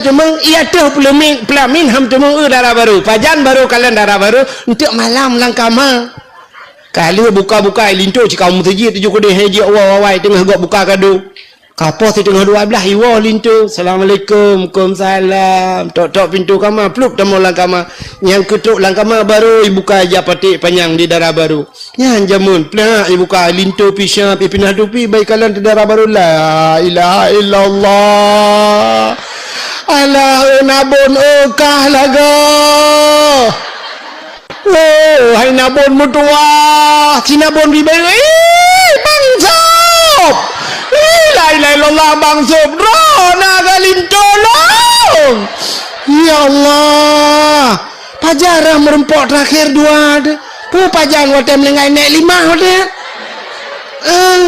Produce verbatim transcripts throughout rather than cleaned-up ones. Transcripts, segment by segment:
teumeung, i ateuh peuleumik, peulamin hana teumeung, eu, dara barô. Pajan barô kalon dara barô, eunteuk malam lam kama. Ka lheueh buka-buka, linto cit ka u meuseujid, tujoh keudeh, hai jeuet woe awai teungoh gob buka kado. Ka poh siteungoh dua blaih, iwoe linto. "Assalamualaikum." "Waalaikumsalam." Tok-tok pintoe kama, plup tamong lam kama. Nyang keutrok lam kama barô ibuka, ija paték panyang di dara barô. Nyan jameun, plak ibuka, linto pih siap, ipinah tupi, bai kalon di dara barô. La ilaha illallah. Alah, ôn abon, oh, kah lagoe. Oh, hai nabon meutuwah, si nabon bibeu, "Ih, Bang Sop! Ih, la ilaha illallah, Bang Sop! Droeneuh ka lintô lôn!" Ya Allah, pajan rhah meurumpok teurakhé dua teuh. Peue pajan watèe meuninggai nèk limah watèe? Eh,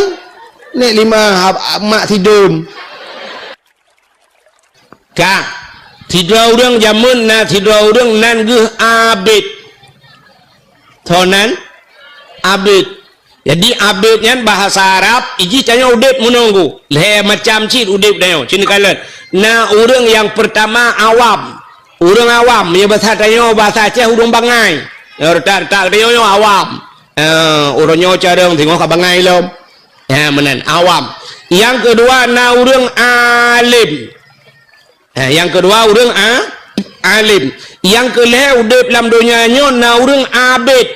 nèk limah, ab-, ab-, mak sidon. Ka, sidroe ureuëng jameun na sidroe ureuëng nan geuh Abid. Soe nan? Abid. Jadi, Abid nyan bahasa Arab, iji tanyoe udeb meununggu. Lhée macam cit udeb tanyoe, cit neukalon. Na ureuëng nyang peurtama awam. Ureuëng awam, meunyoe basa tanyoe, basa Aceh, ureuëng bangai. Nyang reutak-reutak tanyoe nyoe awam. Eh, ureuëng nyoe carông, singoh ka bangai lom. Ha, meunan, awam. Nyang keudua na ureuëng alim. Ha, nyang keudua ureuëng a-, alim. Nyang keulhée udeb lam donya nyoe na ureuëng abid.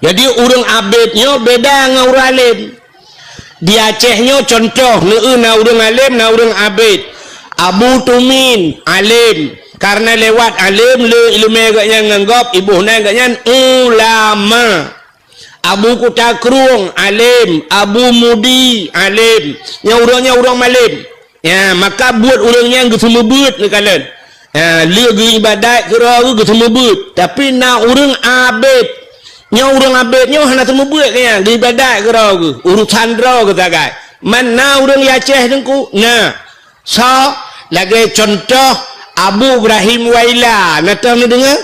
Jadi, ureuëng abid nyoe beda ngon ureuëng alim. Di Aceh nyoe cuntoh, neueu na ureuëng alim, na ureuëng abid. Abu Tumin, alim. Karena lewat alim, le iéleumé geuhnyan ngon gob, iboh nan geuhnyan ulama. Abu Kuta Krueng, alim. Abu Mudi, alim. Nyang ureuëng nyan ureuëng malem. Ya, maka buet ureuëng nyan geuseumeubeuet neukalon. Ya, le geuibadat keudroe geuh geuseumeubeuet. Tapi na ureuëng abet. Nyoe ureuëng abet nyoe hana seumeubeuet keu nyan, geuibadat keudroe geuh. Urusan droe geuh sagai. Man na ureuëng Aceh teungku? Na. Soe? Lagée cuntoh Abu Ibrahim Waila. Na teuh neudeungoe?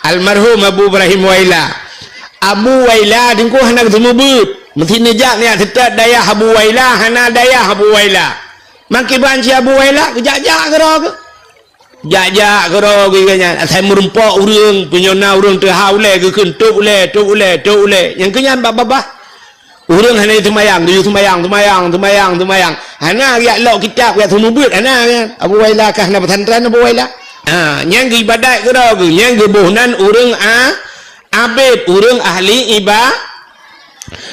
Almarhum Abu Ibrahim Waila. Abu Waila teungku hana geuseumeubeuet. Meusti neujak neujak seutôt dayah Abu Waila, hana dayah Abu Waila. Meukiban si Abu Waila, geujak-jak keudroe geuh. Jak-jak keudroe geuh nyan. Asai meurumpok ureuëng, punyona ureuëng teuhah ulée, geukheun tôb ulée, tôb ulée, tôb ulée. Nyang keu nyan babah-babah. Ureuëng hana seumayang, geuyue seumayang, seumayang, seumayang, seumayang. Hana geujak lok kitab, geujak seumeubeuet, hana nyan. Abu Waila ka hana pesantren Abu Waila. Ha, nyan geuibadat keudroe geuh, nyan geuboh nan ureuëng a-, abet, ureuëng ahli iba-,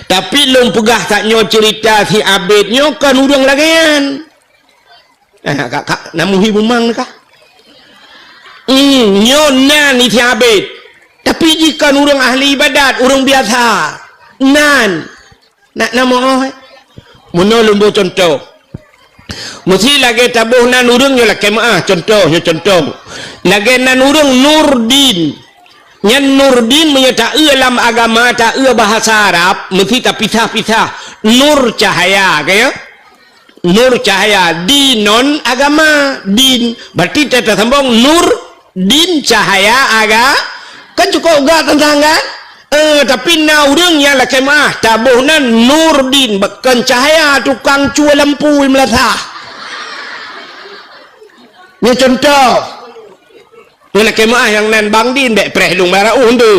tapi lôn peugah tanyoe ceurita si abet nyoe kon ureuëng lagée nyan. Eh, ka, ka, na muhi bumang kah? Hmm, nyoe nan isi abet. Tapi jih kon ureuëng ahli ibadat, ureuëng biasa. Nan. Nak na moh, eh? Meunoe lôn boh cuntoh. Meusti lagée taboh nan ureuëng nyoe lakée meuáh, cuntoh, nyoe cuntoh. Lagée nan ureuëng Nurdin. Nyan Nurdin meunyoe taeu lam agama, taeu bahasa Arab, meusti tapisah-pisah. Nur cahaya, ka ya? Nur cahaya, din non agama, din. Berarti ta-, tasambong nur, din, cahaya, aga-, kan cukup gak teuntang kan? Eh, tapi na ureuëng nyang lakée meuáh, taboh nan nur din, kon cahaya tukang cue lampu meulathah. Nyoe cuntoh. Nyoe lakée meuáh nyang nan bang din, bék preh lôn bara ueh tu.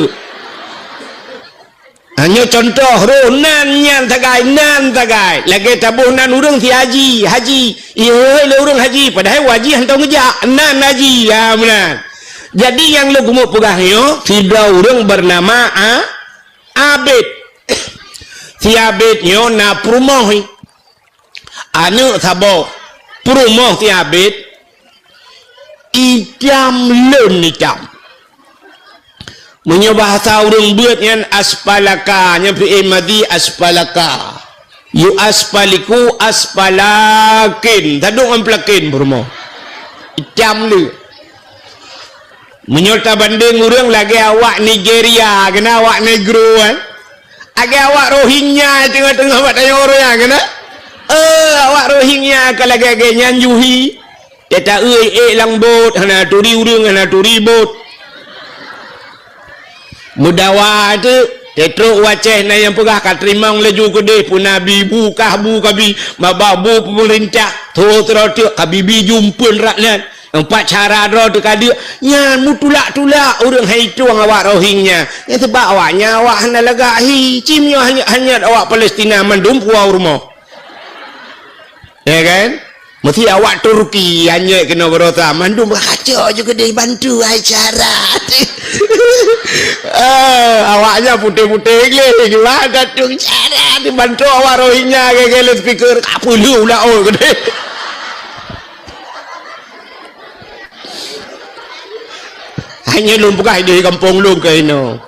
Ha, nyoe cuntoh roh nan nyan sagai, nan sagai. Lagée taboh nan ureuëng si haji, haji. Ihôi lé ureuëng haji, padahai haji hana ngeujak, nan haji. Ha, meunan. Jadi nyang lôn keumeung peugah nyoe, sidroe ureuëng beunama A-, Abed. Si Abed nyoe na peurumoh. Aneuëk saboh peurumoh si Abed, itam leuen itam. Meunyoe bahasa ureuëng beuet nyan aspalaka, nyan fi'il madhi aspalaka. Yu aspaliku aspalakin, tadong ngon pelakin peurumoh. Itam leuen. Meunyoe tabandeng ureuëng lagée awak Nigeria, keunan awak negro, eh. Lagée awak Rohingya teungoh-teungoh bak tanyoe ureuëng nyan, keunan. Eh, awak Rohingya ka lagée-lagée nyan juhi. Teuta eu ék lam bot, hana turi ureuëng, hana turi bot. Meudawa teuk. Teutrok u Aceh na nyang peugah ka teurimong laju keudeh, peue nabi bu kah bu kabi, maba bu peumeurintah, tho sidroe teuk kabi bi jumpeuen rak nyan. Empat cara droe teuka deuk, nyan meutulak-tulak ureuëng hai tueng awak Rohingya. Nyan sebab awaknyan awak hana lagak hi, cim nyoe hanyot-hanyot awak Palestina mandum puwoe u rumoh. Ya kan? Mesti awak Turki hanyot keunoe barosa, mandum kacok ju keudeh bantu hai cara. Eh, awaknyan putéh-putéh gleh, gimana tu cara dibantu awak Rohingya gaya-gaya speaker, ka peuleuh ulah oi keudeh. Hanya lôn peugah di gampông lôn keunoe.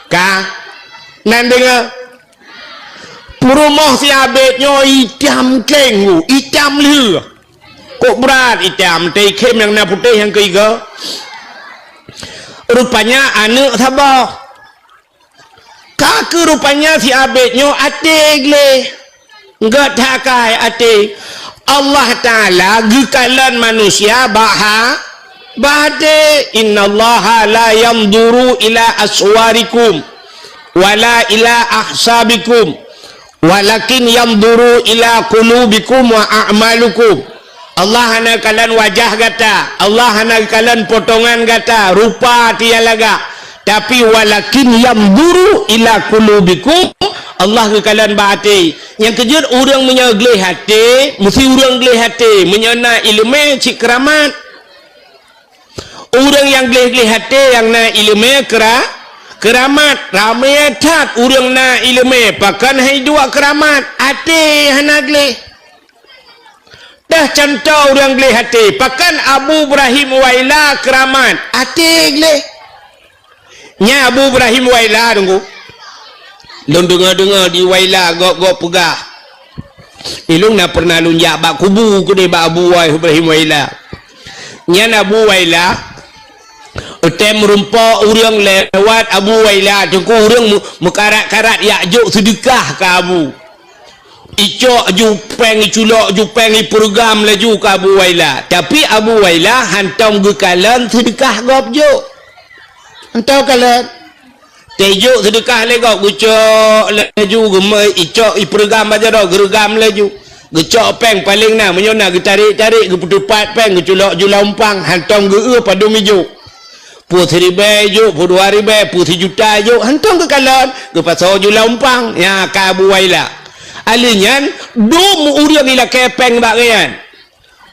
Ka? Nan deungoe? Peurumoh si Abed nyoe itam kleng, itam lheueh. Kok brat itam, teuikhém nyang na putéh nyang keuigoe. Rupanya aneuëk saboh. Ka keu rupanya si Abed nyoe até gleh. Gét that akai até. Allah Taala geukalon manusia bak ha-, bak até. "Innallaha la yanzuru ila aswarikum wala ila ahsabikum, walakin yanzuru ila qulubikum wa a'malikum." Allah hana kalon wajah gata, Allah hana kalon potongan gata, rupa tiya lagak. Tapi walakin yanzuru ila qulubikum, Allah geukalon bak até. Nyang keujeuet ureuëng meunyoe gleh até, meusti ureuëng gleh até meunyoe na iéleumé cit keuramat. Ureuëng nyang gleh-gleh até nyang na iéleumé keura-, keuramat. Ramé that ureuëng na iéleumé, pakon hai duek keuramat, até hana gleh. Dah contoh ureuëng gleh até, pakon Abu Ibrahim Waila keuramat, até gleh. Nyan Abu Ibrahim Waila, Teungku. Lôn deungoe-deungoe di Waila gob-gob peugah. Ilôn na pernah lôn jak bak kubu keudeh bak Abu Ibrahim Waila. Nyan Abu Waila, watée meurumpok ureuëng lewat Abu Waila, Teungku, ureuëng meu-, meukarat-karat jak jok seudeukah keu Abu. Icok ju péng, iculok ju péng, ipeureugram laju keu Abu Waila. Tapi Abu Waila hantom geukalon seudeukah gob jok. Hantom kalon. Tejok seudeukah lé gob, geucok laju, geumeu-, icok ipeureugram bak jaroe, geureugam laju. Geucok péng paléng na, meunyoe na geutarek-tarek, geupeuteupat péng, geuculok ju lam umpang, hantom geu-eu padum ijok. Peue siribée ijok, peue dua ribée, peue sijuta ijok, hantom geukalon, geupasoe ju lam umpang, nyan ka Abu Waila. Aleuh nyan, dum ureuëng ilakée péng bak gobnyan.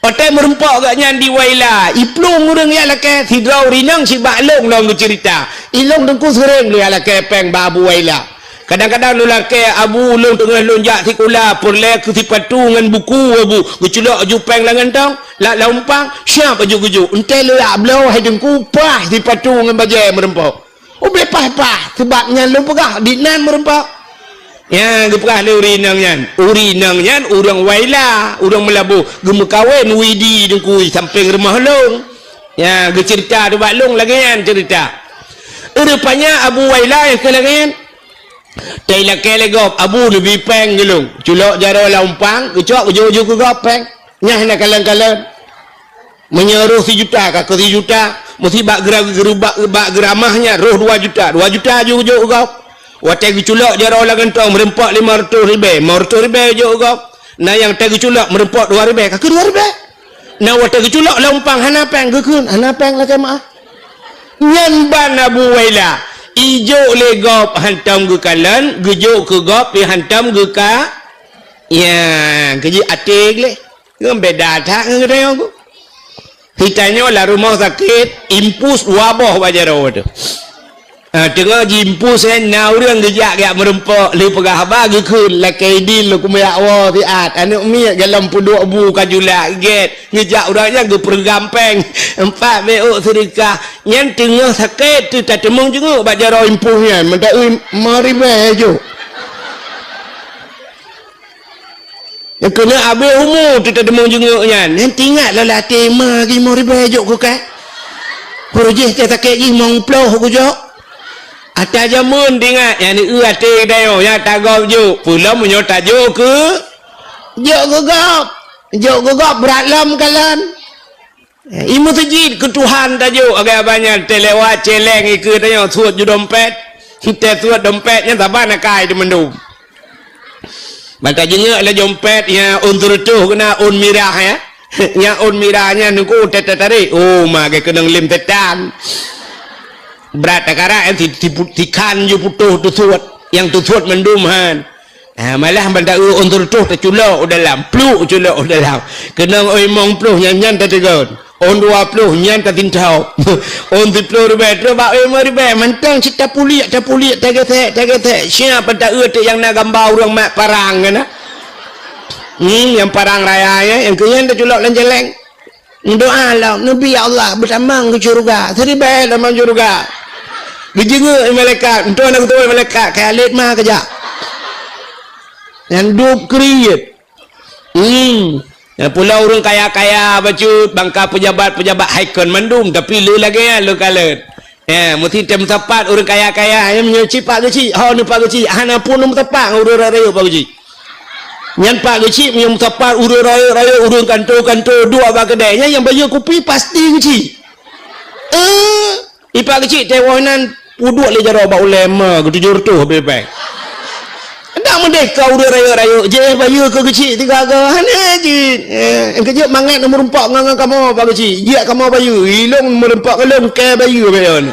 Watée meurumpok gobnyan di Waila, iplueng ureuëng jak lakée, sidroe ureuëng inong sibak lôn lom geuceurita. Ilôn Teungku seuréng lôn jak lakée péng bak Abu Waila. Kadang-kadang lôn lakée, "Abu, ulôn teungoh lôn jak sikula, peureulée keu sipatu ngon buku, Abu." Geuculok ju péng lam gantong, lam, lam umpang, siab aju geujok. Enteuk lôn jak bloe, hai Teungku, paih sipatu ngon bajée meurumpok. Ubé paih-paih, sabab nyan lôn peugah, di nan meurumpok. Nyang geupeugah lé ureuëng inong nyan. Ureuëng inong nyan ureuëng Waila, ureuëng Meulaboh, geumeukawen Widi Teungku sampéng rumoh lôn. Nyang geuceurita tu bak lôn lagée nyan ceurita. Rupanya Abu Waila nyang keu lagée nyan. Teilakée lé gob, "Abu, neubi péng keu lôn." Culok jaroe lam umpang, geucok geujok-jok keu gob péng. Nyan hana kalon-kalon. Meunyoe roh sijuta, ka keu sijuta, meusti bak geura-, geura-, bak, bak geuramah nyan roh dua juta, dua juta ju geujok keu gob. Watée geuculok jaroe lam gantong, meurumpok limong reutôh ribée, limong reutôh ribée jok keu gob. Na nyang watée geuculok meurumpok dua ribée, ka keu dua ribée. Na watée geuculok lam umpang hana péng, geukheun, "Hana péng lakée meuáh." Nyan ban Abu Waila, ijok lé gob hantom geukalon, geujok keu gob pih hantom geuka-, ya, keujeuet até gleh. Ngon beda that ngon geutanyoe. Geutanyoe lam rumoh sakét, impus dua boh bak jaroe teuh. Ah, teungoh jiimpus, eh, na ureuëng geujak, geujak meurumpok, lheueh peugah haba geukheun, "Lakée idin lôn keumeujak woe siat, aneuëk miet golom peuduek bu ka julak gét." Geujak ureuëng nyan geupeureugram péng, empat beuôk seudeukah. Nyan teungoh sakét teuh tateumeung jeungeuek bak jaroe impus nyan, meudaui limong ribée jok. Nyang keuneuk abéh umu teutateumeung jeungeuek nyan. Nyan teuingat lom lam até, "Ma, limong ribée jok keu kah? Peureuh jih teuh sakét jih limong ploh kujok." Ata jameun teuingat, nyan eu até geutanyoe, nyan tagob jok. Peulom meunyoe tajok keu, jok keu gob. Jok keu gob brat lom kalon. I meuseujid keu Tuhan tajok, agak banyak teulewat celeng ikeue tanyoe suet ju dompet. Teusuet dompet nyan saban akai di mandum. Ban tajingeuk lé dompet nyang ôn seureutôh keunan ôn mirah, ya. Nyang ôn mirah nyan nungku teutarek. Oh, ma geukeunong lem setan. Brat takarak, eh, si, si, si khan ju putôh teusuet. Nyang teusuet mandum han. Ha, malah ban taeu ôn seureutôh taculok u dalam, pluk culok u dalam. Keunong ôn limong ploh nyan, nyan tateugon. Ôn dua ploh nyan tatintoe. Ôn siplôh ribèe, trôk bak ôn limong ribèe, mantong cit tapuliek, tapuliek, tagesek, tagesek. Siap ban taeu teuk nyang na gamba ureueng mat parang nyan na. Hmm, nyang parang raya nyan, nyang keu nyan taculok lam jaleng. Meudoa lom, "Neubi, ya Allah, beutamong keu syeuruga, siribèe tamong syeuruga." Geujingeuk malaikat, meutuah na geutuwö malaikat, "Kayalét ma keujak." Nyan dub kriet. Hmm. Nyan pula ureueng kaya-kaya bacut, bangka pejabat-pejabat hai kon mandum, tapi le lagèe nyan le kalon. Ya, meusti tém sapat ureueng kaya-kaya, nyan meunyoe cit Pak Geuchik, ho nyoe Pak Geuchik, hana pun meusapat ngon ureueng rayeuk-rayeuk Pak Geuchik. Nyan Pak Geuchik meunyoe meusapat ureueng rayeuk-rayeuk, ureueng kantô-kantô duek bak keudè, nyan nyang bayeue kupi pasti Geuchik. Eh, i Pak Geuchik teuh woe nan peuduek lé jaroe bak ulèe ma geutujoh reutôh bèe-bèe. Dak meudeh ka ureueng rayeuk-rayeuk, jeh bayeue keu Geuchik tiga go, hana jeuet. Eh, keujeuet mangat meureumpok ngon, ngon kamoe Pak Geuchik, jeuet kamoe bayeue, ilôn meureumpok ngon lôn keu bayeue bèe nyan.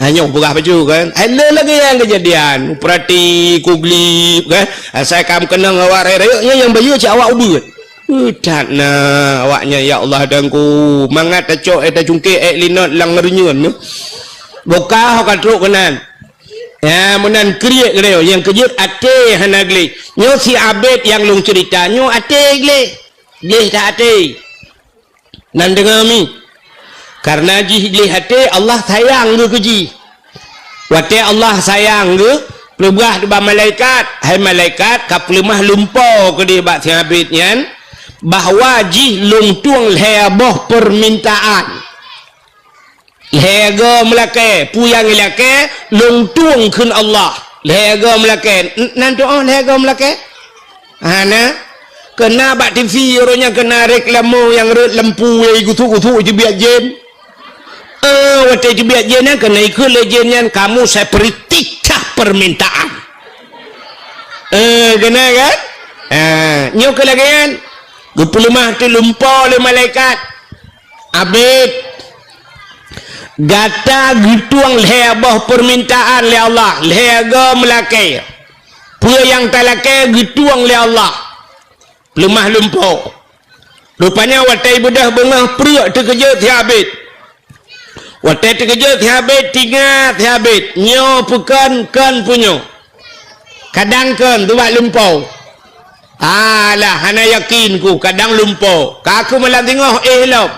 Ha, nyoe peugah bacut kan. Hai le lagèe nyan keujadian. Peurati kuglip kan. Asai ka meukeunong awak rayeuk-rayeuk, nyan nyang bayeue cit awak ubeut. Uh, that na awak nyan, ya Allah Tuhanku. Mangat tacok, eh, tacungkek, eh, linot lam reunyeun nyoe. Boka ho ka trok keunan. Ya, meunan kriet keudéh, nyang keujeuet até hana gleh. Nyoe si Abed nyang lôn ceurita, nyoe até gleh. Gleh that até. Nan deungoe mi. Kareuna jih gleh até, Allah sayang geuh keu jih. Watèe Allah sayang geuh, peugah bak malaikat, "Hai malaikat, ka peuleumah lumpo keudéh bak si Abed nyan, bahwa jih lôn tueng lhèe boh peumintaan." Lhèe goe meulakèe, peue nyang ilakèe, lôn tueng kheun Allah. Lhèe goe meulakèe, n-, nan tuoh lhèe goe meulakèe? Hana. Keuna bak T V uroe nyan keuna reklame nyang rhot lampu, wéh, gusuk-gusuk jibiet jén. Eh, watèe jibiet jén nyan keuna ikheun lé jén nyan, "Kamu saya beri tiga permintaan." Eh, keuna kan? Eh, nyoe keu lagèe nyan. Geupeuleumah teuk lumpo lé malaikat. Abed, gata geutueng lhèe boh peumintaan lé Allah, lhèe goe meulakèe. Peue nyang talakèe geutueng lé Allah. Leumah lumpo. Rupanya watèe beudôh beungoh pruet teukeujot si Abed. Watèe teukeujot si Abed, teuingat si Abed, nyoe peue kon, kon peue nyoe. Kadang kon, teuh bak lumpo. Alah, hana yakin ku, kadang lumpo. Ka keu malam singoh éh lom.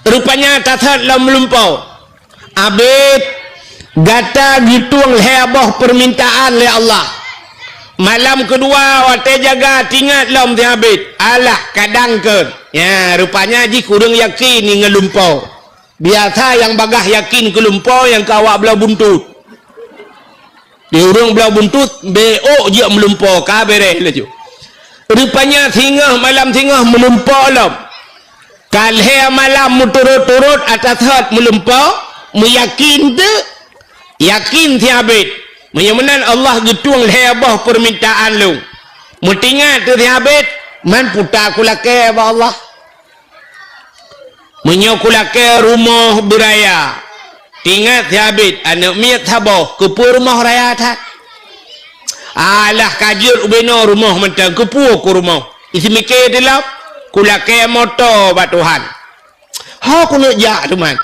Rupanya tasot lom lumpo. Abed, gata geutueng lhèe boh peumintaan lé Allah. Malam keudua watèe jaga teuingat lom si Abed. Alah, kadang kon. Nyan, rupanya jih kureueng yakin ngon lumpo. Biasa nyang bagaih yakin keu lumpo nyang keu awak bloe buntut. Di ureueng bloe buntut, bèk ôk jeuet meulumpo, ka bèrèh laju. Rupanya singoh malam singoh meulumpo lom. Ka lhèe malam meuturot-turot ata sot meulumpo, meuyakin teuk, yakin si Abed. Meunyoe meunan Allah geutueng lhèe boh peumintaan lôn. Meuteuingat teuk si Abed, man peue ta kulakèe bak Allah. Meunyoe kulakèe rumoh beuraya, teuingat si Abed aneuk miet saboh, keupeue rumoh raya that? Alah ka jeuet ubé noe rumoh mantong, keupeue ku rumoh? Iseumiké teulom, kulakèe moto bak Tuhan. Ho kuneuk jak teuma.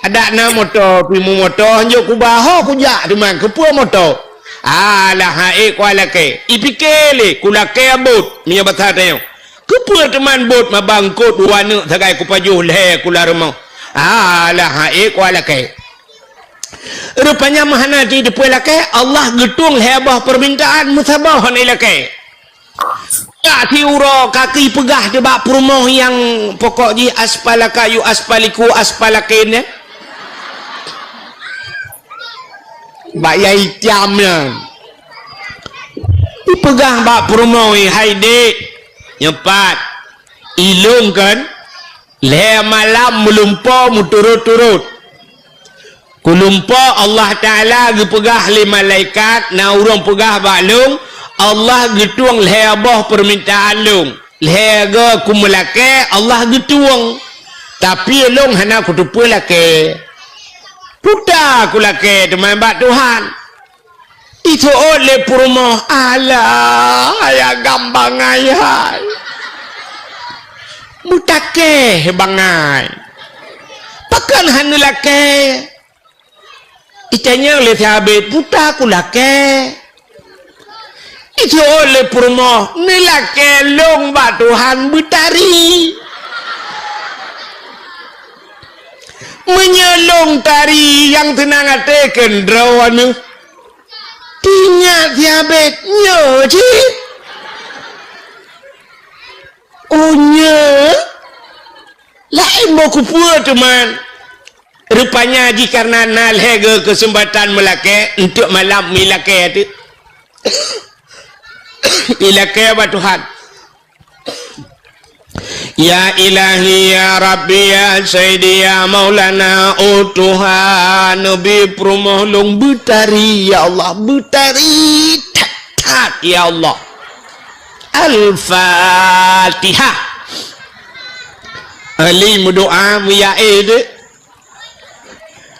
Adak na moto, pimu moto, hanjeuet kuba, ho kujak teuma, keupeue moto? Alah, ha'ék kualakèe. Ipiké lé, kulakèe bot, meunyoe basa tanyoe. Keupeue teuma bot mabangkot dua aneuk sagai kupajoh lhèe kulam rumoh? Alah, ha'ék kualakèe. Rupanya meuhana jiteupeue lakèe, Allah geutueng lhèe boh peumintaan meusaboh hana ilakèe. Jak siuroe ka keupeugah teuk bak peurumoh nyang pokok jih aspalaka yu aspaliku aspalaken nyan. Bak yai tiam nyan. Ipeugah bak peurumoh, "Hai dék, nyoe pat, ilôn kan lhèe malam meulumpo meuturot-turot. Kulumpoe Allah Taala geupeugah lé malaikat, na ureuëng peugah bak lôn, Allah geutueng lhée boh peumintaan lôn. Lhée goe kumeulakée, Allah geutueng. Tapi lôn hana kuteupeue lakée. Puta kulakée teuma bak Tuhan. Iseuôt lé peurumoh, "Alah, ayah gam bangai hai. Meutakée bangai. Pakon hana lakée?" Itanyong lé sabe, "Puta kulakée?" Iseuôt lé peurumoh, "Neulakée lôn bak Tuhan beutari. Meunyoe lôn tari nyang seunang até keundroe neuh." Tingat siabét nyoe cit. Oh, nyoe? Laén boh kupeue teuma. Rupanya jih karena na lhée geuh keuseumpatan meulakée, enteuk malam meulakée teuk. Ilakée bak Tuhan. Ya Ilahi, ya Rabbi, ya Sayyidi, ya Maulana, oh Tuhan, neubi peurumoh lôn beutari, ya Allah, beutari that-that, ya Allah. Al-Fatihah. Ali meudoa, meuyaé deh.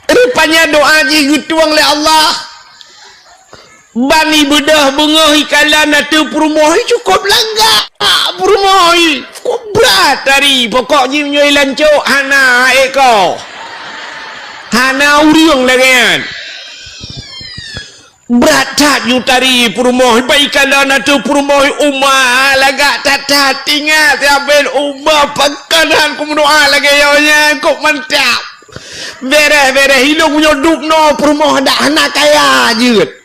Rupanya doa jih geutueng lé Allah. Ban ibeudôh beungoh ikalon ateueh peurumoh, cukôp lagak peurumoh, cukôp brat tari. Pokok jih meunyoe ilancok, hana ék ko. Hana ureuëng lagée nyan. Brat that yue tari peurumoh, ban ikalon ateueh peurumoh uma lagak that-that. Ingat, siabét uma pakon han kumeudoa lagée nyoe nyan, kok mantap. Béréh-béréh ilong nyoe dub noe peurumoh adak hana kaya jeuet.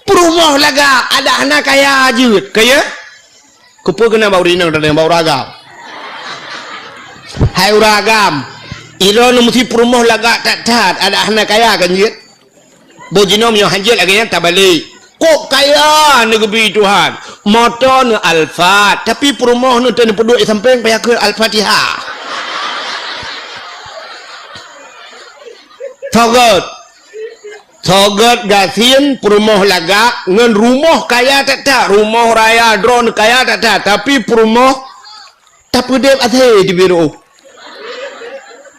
Peurumoh lagak adak hana kaya jeuet. Kaya? Kupeue keunan bak ureuëng inong dan bak ureuëng agam? Hai ureuëng agam, ilong nyoe meusti peurumoh lagak that-that adak hana kaya kan jeuet? Boh jinoe meunyoe hanjeuet lagée nyan tabalek. Kok kaya neugeubri Tuhan. Moto neu Alphard, tapi peurumoh neu teuh neupeuduek sampéng payah keu Al-Fatihah. Sogot. Sogot gasien peurumoh lagak ngon rumoh kaya that-that. Rumoh raya droeneuh kaya that-that, tapi peurumoh tapeudeb asée di biru.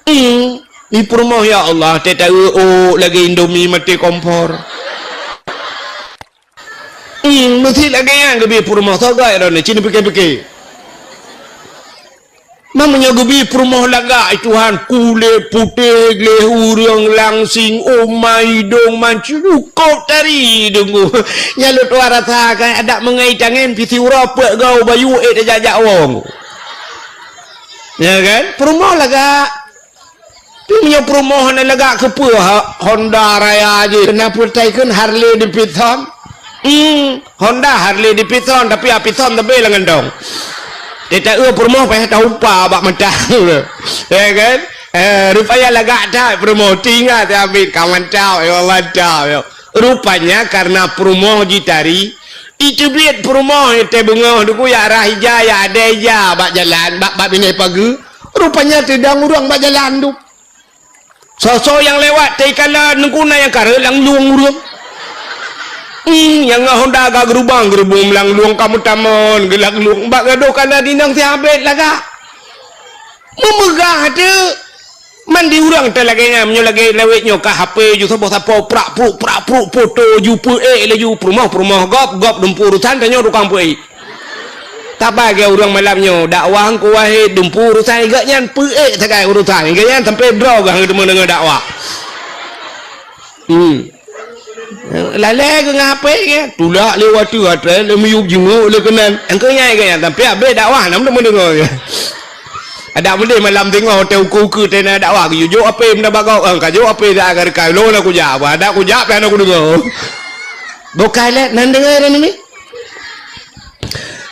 Hmm, di peurumoh, ya Allah, teuh taeu ôk lagée Indomie maté kompor. Hmm, meusti lagée nyan geubri peurumoh, sogai droeneuh, ci neupike-pike. Meunyoe geubri peurumoh lagak, ai Tuhan, kulét putéh gleh ureuëng langsing, uma idong mancukôp tari deungoe. Nyan lôn tuan rasa kan, adak meungai tangen pih siuroe peuet goe bayu ék tajak-jak wong. Ya kan? Peurumoh lagak. Tapi meunyoe peurumoh hana lagak keupeue ha-, Honda raya jih. Keunan peuretai kheun Harley Davidson. Hmm, Honda Harley Davidson, tapi Davidson tapi lam gantong. Teuh taeu peurumoh payah taupa bak mata. Ya kan? Eh, rupanya lagak that peurumoh. Teuingat ya, Abid, ka mantap, ya mantap, ya. Rupanya karena peurumoh jitari, iteubiet peurumoh nyang teuh beungoh deuh kuyak rah ija, ya adai ija bak jalan, bak, bak binéh pageue. Rupanya teudong ureuëng bak jalan tu. Soe-soe nyang lewat, teuikala neuguna nyang kareueng lam lueng ureuëng. Hmm, nyang ngon Honda ka geurubang, geurubong lam lueng ka meutamon, geulam lueng. Bak gadôh kana dinang sihabet lagak. Meumeugah teuk. Man di ureuëng teuh lagée nyan, meunyoe lagée lawét nyoe ka H P ju saboh sapo prak pruk, prak pruk, foto ju peuék laju peurumoh, peurumoh gob, gob dumpu urusan tanyoe tukang peuék. Taba geu ureuëng malam nyoe, dakwah Teungku Wahid dumpu urusan geuh nyan peuék sagai urusan geuh nyan sampai droe geuh teuma deungoe dakwah. Hmm. Lalée geuh ngon H P geuh, tulak lé watée até lé miyueb jinguk lé keunan. Engkau nyai geuh nyan sampai habéh dakwah nam teuma deungoe. Adak meudeh malam teungoh watée ukeue-ukeue teuh na dakwah geuyue jok H P meunan bagok, eh, ka jok H P dak ka reukai lôn aku jak, adak aku jak pih hana kudeungoe. Bukai lé nan deungoe dah ni.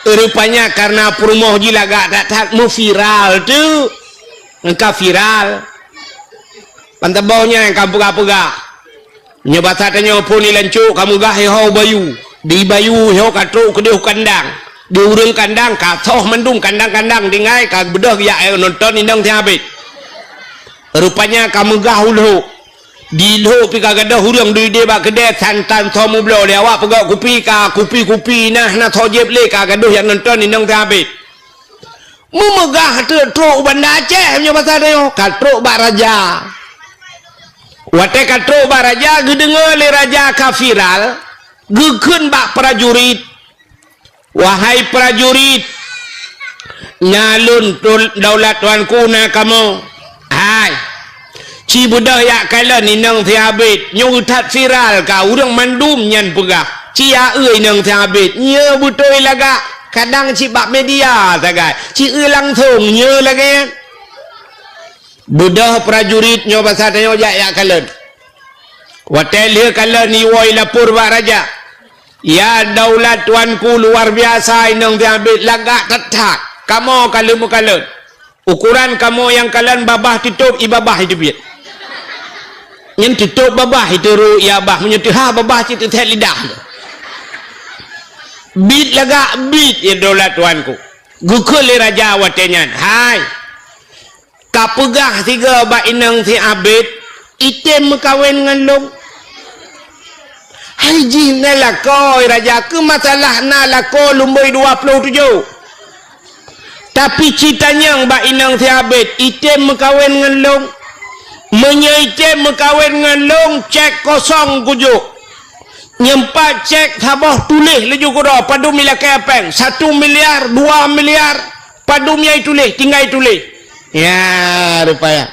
Rupanya karena peurumoh jih lagak that-that meuviral tu. Engka viral. Pantaboh nyan ka peugah-peugah. Nyoe basa tanyoe phon ilancok ka meugah iho bayu. Di bayu iho ka trok keudeh kandang. Di ureuëng kandang ka soh mandum kandang-kandang tinggai ka beudôh geujak nonton inong sihabet. Rupanya ka meugah ulhok. Di lhok pih ka gadôh ureuëng duek idéh bak keudè, santan soe meubloe lé awak peugöt kupi, ka kupi-kupi na hana soe jieb lé, ka gadôh nyang nonton inong Teuh Abed. Meumeugah teuk trok u Banda Aceh meunyoe basa tanyoe, ka trok bak raja. Watée ka trok bak raja, geudeungoe lé raja ka viral, geukheun bak prajurit, "Wahai prajurit, na lôn tul-, daulat tuanku na kamoe. Hai, ci beudôh jak kalon inong Teuh Abed, nyoe that viral ka, ureuëng mandum nyan peugah, 'Ci jak eu inong Teuh Abed.' Nyoe beutôi lagak, kadang cit bak media sagai, ci eu langsong, nyoe lagée nyan." Beudôh prajurit nyoe basa tanyoe jak, jak kalon. Watée lheueh kalon iwoe ilapor bak raja, "Ya daulat tuanku, luar biasa inong Teuh Abed, lagak that-that. Kamoe ka lheueh meukalon. Ukoran kamoe nyang kalon babah titôp, i babah iteubiet. Nyan titôp babah iteurô i babah, meunyoe teuhah babah cit teuthét lidah." Biet lagak biet, ya daulat tuanku. Geukheun lé raja watée nyan, "Hai, ka peugah sigoe bak inong Teuh Abed, item meukawen ngon lôn." "Hai jih na lakoe raja, keu masalah na lakoe lumboi dua ploh tujoh. Tapi ci tanyong bak inong Teuh Abed, item meukawen ngon lôn. Meunyoe item meukawen ngon lôn, cek kosong kujok. Nyoe pat cek saboh, tuléh laju keudroe, padum ilakée péng, satu miliar, dua miliar, padum nyang ituléh, tinggai tuléh." Ya, rupaya.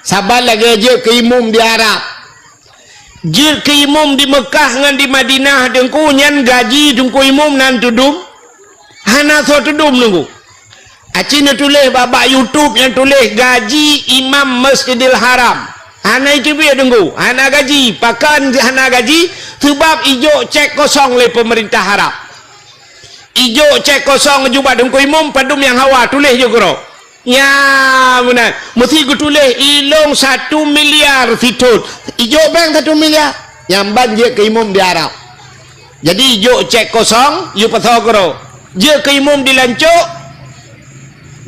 Saban lagée jeuet keu imum di Arab. Jeuet keu imum di Meukah ngon di Madinah, Teungku, nyan gaji Teungku imum nan teudum? Hana soe teudum, Teungku. Aci neutuléh bak, bak YouTube nyang tuléh gaji imam Masjidil Haram. Hana iteubiet, Teungku. Hana gaji. Pakon hana gaji? Seubab ijok cek kosong lé peumeurintah Arab. Ijok cek kosong jubah Teungku Imum, padum nyang hawa tuléh jok keudroe. Nya meunan. Meusti geutuléh ilong satu miliar sithon. Ijok péng satu miliar. Nyang ban jeuet keu imum di Arab. Jadi, jok cek kosong, yue pasoe keudroe. Jeuet keu imum di lancok,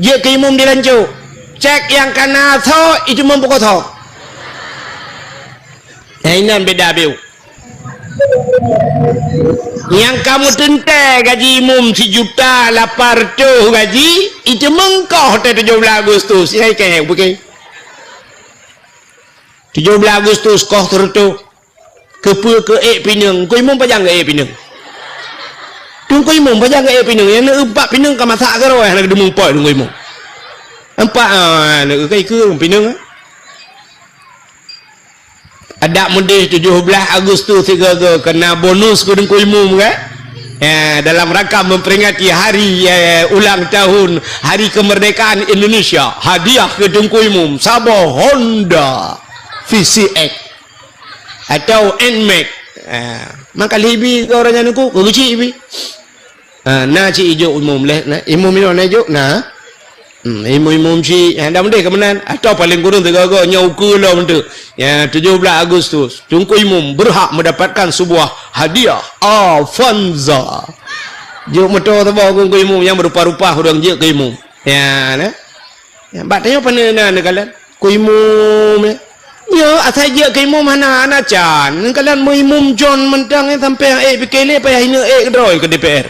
jeuet keu imum di lancok. Cek nyang kana soe, itu meupukoe soe. Eh, inan beda biu. Nyang kamoe teuntée gaji imum sijuta lapan reutôh gaji, itu meungkoh teuh tujoh blaih Agustus. Nyang ikée, bukan? Tujoh blaih Agustus koh seureutôh. Keupeue keu ék pineung? Teungku Imum pajan keu ék pineung? Teungku Imum pajan keu ék pineung? Nyang na empat pineung ka masak keudroe hana geudeumeung pot Teungku Imum. Empat, ah, na keu ikeu pineung, ah. Adak meudeh tujoh blaih Agustus sigoe-goe keu na bonus keu Teungku Imum, kan? Ya, dalam rangka memperingati hari, ya, ulang tahun Hari Kemerdekaan Indonesia, hadiah keu Teungku Imum saboh Honda V C X. Atau Nmax. Ha, maka lé ibi keu ureueng nyan Teungku, keu geuchik ibi. Ha, na cit ijok imum leh, na, imum inoe na ijok, na. Hmm, imum-imum cit, ha, dak meudeh keu meunan. Atau paléng kureueng sigoe-goe nyoe ukeue lom tu. Ya, tujoh blaih Agustus, Teungku Imum berhak mendapatkan sebuah hadiah Avanza. Jok moto saboh keu Teungku Imum nyang meurupa-rupa ureueng jeuet keu imum. Ya, na. Ya, bak tanyoe pane na neukalon. Keu imum, ya. Nyoe asai jeuet keu imum hana, hana can. Neukalon meu imum John mantong, ya, sampai ék pike lé payah ineuk ék keudroe keu D P R.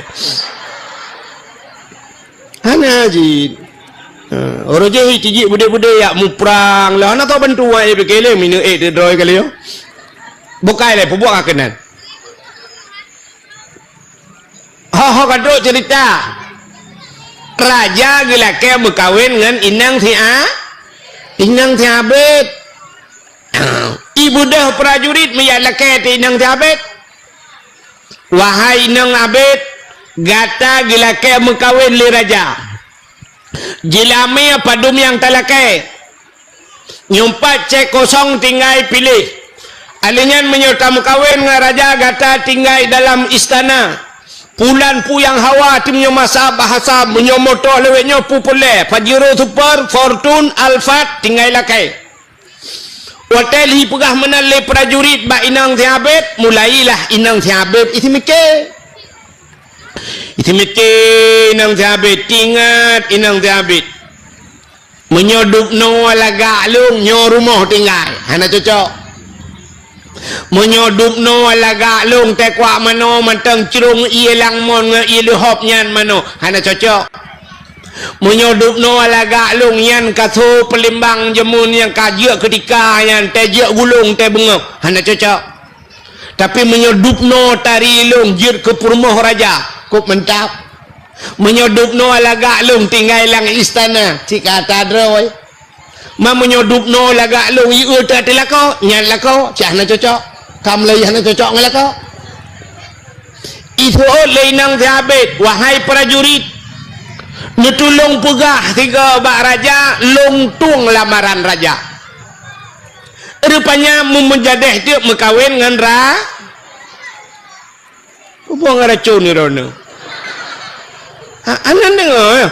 Hana jih. Ha, uroe jih tijik beudé-beudé yak muprang lah. Hana tau bantu wan ék pike lé, ineuk ék keudroe kali nyoe. Bukai lé, peubuet ka keunan. Ho, ho, ka trok cerita. Raja geulakée meukawen ngon inong si A-, inong si Abed. Ibeudôh prajurit meujak lakée teuh inong si Abed. "Wahai inong Abed, gata geulakée meukawen lé raja. Jeulamé padum nyang talakée. Nyoe pat cek kosong tinggai piléh. Alèh nyan meunyoe tameukawen ngon raja gata tinggai dalam istana. Pulan pu nyang hawa teuh meunyoe masa bahasa, meunyoe moto lewat nyoe pu peureulée, Pajero Super, Fortune, Alphard tinggai lakée." Watée lheuh peugah meunan lé prajurit bak inong si Abed, mulailah inong si Abed isi mike. Isi mike inong si Abed, teuingat inong si Abed. Meunyoe dubnoe lagak lôn, nyoe rumoh tinggai, hana cocok. Meunyoe dubnoe lagak lôn teukuak manoe mantong crông ié langmon ngon ié leuhop nyan manoe, hana cocok. Meunyoe dubnoe lagak lôn nyan ka so peulimbang jameun nyang ka jeuet keutika nyan teuh jeuet gulong teuh beungoh, hana cocok. Tapi meunyoe dubnoe tari lôn jeuet keu peurumoh raja, kôp mantap. Meunyoe dubnoe lagak lôn tinggai lam istana, cit ka ata droe. Ma meunyoe dubnoe lagak lôn ié teuh lakoe, nyan lakoe, cit hana cocok. Ka mulai hana cocok ngon lakoe. Iseuôt lé inong Teuhabét, "Wahai prajurit, neutulông peugah sigoe bak raja, lôn tueng lamaran raja." Rupanya meumeujadéh teuk meukawen ngon ra-, peue ngon racôn ni droeneuh? Ha, hana deungoe, ya?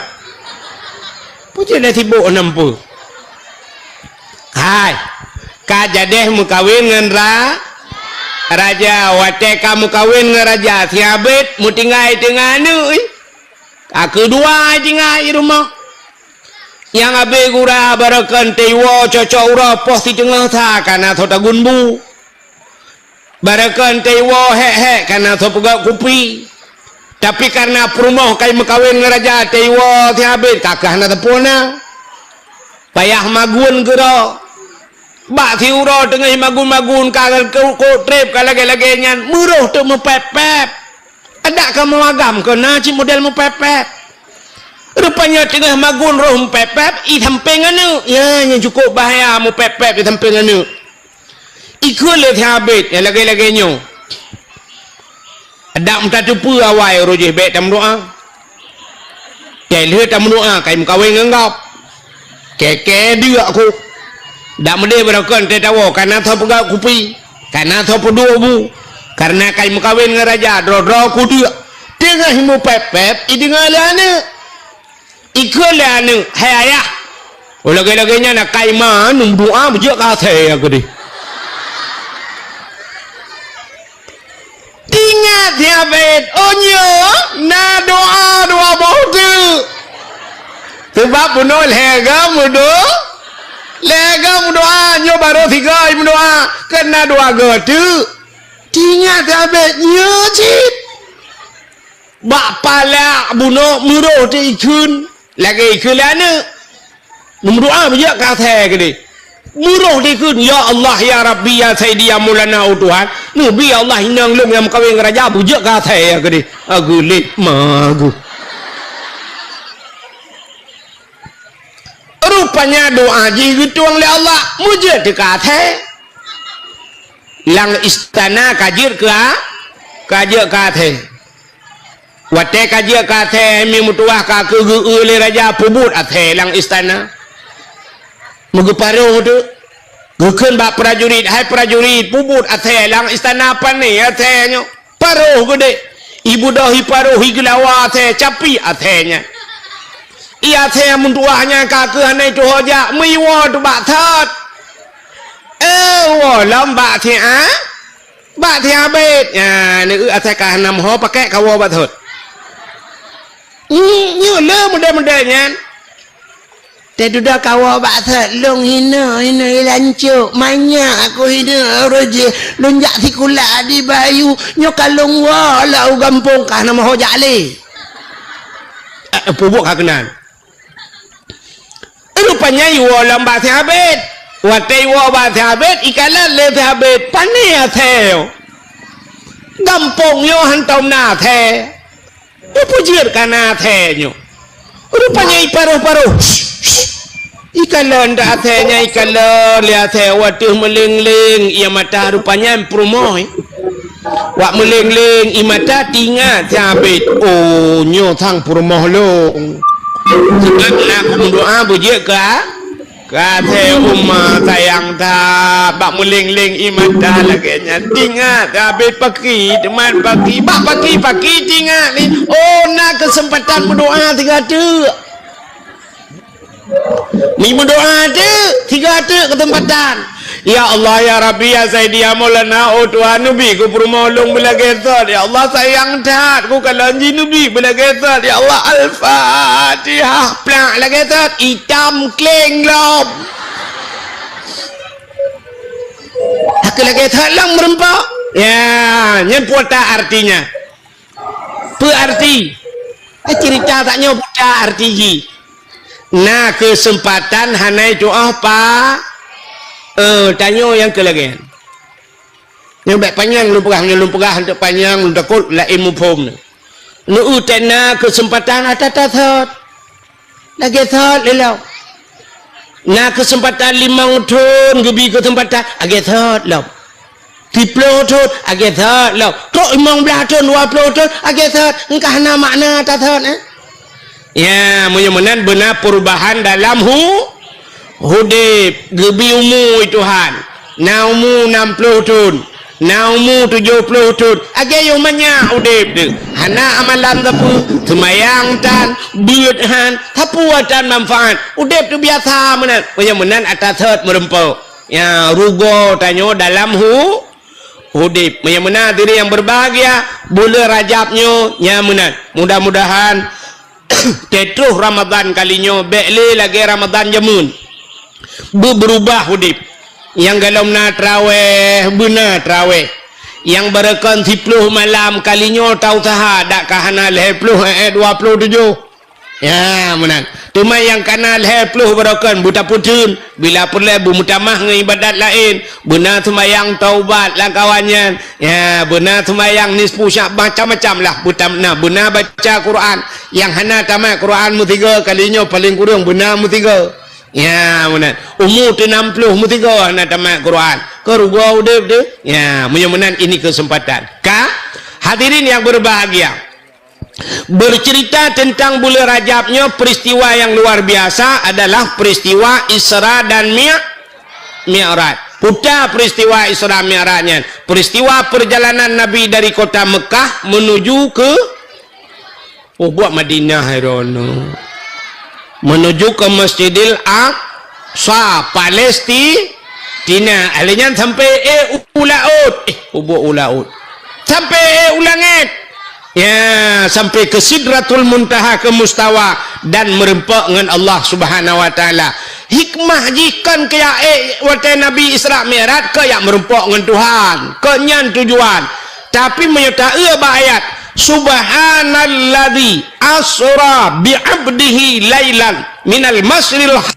Peue jeuet na sibok nam peue? Hai, ka jadéh meukawen ngon ra-, raja. Watée ka meukawen ngon raja, Teuhabét meutinggai teungoh aneuk, ih. Ka keudua tinggai di rumoh. Nyang abée gura barokon teuiwoe cocok uroe poh siteungoh sa ka na soe tagun bu. Barokon teuiwoe hék-hék ka na soe peugöt kupi. Tapi kareuna peurumoh ka meukawen ngon raja teuiwoe Teuhabét ka keuh hana teupeu na. Payah magun keudroe. Bak siuroe teungoh magun-magun ka keu-, keu treb ka lagée-lagée nyan, meuroh teuk meupép-pép. Adak ka meuagam keu na cit model meupép-pép. Rupanya teungoh magun roh meupép-pép, i sampéng aneuk. Ya, nyan cukôp bahaya meupép-pép i sampéng aneuk. Ikheun lé Teuhabét nyang lagée-lagée nyoe. Adak meutateupeue awai uroe jih bék tameudoá. Teuh lheueh tameudoá ka meukawen ngon gob. Kée-kée deuk ku. Dak meudeh barokon teuh tawoe ka na soe peugöt kupi, ka na soe peuduek bu. Kareuna ka meukawen ngon raja, droe-droe ku deuk. Teungoh meupép-pép, ideungoe lé aneuk. Ikheun lé aneuk, "Hai ayah, oh lagée-lagée nyan akai ma neumeudoá beujeuet keu asèe keudeh." Tingat Teuhabét, oh nyoe na doá dua boh teuk. Sabab bunoe lhée goe meudo-, lhée goe meudoá, nyoe barô sigoe meudoá, keu na dua goe teuk. Tingat Teuhabét nyoe cit. Bak palak bunoe meuroh teuk ikheun, lagée ikheun lé aneuk. Neumeudoá beujeuet keu asèe keudeh. Meuroh teuk ikheun, "Ya Allah, ya Rabbi, ya Sayyidi, ya Maulana, oh Tuhan, neubi ya Allah inong lôn nyang meukawen ngon raja beujeuet keu asèe keudeh." Ageulet ma geuh. Rupanya doá jih geutueng lé Allah, meujeuet teuk keu asèe. Lam istana ka jeuet keu a-, ka jeuet keu asèe. Watée ka jeuet keu asèe, mi meutuwah ka keu geu-eu lé raja peubuet asèe lam istana. Meugeuparoh teuk. Geukheun bak prajurit, "Hai prajurit, peubuet asèe lam istana pane asèe nyoe." Paroh geudeh. Ibeudôh iparoh igeulawa asèe, capi asèe nyan. Ié asèe meutuwah nyan ka keuh hana ituho jak, meuiwoe teuk bak thot. Eh, woe lom bak siat. Bak siat abét nyan, neueu asai ka hana meuho pakèk kawoe bak thot. Nyoe le model-model nyan. Teududoe kawoe bak thot, lôn hinoe, hinoe i lancok, manyak aku hinoe, uroe jih lôn jak sikula di Bayu, nyoe ka lôn woe lom u gampông ka hana meuho jak lé. Eh, peubuet ka keunan. Rupanya iwoe lom bak siat abét. Watée iwoe bak siat abét, ikalon lé siat abét, pane asèe nyoe. Gampông nyoe hantom na asèe. Ipeujeuet ka na asèe nyoe. Rupanya iparoh-paroh. Ikalon dak asèe nyan, ikalon lé asèe, watée meuleng-leng ié mata rupanya peurumoh. Wak meuleng-leng ié mata teuingat siat abét, "Oh, nyoe sang peurumoh lôn. Seukali aku meudoá beujeuet ka, ka asèe uma sayang that." Bak meuleng-leng ié mata lagée nyan, teuingat siat abét paki, teuma paki, bak paki-paki teuingat ni, "Oh, na keuseumpatan meudoá sigoe teuk." Ni meudoá teuk, sigoe teuk keuseumpatan. "Ya Allah, ya Rabbi, ya Sayyidi, ya Maulana, oh Tuhan, neubi keu peurumoh lôn beulagée thot. Ya Allah, sayang that, kukalon jih neubi beulagée thot. Ya Allah, Al-Fatihah." Plak lagée thot, itam kleng lom. Ka lagée that lom meureumpok. Ya, nyan peue ata artinya. Peue arti? Eh, cerita tanyoe peue ata arti jih. Na keuseumpatan hana tu'oh pa. Eh, tanyoe nyang keu lagée nyan. Nyoe bék panyang lôn peugah, nyoe lôn peugah hantom panyang, lôn takot laén muphom. Neu-eu teuk na keuseumpatan ata-ata thot. Lagée thot lé lom. Na keuseumpatan limong thon geubi keuseumpatan, lagée thot lom. Siplôh thon, lagée thot lom. Trok limong blaih thon, dua plôh thon, lagée thot. Engkah na makna ata thot, eh? Ya, meunyoe meunan beuna perubahan dalam hu-, udeb, geubi umu Tuhan. Na umu nam plôh thon, na umu tujoh plôh thon. Lagée yoh manyak udeb teuh. Hana amalan sapeue, seumayang tan, beuet han, sapeue tan manfaat. Udeb teuh biasa meunan. Meunyoe meunan ata thot meureumpok. Ya, rugoe tanyoe dalam hu-, udeb. Meunyoe meunan hadirin yang berbahagia, buleuen Rajab nyoe nyang meunan. Mudah-mudahan teutroh Ramadan kali nyoe bék lé lagée Ramadan jameun. Beu-, beurubah udeb. Nyang golom na traweh, beuna traweh. Nyang barokon siplôh malam kali nyoe tausaha dak ka hana lhée plôh, eh, eh, dua plôh tujoh. Ya, meunan. Teuma nyang kana lhée plôh barokon beutapeutheun, bila peureulée beumeutamah ngon ibadat laén, beuna seumayang taubat lam kawan nyan. Ya, beuna seumayang nisfu Sya'ban, macam-macam lah beutam-, na beuna baca Quran. Nyang hana tamat Quran meusigoe kali nyoe paleng kureueng beuna meusigoe. Ya, meunan. Umu teuh nam plôh meusigoe hana tamat Quran. Keu rugoe udeb teuh. Ya, meunyoe meunan ini keuseumpatan. Ka, hadirin yang berbahagia. Bercerita tentang buleuen Rajab nyoe, peristiwa yang luar biasa adalah peristiwa Isra dan Mi-, Mi'raj. Peue ata peristiwa Isra Mi'raj nyan? Peristiwa perjalanan Nabi dari kota Mekah menuju ke, oh, buet Madinah hai droeneuh. Menuju ke Masjidil Aqsa, Palesti-, Tina, lheueh nyan sampoe ék u laôt. Eh, ubak u laôt. Sampoe ék u langét. Ya, sampoe keu Sidratul Muntaha, keu mustawa dan meureumpok ngon Allah Subhanahu wa Taala. Hikmah jih kon keu jak ék watée Nabi Isra Mi'raj, keu jak meureumpok ngon Tuhan. Kon nyan tujuan. Tapi meunyoe ta-eu bak ayat, "Subhanalladzi asra bi 'abdihi lailan minal masjidil ha-,"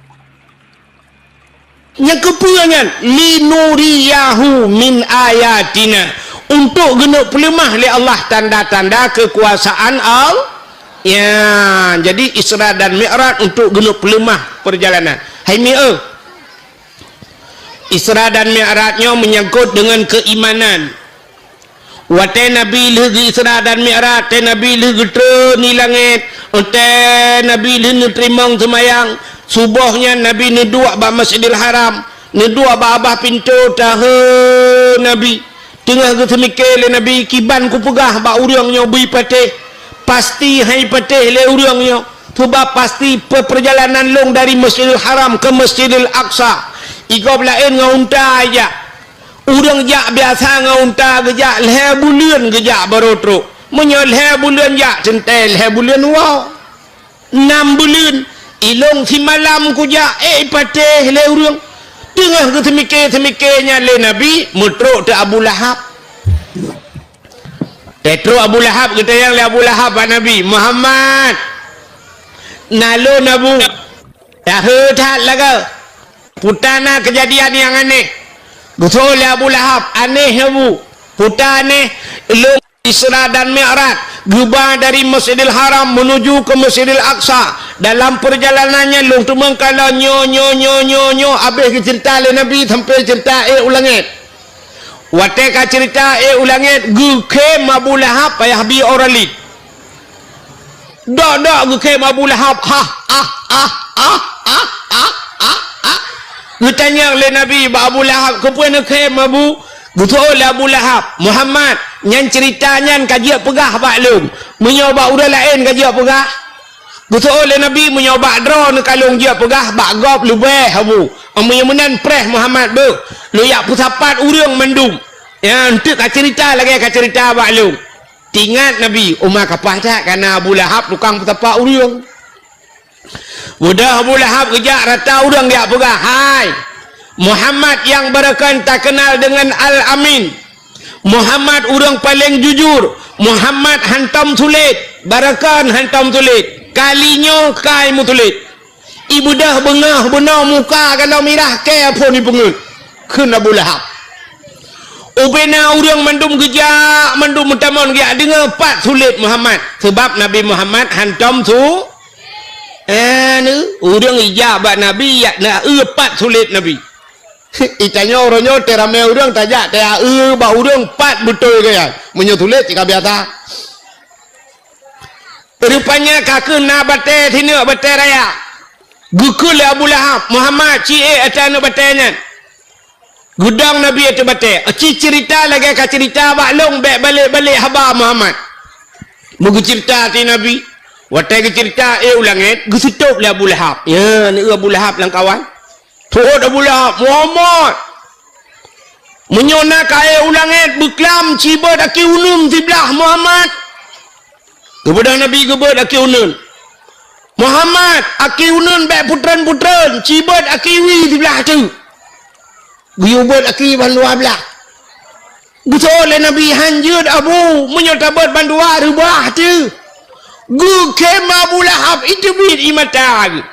Nyang keupeue nyan? "Linuriyahu min ayatina," untuk geuneuk peuleumah lé Allah tanda-tanda keukuasaan Al-, ya, jadi Isra dan Mi'raj untuk geuneuk peuleumah peurjalanan. Hai mi-, eu, Isra dan Mi'raj nyoe meunyangkot deungon keuimanan. Watée Nabi lheueh geu-Isra dan Mi'raj, watée Nabi lheueh geutreun di langét, watée Nabi lheueh neuteurimong seumayang suboh nyan, Nabi neuduek bak Masjidil Haram, neuduek bak babah pintoe, tahe Nabi. Teungoh geuseumike lé Nabi, "Kiban kupeugah bak ureuëng nyoe bri patéh? Pasti han jipatéh lé ureuëng nyoe, sabab pasti pe-, peurjalanan lôn dari Masjidil Haram keu Masjidil Aqsa, i gob laén ngon unta jijak." Ureuëng jak biasa ngon unta geujak, lhée buleuen geujak barô trok. Meunyoe lhée buleuen jak, teuntée lhée buleuen woe. Nam buleuen, ilôn simalam kujak, ék jipatéh lé ureuëng. Teungoh geuseumike-seumike nyan lé Nabi, meutrok teuk Abu Lahab. Teutrok Abu Lahab, geutanyong lé Abu Lahab bak Nabi, "Muhammad, na lôn, Abu, tahe that lagoe." Peue ata na keujadian nyang aneh. Geutanyong lé Abu Lahab, "Aneh, Abu." "Peue ata aneh?" "Lôn Isra dan Mi'raj, geuba dari Masjidil Haram menuju ke Masjidil Aqsa. Dalam perjalanan nyan lôn teumeung kalon nyoe, nyoe, nyoe, nyoe, nyoe." Habéh geuceurita lé Nabi sampoe ceurita ék u langét. Watée ka ceurita ék u langét, geukhém Abu Lahab payah bi orang laén. Dok-dok geukhém Abu Lahab, "Hah, ah, ah, ah." Geutanyong lé Nabi bak Abu Lahab, "Keupeue neukhém, Abu?" Geutanyong lé Abu Lahab, "Muhammad, nyan ceurita nyan ka jeuet peugah bak lôn. Meunyoe bak ureuëng laén ka jeuet peugah?" Geutanyong lé Nabi, "Meunyoe bak droeneuh ka lôn jeuet peugah, bak gob leubeh, Abu. Meunyoe meunan preh Muhammad beuh, lôn jak peusapat ureuëng mandum. Nyan teuk ka ceurita lagée ka ceurita bak lôn." Teuingat Nabi, uma kapah that kana Abu Lahab tukang peusapat ureuëng. Beudôh Abu Lahab geujak rata ureuëng geujak peugah, "Hai, Muhammad nyang barokon takeunal deungon Al-Amin. Muhammad ureuëng paleng jujur. Muhammad hantom sulet. Barokon hantom sulet. Kali nyoe kai meusulet. Ibeudôh beungoh bunoe muka galom mirah kée phon ipeungeuet. Kheun Abu Lahab. Ubena ureuëng mandum geujak, mandum meutamong geujak deungoe pat sulet Muhammad. Sabab Nabi Muhammad hantom su-, eh, ureuëng ijak bak Nabi, yak na eu pat sulet Nabi. Itanyoe uroe nyoe teuramé ureuëng tajak taya eu bak ureuëng pat beutôi gaya. Meunyoe sulet cit ka biasa. Rupanya ka kheun na batée sineuk batée raya. Geukheun lé Abu Lahab, "Muhammad, ci ék ata aneuëk batée nyan." Geudong Nabi ateueh batée. Ci cerita lagée ka cerita bak lôn bék balek-balek haba Muhammad. Meugeucerita ateueh Nabi. Watée geucerita ék u langét, geuseutôb lé Abu Lahab. Ya, neu Abu Lahab lam kawan. Teuôt Abu Lahab, "Muhammad! Meunyoe na kayée u langét beuklam cibeuet aki uneun siblah Muhammad." Geubeudôh Nabi geubeuet aki uneun. "Muhammad, aki uneun bék putreun-putreun, cibeuet aki wie siblah teuk." Geuyue beuet aki bandua blah. Geuseuôt lé Nabi, "Han jeuet Abu, meunyoe tabeuet bandua reubah teuk." Geukhem Abu Lahab, iteubiet ie mata geuh.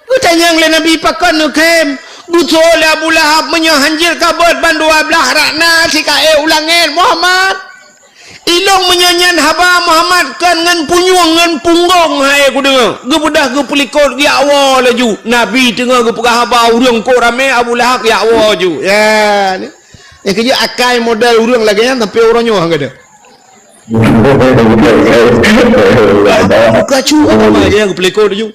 Geutanyong lé Nabi, "Pakon neukhém?" Geuseuôt lé Abu Lahab, "Meunyoe han jeuet kabeuet bandua blah rakna sikaék u langét Muhammad, ilong meunyoe nyan haba Muhammad kon ngon punyueng ngon punggong hai kudeungoe." Geubeudôh geupeulikot geujak woe laju. Nabi teungoh geupeugah haba ureuëng kok ramé Abu Lahab geujak woe ju. Ya, ni. Nyang keujeuet akai model ureuëng lagée nyan sampai uroe nyoe geuda. Buka cu apa mah dia geupeulikot laju.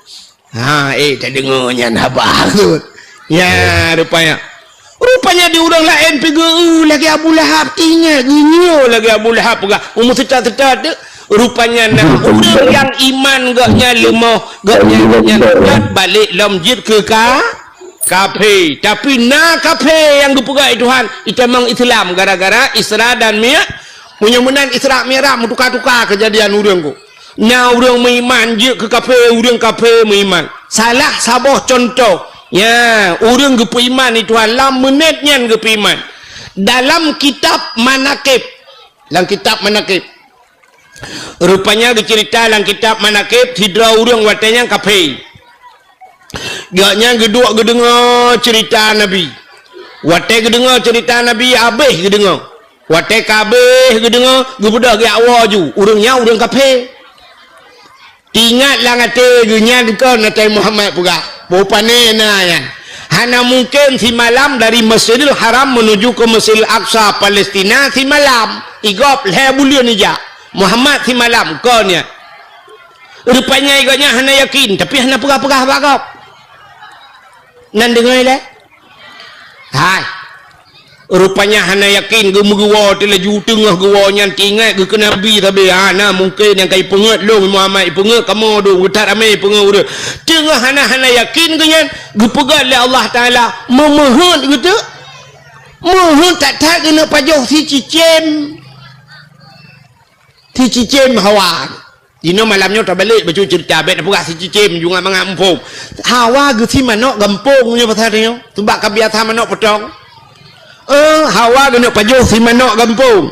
Ha, eh, tadeungoe nyan haba kheueh. Ya, rupanya. Rupanya di ureuëng laén pi geu lagée Abu Lahab, tingat geunyoe lagée Abu Lahab peugah. Umur seuta-seuta tu, rupanya na ureuëng nyang iman gobnyan leumoh, gobnyan, gobnyan, gobnyan balek lom jeuet keu ka, kafé. Tapi na kafé nyang geupeugah lé Tuhan, itamong Islam gara-gara Isra dan Mi-, meunyoe meunan Isra Mi'raj meutuka-tuka keujadian ureuëng ku. Na ureuëng meuiman jeuet keu kafé, ureuëng kafé meuiman. Salah saboh cuntoh, ya, ureuëng geupeuiman lé Tuhan lam meunet nyan geupeuiman. Dalam kitab Manaqib, lam kitab Manaqib, rupanya geucerita lam kitab Manaqib, sidroe ureuëng watée nyan kafé. Gobnyan geuduek geudeungoe ceurita Nabi. Watée geudeungoe ceurita Nabi, habéh geudeungoe. Watée ka habéh geudeungoe, geubeudôh geujak woe ju. Ureuëng nyan ureuëng kafé. Teuingat lam até geuh nyan kon Nabi Muhammad peugah, "Peue pané na nyan? Hana mungken simalam dari Masjidil Haram menuju ke Masjidil Aqsa, Palestina, simalam. Igob lhée buleuen ijak. Muhammad simalam kon nyan." Rupanya gobnyan hana yakin, tapi hana peugah-peugah bak gob. Nan deungoe lé? Hai. Rupanya hana yakin, geumeugeue woe teulaju, teungoh geuwoe nyan teuingat geukheun Nabi sabe, "Hana mungken nyang ka ipeungeuet lôn Muhammad, ipeungeuet kamoe dum, geuthat ramé ipeungeuet ureuëng." Teungoh hana, hana yakin geuh nyan, geupeugah lé Allah Taala, "Meumeuheuet geuh teuk." Meuheuet that-that geuneuk pajoh sicicém. Sicicém hawa. Inoe malam nyoe tabalek bacut ceurita, bék tapeugah sicicém, ju ngat mangat muphom. Hawa geusie manok gampông nyoe pasal nyoe, sabab ka biasa manok peutong. Eh, hawa geuneuk pajoh sie manok gampông.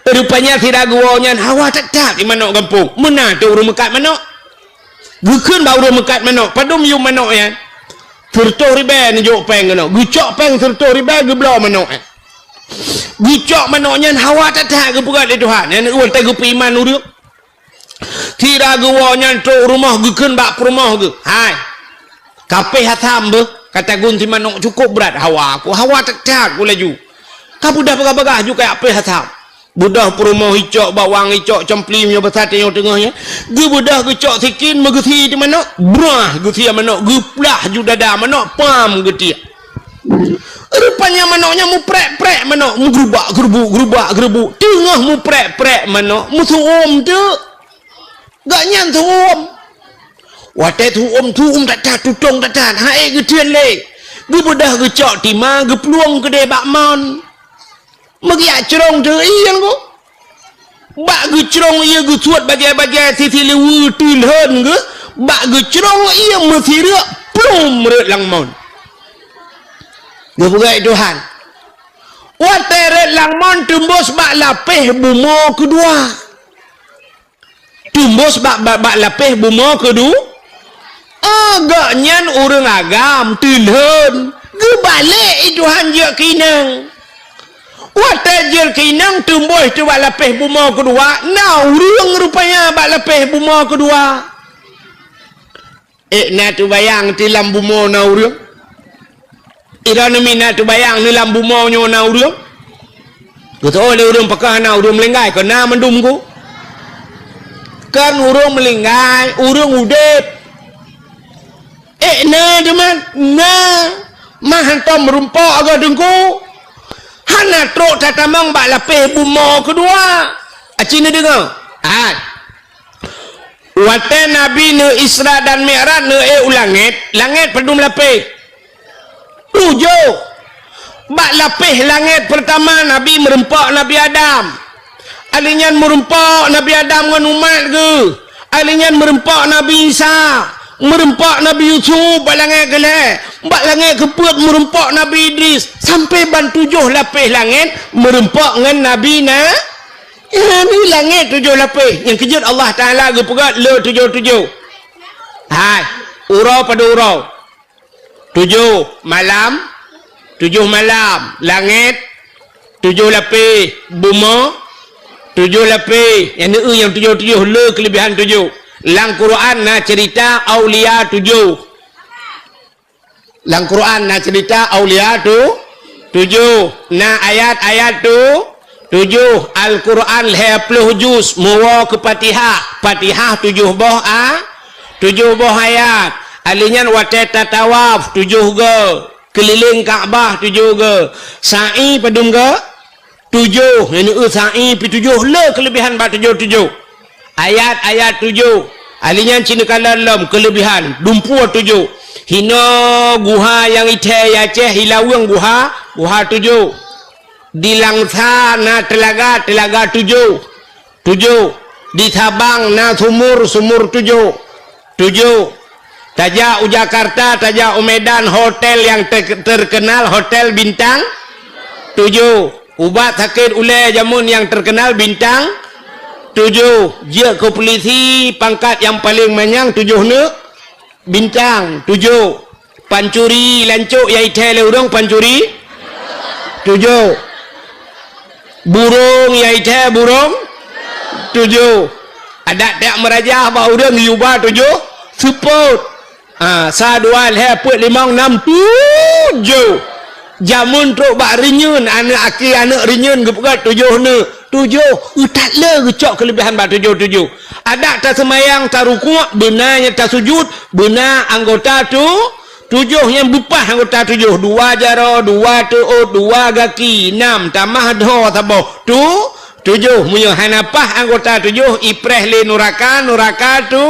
Rupanya sira geuwoe nyan hawa that-that sie manok gampông. Meunan teuh ureuëng meukat manok. Geukheun bak ureuëng meukat manok, "Padum yum manok nyan?" "Sireutôh ribée neujok péng keunoe." Geucok péng sireutôh ribée geubloe manok nyan. Geucok manok nyan hawa that-that geupeugah lé Tuhan. Nyan watée geupeuiman ureuëng. Sira geuwoe nyan trok rumoh geukheun bak peurumoh geuh, "Hai, kapéh asam beuh, ka tagun sie manok cukôp brat hawa ku, hawa that-that ku laju. Ka beudôh bagah-bagah ju kajak péh asam." Beudôh peurumoh icok bawang, icok cempli meunyoe basa tanyoe teungoh nyan. Geubeudôh geucok sikin meugeusie di manok, brah geusie manok, geuplah ju dada manok, pam geutiek. Rupanya manok nyan muprek-prek manok, meugeurubak-geurubuk, geurubak-geurubuk. Teungoh muprek-prek manok, meusu'uem teuk. Gobnyan su'uem. Watée su'uem, su'uem that-that, tutong that-that, han ék geuteuen lé. Geubeudôh geucok tima, geuplueng keudeh bak mon. Meugeujak crông teuk ié nyan ku. Bak geucrông ié geusuet bajée-bajée sisi liweue teulhon geuh, bak geucrông ié meusireuk plum rot lam mon. Geupeugah Tuhan. Watée rot lam mon teumbus bak lapéh bumoe keudua. Teumbus bak, bak, bak lapéh bumoe keudua. Oh, gobnyan ureuëng agam, teulhon. Geubalek i Tuhan jeuet keu inong. Watée jeuet keu inong teumbus teubak lapéh bumoe keudua, na ureuëng rupanya bak lapéh bumoe keudua. Ék na teubayang ti lam bumoe na ureuëng? Droeneuh mi na teubayang ni lam bumoe nyoe na ureuëng? Geuteuôh lé ureuëng pakon hana ureuëng meulinggai, kon na mandum ku. Kon ureuëng meulinggai, ureuëng udeb. Ék na teuma? Na. Mah hantom meurumpok agak teungku. Hana trok tatamong bak lapéh bumoe keudua. Aci neudeungoe? Hai. Watée Nabi neu Isra dan Mi'raj neu ék u langét, langét padum lapéh? Tujoh. Bak lapéh langét peurtama Nabi meurumpok Nabi Adam. Alheuh nyan meurumpok Nabi Adam ngon umat geuh. Alheuh nyan meurumpok Nabi Isa. Meurumpok Nabi Yusuf bak langét keulhée. Bak langét keupeuet meurumpok Nabi Idris. Sampai ban tujoh lapéh langét meurumpok ngon Nabi na Nyan ni langét tujoh lapéh. Nyang keujeuet Allah Taala geupeugah le tujoh-tujoh. Hai, uroe padum uroe? Tujoh malam, tujoh malam. Langét, tujoh lapéh. Bumoe, tujoh lapéh. Nyang neu nyang tujoh-tujoh, le keuleubihan tujoh. Lam Quran na ceurita aulia tujoh. Lam Quran na ceurita aulia tu tujoh, na ayat-ayat tu tujoh. Al-Quran lhée ploh juz, meuwoe keu Fatihah. Fatihah tujoh boh a, tujoh boh ayat. Alheuh nyan watée tatawaf tujoh goe, keulileng Ka'bah tujoh goe, sa'i padum goe? Tujoh, nyang neu sa'i pih tujoh, le keuleubihan bak tujoh-tujoh. Ayat-ayat tujoh. Alheuh nyan ci neukalon lom keuleubihan, dumpeue tujoh. Hinoe guha nyang ithée i Aceh, i Laweueng guha, guha tujoh. Di Langsa na teulaga, teulaga tujoh. Tujoh. Di Sabang na sumur, sumur tujoh. Tujoh. Tajak u Jakarta, tajak u Medan, hotel nyang ter-, terkenal, hotel bintang tujoh. Ubat sakét ulée jameun nyang terkenal bintang tujoh. Jeuet keu pulisi pangkat nyang paleng manyang tujoh neuk bintang tujoh. Pancuri lancok nyang ithée lé ureuëng pancuri tujoh. Burong nyang ithée burong tujoh. Adak tajak meurajah bak ureuëng yuba tujoh seupôt. Ha, sa dua lhée peuet limong nam tujoh. Jameun trok bak reunyeun, aneuëk aki aneuëk reunyeun geupeugah tujoh neuk. Tujoh, eu that le geucok keuleubihan bak tujoh-tujoh. Adak taseumayang, tarukuk, beuna nyang tasujut, beuna anggota tu, tujoh nyang beupah anggota tujoh. Dua jaroe, dua teuôt, dua gaki, nam, tamah dhoe saboh. Tu, tujoh. Meunyoe hana pah anggota tujoh, ipreh lé nuraka, nuraka tu,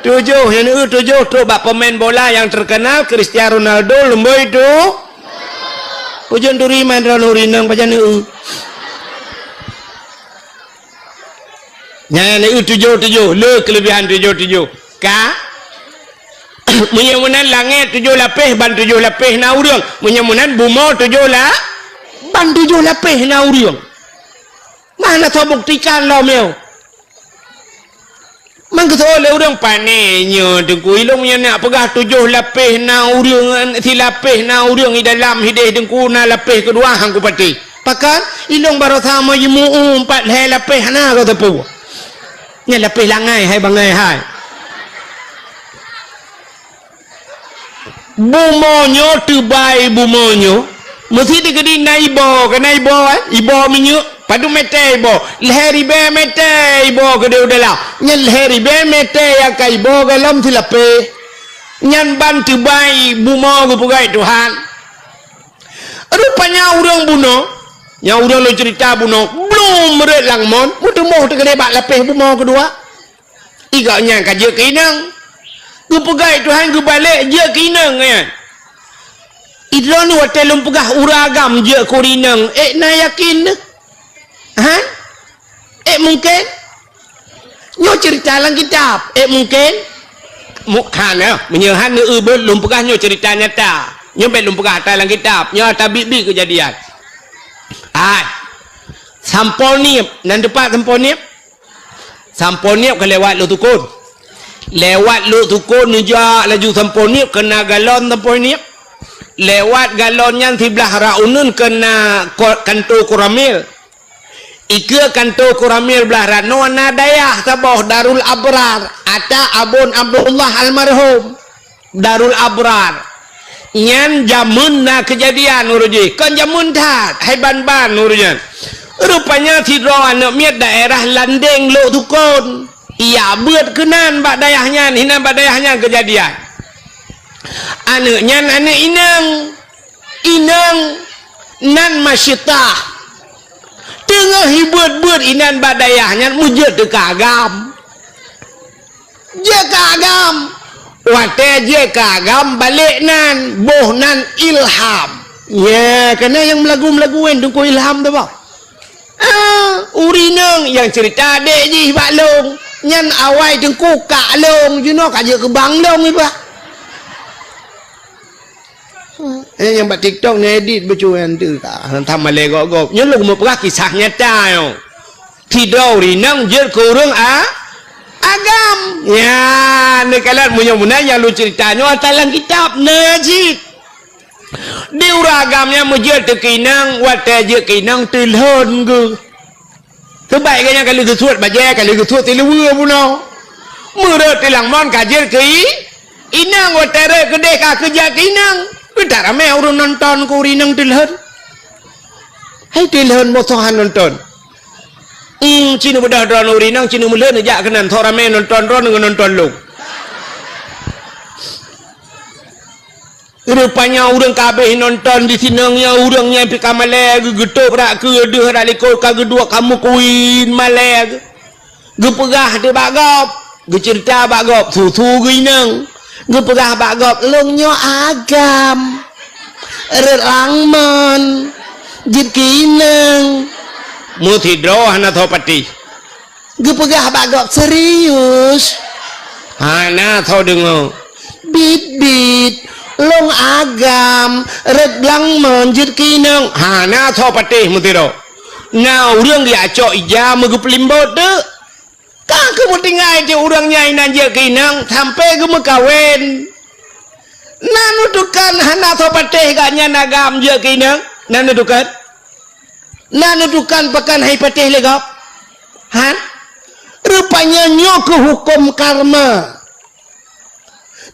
tujoh. Nyang neu tujoh trok bak pemain bola nyang terkenal, Cristiano Ronaldo, leumboi tu. Ujong turi man droe nuri nang pajan eu. Nyan eu tujoh-tujoh, le keuleubihan tujoh-tujoh. Ka? Meunyoe meunan langét tujoh lapéh, ban tujoh lapéh na ureuëng. Meunyoe meunan bumoe tujoh la-, ban tujoh lapéh na ureuëng. Mana soe buktikan lom nyoe? Mangkeuseuôt lé ureuëng pané nyoe teungku, ilong nyang nak peugah tujoh lapéh na ureuëng, silapéh na ureuëng i dalam hideh teungku, na lapéh keudua han kupatéh. Pakon? Ilong barosa meujimu empat lhée lapéh hana geuteupeu. Nyan lapéh langai hai bangai hai. Bumoe nyoe teubai bumoe nyoe, meusi dikeudi na iboh, keu na iboh, eh? Iboh minyeuk, padum mete iboh, lhée ribée mete iboh keudeh u dalam. Nyan lhée ribée mete nyang ka iboh golom silapéh. Nyan ban teubai bumoe geupeugah Tuhan. Rupanya ureuëng bunoe, nyang ureuëng lôn ceurita bunoe, blom rot lam mon, meuteumé teukeudeh bak lapéh bumoe keudua. Igak nyan ka jeuet keu inong. Geupeugah Tuhan geubalek jeuet keu inong nyan. Idroeneuh watée lôn peugah ureuëng agam jeuet keu inong, ék na yakin? Ha? Ék mungken? Nyoe ceurita lam kitab, ék mungken? Mu-, hana, meunyoe hana eu beuet lôn peugah nyoe ceurita nyata. Nyoe bèk lôn peugah ata lam kitab, nyoe ata biet-biet keujadian. Hai. Sampoe Niep, nan teumpat Sampoe Niep? Sampoe Niep ka lewat Lhoksukon. Lewat Lhoksukon neujak laju Sampoe Niep, keu na galon Sampoe Niep. Lewat galon nyan siblah rot uneuen keu na ko-, kantô Koramil. Ikeue kantô Koramil blah rot nyoe na dayah saboh Darul Abrar, ata Abon Abdullah almarhum. Darul Abrar. Nyan jameun na keujadian uroe jih. Kon jameun that, hai ban-ban uroe nyan. Rupanya sidroe aneuk miet daerah Landeng Lhoksukon. Ijak beuet keunan bak dayah nyan, hinan bak dayah nyan keujadian. Aneuk nyan aneuk inong. Inong nan Masyitah. Teungoh jibeuet-beuet inan bak dayah nyan meujeuet teuka agam. Jeuet keu agam. Watèe jeuet keu agam balek nan, boh nan Ilham. Nya, keunan nyang meulagu-meulagu nyan Teungku Ilham tu bah. Ah, ureueng inong nyang ceurita adék jih bak lôn. Nyan awai Teungku kak lôn, jinoe ka jeuet keu bang lôn iba. Eh, nyang bak TikTok neuedit bacut nyan teuh ka. Hantom malèe gob-gob. Nyoe lôn meupeugah kisah nyata nyoe. Sidroe ureueng inong jeuet keu ureueng a-, agam. Nyan, neukalon meunyoe meunan nyang lôn ceurita nyoe ata lam kitab, na cit. Di ureueng agam nyan meujeuet teuka inong, watèe jeuet keu inong teulhon geuh. Teubaik geuh nyan ka lheueh geusuet bajèe, ka lheueh geusuet siluweue bunoe. Meureuet tilang mon ka jeuet keu i-, inong, watèe rhot keudeh ka keu jak keu inong. Beuta ramè ureueng nonton keu ureueng inong teulhon. Hai teulhon boh soe han nonton. Hmm, ci neubeudôh droeneuh ureueng inong, ci neumeulhon jak keunan, soe ramè nonton droeneuh ngon nonton lôn. Rupanya ureueng ka abéh nonton di sinan nyan, ureueng nyan pih ka malèe geuh, geutôb brat keudeuh brat likôt ka geuduek ka meukuin malèe geuh. Geupeugah teuh bak gob, geuceurita bak gob, su-su geuh inong. Geupeugah bak gob, "Lôn nyoe agam. Rhot lam mon, jeuet keu inong." Meusidroe hana soe patéh. Geupeugah bak gob, "Serius?" Hana soe deungö. "Bit-bit, lôn agam, rhot lam mon jeuet keu inong." Hana soe patéh meusidroe. Na ureueng geujak cok ija meugeupeulimbot teuk. Ka geumeutinggai cit ureueng nyan inan jeuet keu inong sampoe geumeukawen. Na neutukon hana soe patéh gobnyan agam jeuet keu inong? Na neutukon? Na neutukon pakon han jipatéh lé gob? Han? Rupanya nyoe keuh huköm karma.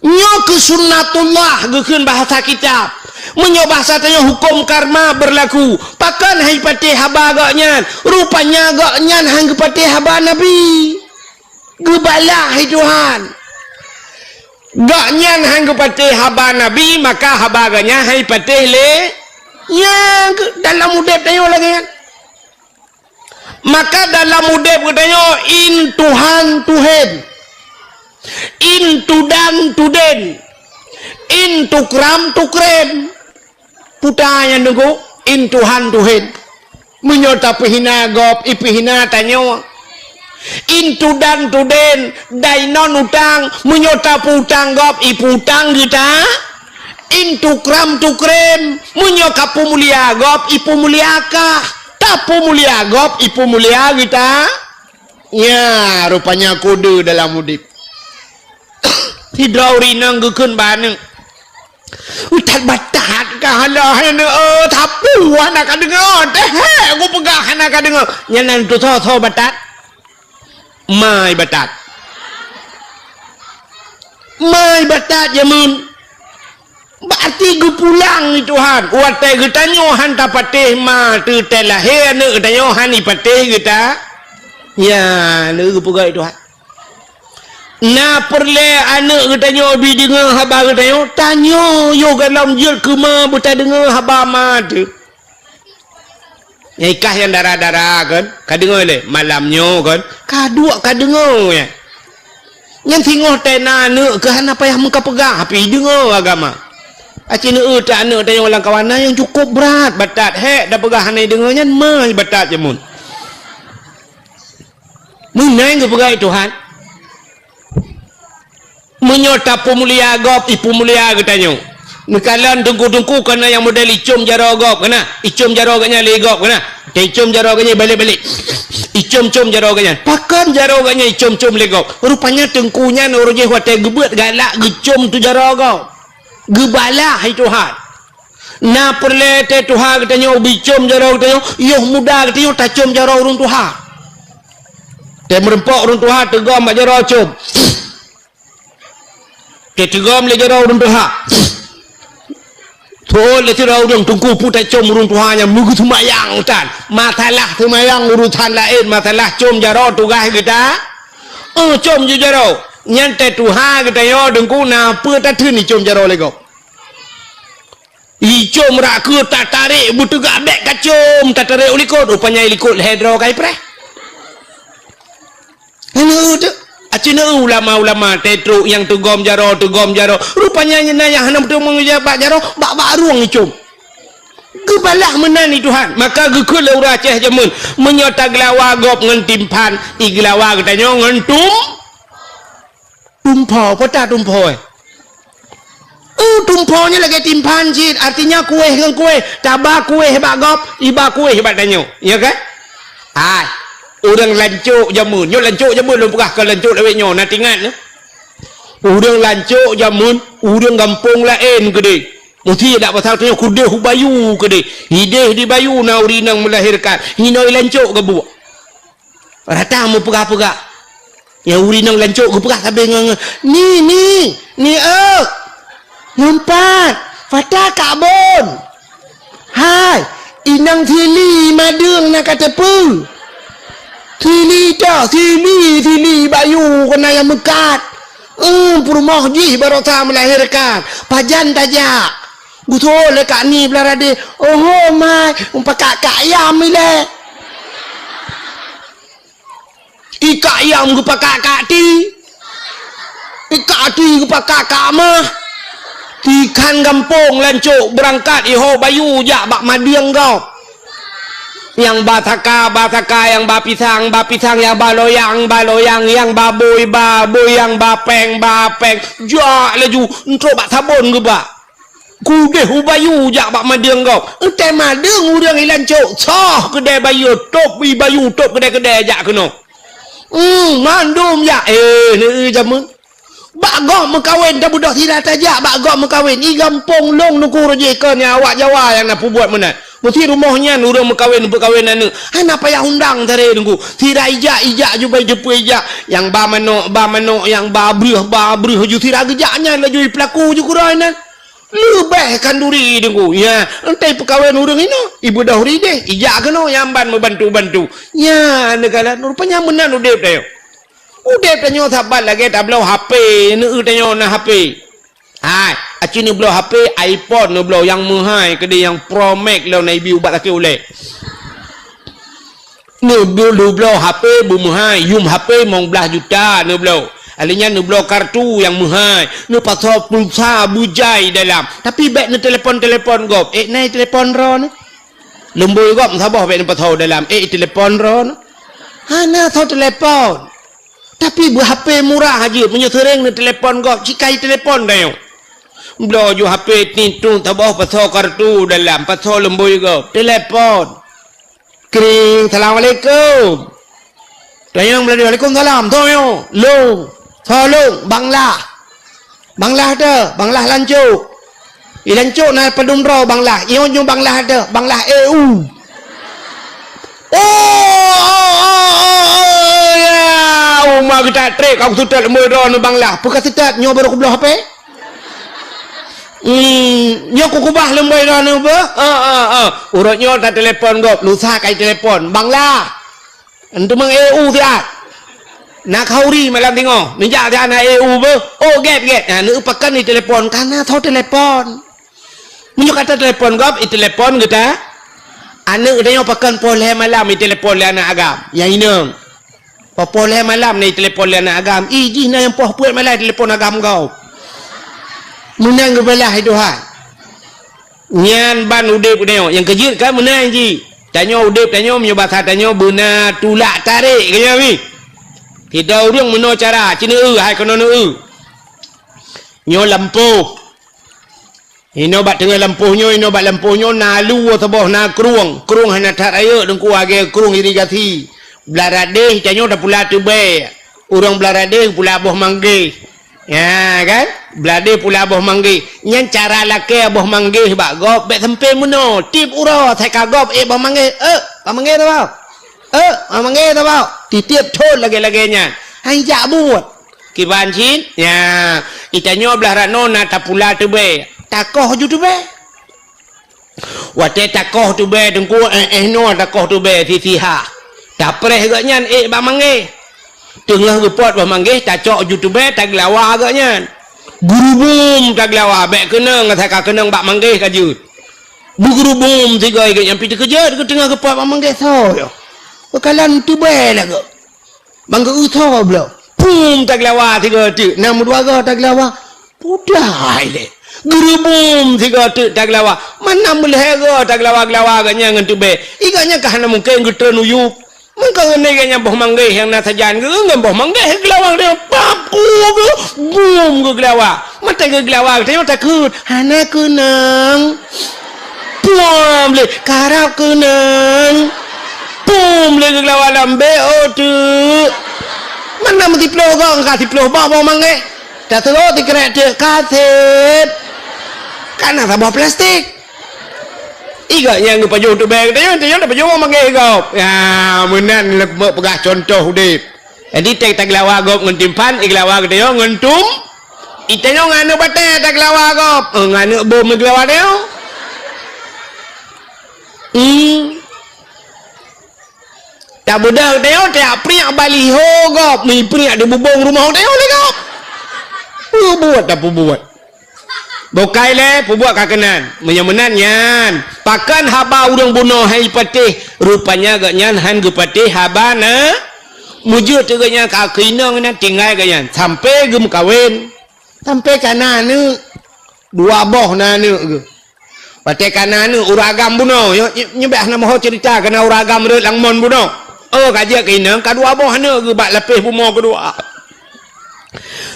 Nyoe keuh sunnatullah geukheun bahasa kitab. Meunyoe bahasa tanyoe huköm karma beurlaku, pakon han jipatéh haba gobnyan? Rupanya gobnyan han geupatéh haba Nabi. Geubalah lé Tuhan. Gobnyan han geupatéh haba Nabi, maka haba gobnyan han jipatéh lé. Nyan keuh dalam udép tanyoe lagèe nyan. Maka dalam udép geutanyoe, in Tuhan tuhen, in tudan tuden, in tukram tukren. Puta nyan Teungku, in Tuhan tuhen. Meunyoe tapeuhina gob, ipeuhina tanyoe. In tudan tuden, dai non utang, meunyoe tapeuutang gob, ipeuutang geuta. In tukram tukren, meunyoe kapeumulia gob, ipeumulia kah. Tapeumulia gob, ipeumulia geuta. Nya, rupanya kode dalam udép. Sidroe ureueng inong geukheun bak aneuk, "Ustaz, batat ka hana, hana, eh, sapeue hana ka deungö, teuh hèk geupeugah hana ka deungö." Nyan na tusoe-soe batat? Ma i batat. Ma i batat jameun. Berarti geupulang lé Tuhan. Watèe geutanyoe han tapatéh ma teuh, teuh lahé aneuk geutanyoe han ipatéh geuta. Nya, lé geupeugah lé Tuhan. Na peureulèe aneuk geutanyoe bi deungö haba geutanyoe, tanyoe yoh gohlom jeuet keu ma beutadeungö haba ma teuh. Nyang i kah nyang dara-dara kan, ka deungö lé malam nyoe kan, ka duek ka deungö nyan. Nyan singoh teuh na aneuk keuh hana payah meukapeugah, tapi deungö agama. Aci neueu teuh aneuk tanyoe lam kawan na nyang cukôp brat, batat hèk tapeugah hana deungö nyan, ma i batat jameun. Meunan geupeugah lé Tuhan. Meunyoe tapeumulia gob, ipeumulia geutanyoe. Neukalon teungku-teungku kana nyang model icom jaroe gob kana. Icom jaroe gobnyan lé gob kana. Teuicom jaroe gobnyan balek-balek. Icom-com jaroe gobnyan. Pakon jaroe gobnyan icom-com lé gob? Rupanya teungku nyan uroe jéh watée geubeuet galak geucom tu jaroe gob. Geubalah hai Tuhan. Na peureulée teuh tuha geutanyoe bicom jaroe geutanyoe, yoh muda geutanyoe tacom jaroe ureuëng tuha. Teumeureumpok ureuëng tuha teugom bak jaroe com. Teuteugom lé jaroe ureuëng tuha. Tuôn lé sidroe ureuëng teungku peue tacom ureuëng tuha nyan meugeuseumayang tan. Masalah seumayang urusan laén, masalah com jaroe tugaih geuta. Eh, com ju jaroe. Nyan teuh tuha geutanyoe teungku na peue tatheun icom jaroe lé gob. Icom rak keue tatarek beuteugak bék kacom, tatarek u likot, rupanya i likot lhée droe kai preh. Hana eu teuk. Aci na eu ulama-ulama teutrok nyang teugom jaroe, teugom jaroe. Rupanya nyan na nyang hana beutôi meungeujak bak jaroe, bak-bak rueng icom. Geubalah meunan i Tuhan. Maka geukheun lé ureuëng Aceh jameun, meunyoe tageulawa gob ngon timphan, igeulawa geutanyoe ngon tum-, tumpho. Peue ta tumpho, eh? Uh, tumpho nyan lagée timphan cit, artinya kuéh ngon kuéh. Taba kuéh bak gob, iba kuéh bak tanyoe. Ya kan? Hai, ureuëng lancok jameun. Nyoe lancok jameun lôn peugah, kon lancok lawét nyoe, na tingat nyoe. Ureuëng lancok jameun, ureuëng gampông laén keudeh. Musti dak pasal tanyoe keudeh u bayu keudeh. Hideh di bayu na ureuëng inong meulahérkan. Hinoe lancok geubuek. Rata meupeugah-peugah. Nyang ureuëng inong lancok geupeugah sabe ngon, ngon, "Ni, ni, ni, eu! Ngon pat, Fata kak bon! Hai, inong sili madeueng na ka teupeu! Sili toh, sili, sili bayu keunan nyang meukat! Eum, peurumoh jih barosa meulahérkan, pajan tajak?" Geutuwoe lé kak ni blah radeh, "Oho, mai, pakak-kak ayam ilée." Ikak ayam geupakak kak ti. Ikak ti geupakak kak mah. Tikhan gampông lancok beurangkat iho bayu jak bak madeueng gob. Nyang ba saka, ba saka, nyang ba pisang, ba pisang, nyang ba loyang, ba loyang, nyang ba bôi, ba bôi, nyang ba péng, ba péng. Jak laju, entrok bak sabon geubak. Keudeh u bayu jak bak madeueng gob. Eunteuk madeueng ureuëng i lancok, soh keudè bayu, tôb i bayu, tôb keudè-keudè jak keunoe. Hmm, mandum jak. Eh, neu jameun. Bak gob meukawen, tabeudôh sira tajak bak gob meukawen. I gampông lôn nuku rojih kon nyang awak Jawa nyang na peubuet meunan. Meusi rumoh nyan ureuëng meukawen, peukawen aneuëk. Hana payah undang sabe teungku. Sira ijak, ijak ju bai jeupeue ijak. Nyang ba manok, ba manok, nyang ba breuh, ba breuh ju sira geujak nyan laju i peulaku ju keudroe nan. Leubeh khanduri teungku, ya, entai peukawen ureuëng inoe, ibeudôh rideh, ijak keunoe nyang ban meubantu-bantu. Nya, neukalon, rupanya meunan udeb tanyoe. Udeb tanyoe saban lagée tabloe H P, neu tanyoe na H P. Hai, aci neubloe H P, iPhone neubloe nyang meuhai keudeh nyang Pro Max lom na ibi ubat sakét ulée. Neubloe, neubloe H P beumeuhai, yum H P limong blaih juta neubloe. Alèh nyan neubloe kartu nyang meuhai, neupasoe pulsa beujai dalam. Tapi bék neutelepon-telepon gob. Ék na i telepon droeneuh? Lumbôi gob meusaboh bék neupasoe dalam. Ék i telepon droeneuh? Hana soe telepon. Tapi beu H P murah jeuet, meunyoe seuréng neutelepon gob, cit ka i telepon tanyoe. Bloe ju H P tintu saboh pasoe kartu dalam, pasoe lumbôi gob. Telepon. Kring, "Assalamualaikum." Tanyong meulalu, "Waalaikumsalam." Soe nyoe? "Lôn." "Soe lôn?" "Bang Lah." "Bang Lah teuh?" "Bang Lah lancok." "I lancok na padum droe Bang Lah?" "Nyoe nyoe Bang Lah teuh." "Bang Lah E U." "Oh, oh, oh, oh, oh, ya. Uma geutak trek, ka kuseutôt lumbôi droeneuh Bang Lah." "Peue ka seutôt, nyoe barô kubloe H P." Hmm, nyoe kukubah lumbôi droeneuh beuh? Ah, ah, ah. Uroe nyoe tatelepon gob, lusa ka itelepon. Bang Lah. Enteuk meu'eu siat. Na khauri malam singoh. Neujak siat na eu beuh. Oh, gét, gét. Nah, neu pakon itelepon. Kana soe telepon. Meunyoe ka tatelepon gob, itelepon geuta. Aneuk geutanyoe pakon poh lhèe malam itelepon lé aneuk agam. Nyang inong. Poh lhèe malam na itelepon lé aneuk agam. Ih, jih na nyang poh peuet malam itelepon agam gob. Meunan geubalah hai Tuhan. Nyan ban udép geutanyoe. Nyang keujeuet kan meunan jih. Tanyoe udép tanyoe meunyoe basa tanyoe beuna tulak tarek, ka nyan mi. Sidroe ureueng meunoe cara, ci neu-eu, hai keunoe neu-eu. Nyoe lampôh. Inoe bak teungoh lampôh nyoe, inoe bak lampôh nyoe na luwa saboh, na krueng. Krueng hana that rayeuk, Teungku, lagèe krueng irigasi. Blah radeh, tanyoe tapula teubèe. Ureueng blah radeh pula boh manggèh. Ya kan? Blah radeh pula boh manggèh. Nyan cara lakèe boh manggèh bak gob, bèk sampé meunoe. Tiep uroe, asai ka gob, ék boh manggèh. Eh, boh manggèh saboh. Eh, boh manggèh saboh. Titiep thon lagèe-lagèe nyan. Hai jak buet. Kiban cit, ya, geutanyoe blah rot nyoe na tapula teubèe, takoh ju teubèe. Watèe takoh teubèe, Teungku, eh, eh, noe takoh teubèe sisiha. Tapreh gobnyan ék bak manggèh. Teungoh geupot bak manggèh, tacok ju teubèe, tageulawa gobnyan. Geurubum tageulawa, bèk keunong, asai ka keunong bak manggèh ka jeuet. Beugeurubum sigoe gobnyan pih teukeujot, geuteungoh geupot bak manggèh soe nyoe. Beukalon teubèe lagoe. Bang geu-eu tho bloe. Pum tageulawa sigoe teuk, na meudua goe tageulawa. Pudai lé. Geurubum sigoe teuk tageulawa. Mana meulhèe goe tageulawa-geulawa gobnyan ngon teubèe. Gobnyan ka hana mungken geutreun u yup. Meuka ngon gobnyan boh manggèh nyang na sajan geu ngon boh manggèh geulawa geu pap ku geu bum geugeulawa. Mata geugeulawa geutanyoe takheun hana keunong. Puam lé karab keunong. Pum lé geugeulawa lam B O teuk. Mana meusiploh gong ka siploh boh boh manggèh. Taseurok sikrek teuk ka sép. Kana saboh plastik. Gobnyan geupajoh teubèe geutanyoe, geutanyoe tapajoh boh manggèh gob. Ya, meunan lé peugah cuntoh udép. Jadi, teuh tageulawa gob ngon timphan, igeulawa geutanyoe ngon tum. Geutanyoe ngon aneuk batèe tageulawa gob. Eh, ngon aneuk bom igeulawa tanyoe. Hmm. Tabeudôh geutanyoe, tajak priek baliho gob, meupriek di bubông rumoh geutanyoe lé gob. Peubuet tapeubuet. Bukai lé, peubuet ka keunan. Meunyoe meunan nyan, pakon haba ureueng bunoe han jipatéh, rupanya gobnyan han geupatéh haba na. Meujeuet teuk gobnyan ka keu inong nyan tinggai gobnyan, sampoe geumeukawen, sampoe ka na aneuk, dua boh na aneuk geuh. Watèe ka na aneuk ureueng agam bunoe, nyoe, nyoe, nyoe bèk hana meuho ceurita, kana ureueng agam rhot lam mon bunoe. Oh, ka jeuet keu inong, ka dua boh aneuk geuh bak lapéh bumoe keudua.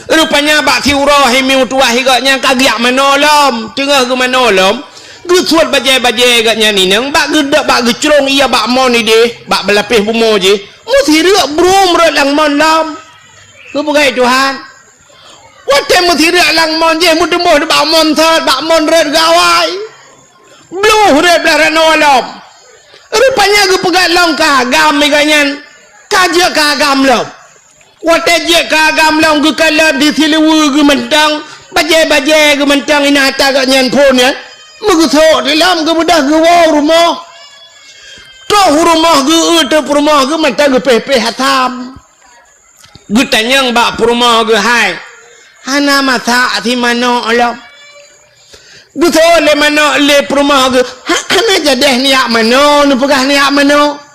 Rupanya bak siuroe hai meutuwah gobnyan ka geujak manoe lom, teungoh geumanoe lom, geusuet bajèe-bajèe gobnyan inong, bak geudok, bak geucrông ie bak mon idéh, bak lapéh bumoe jih, meusireuk brum rhot lam mon lom. Geupeugah Tuhan. Watèe meusireuk lam mon jih, meuteumboh bak mon sot, bak mon rhot gawai. Bluh rhot blah ranoe lom. Rupanya geupeugah lom keu agam gobnyan, ka jeuet keu agam lom. Watèe jeuet keu agam lom geukalon di siluweue geuh mantong, bajèe-bajèe geuh mantong inan ata gobnyan phôn nyan. Meugeusok di lom geubeudôh geuwoe u rumoh. Troh u rumoh geuh, eu teuk peurumoh geuh mantong geupéh-péh asam. Geutanyong bak peurumoh geuh, "Hai, hana masak si manok lom?" Geuseuôt lé manok lé peurumoh geuh, "Ha, hana jadeh neujak manoe, neupeugah neujak manoe."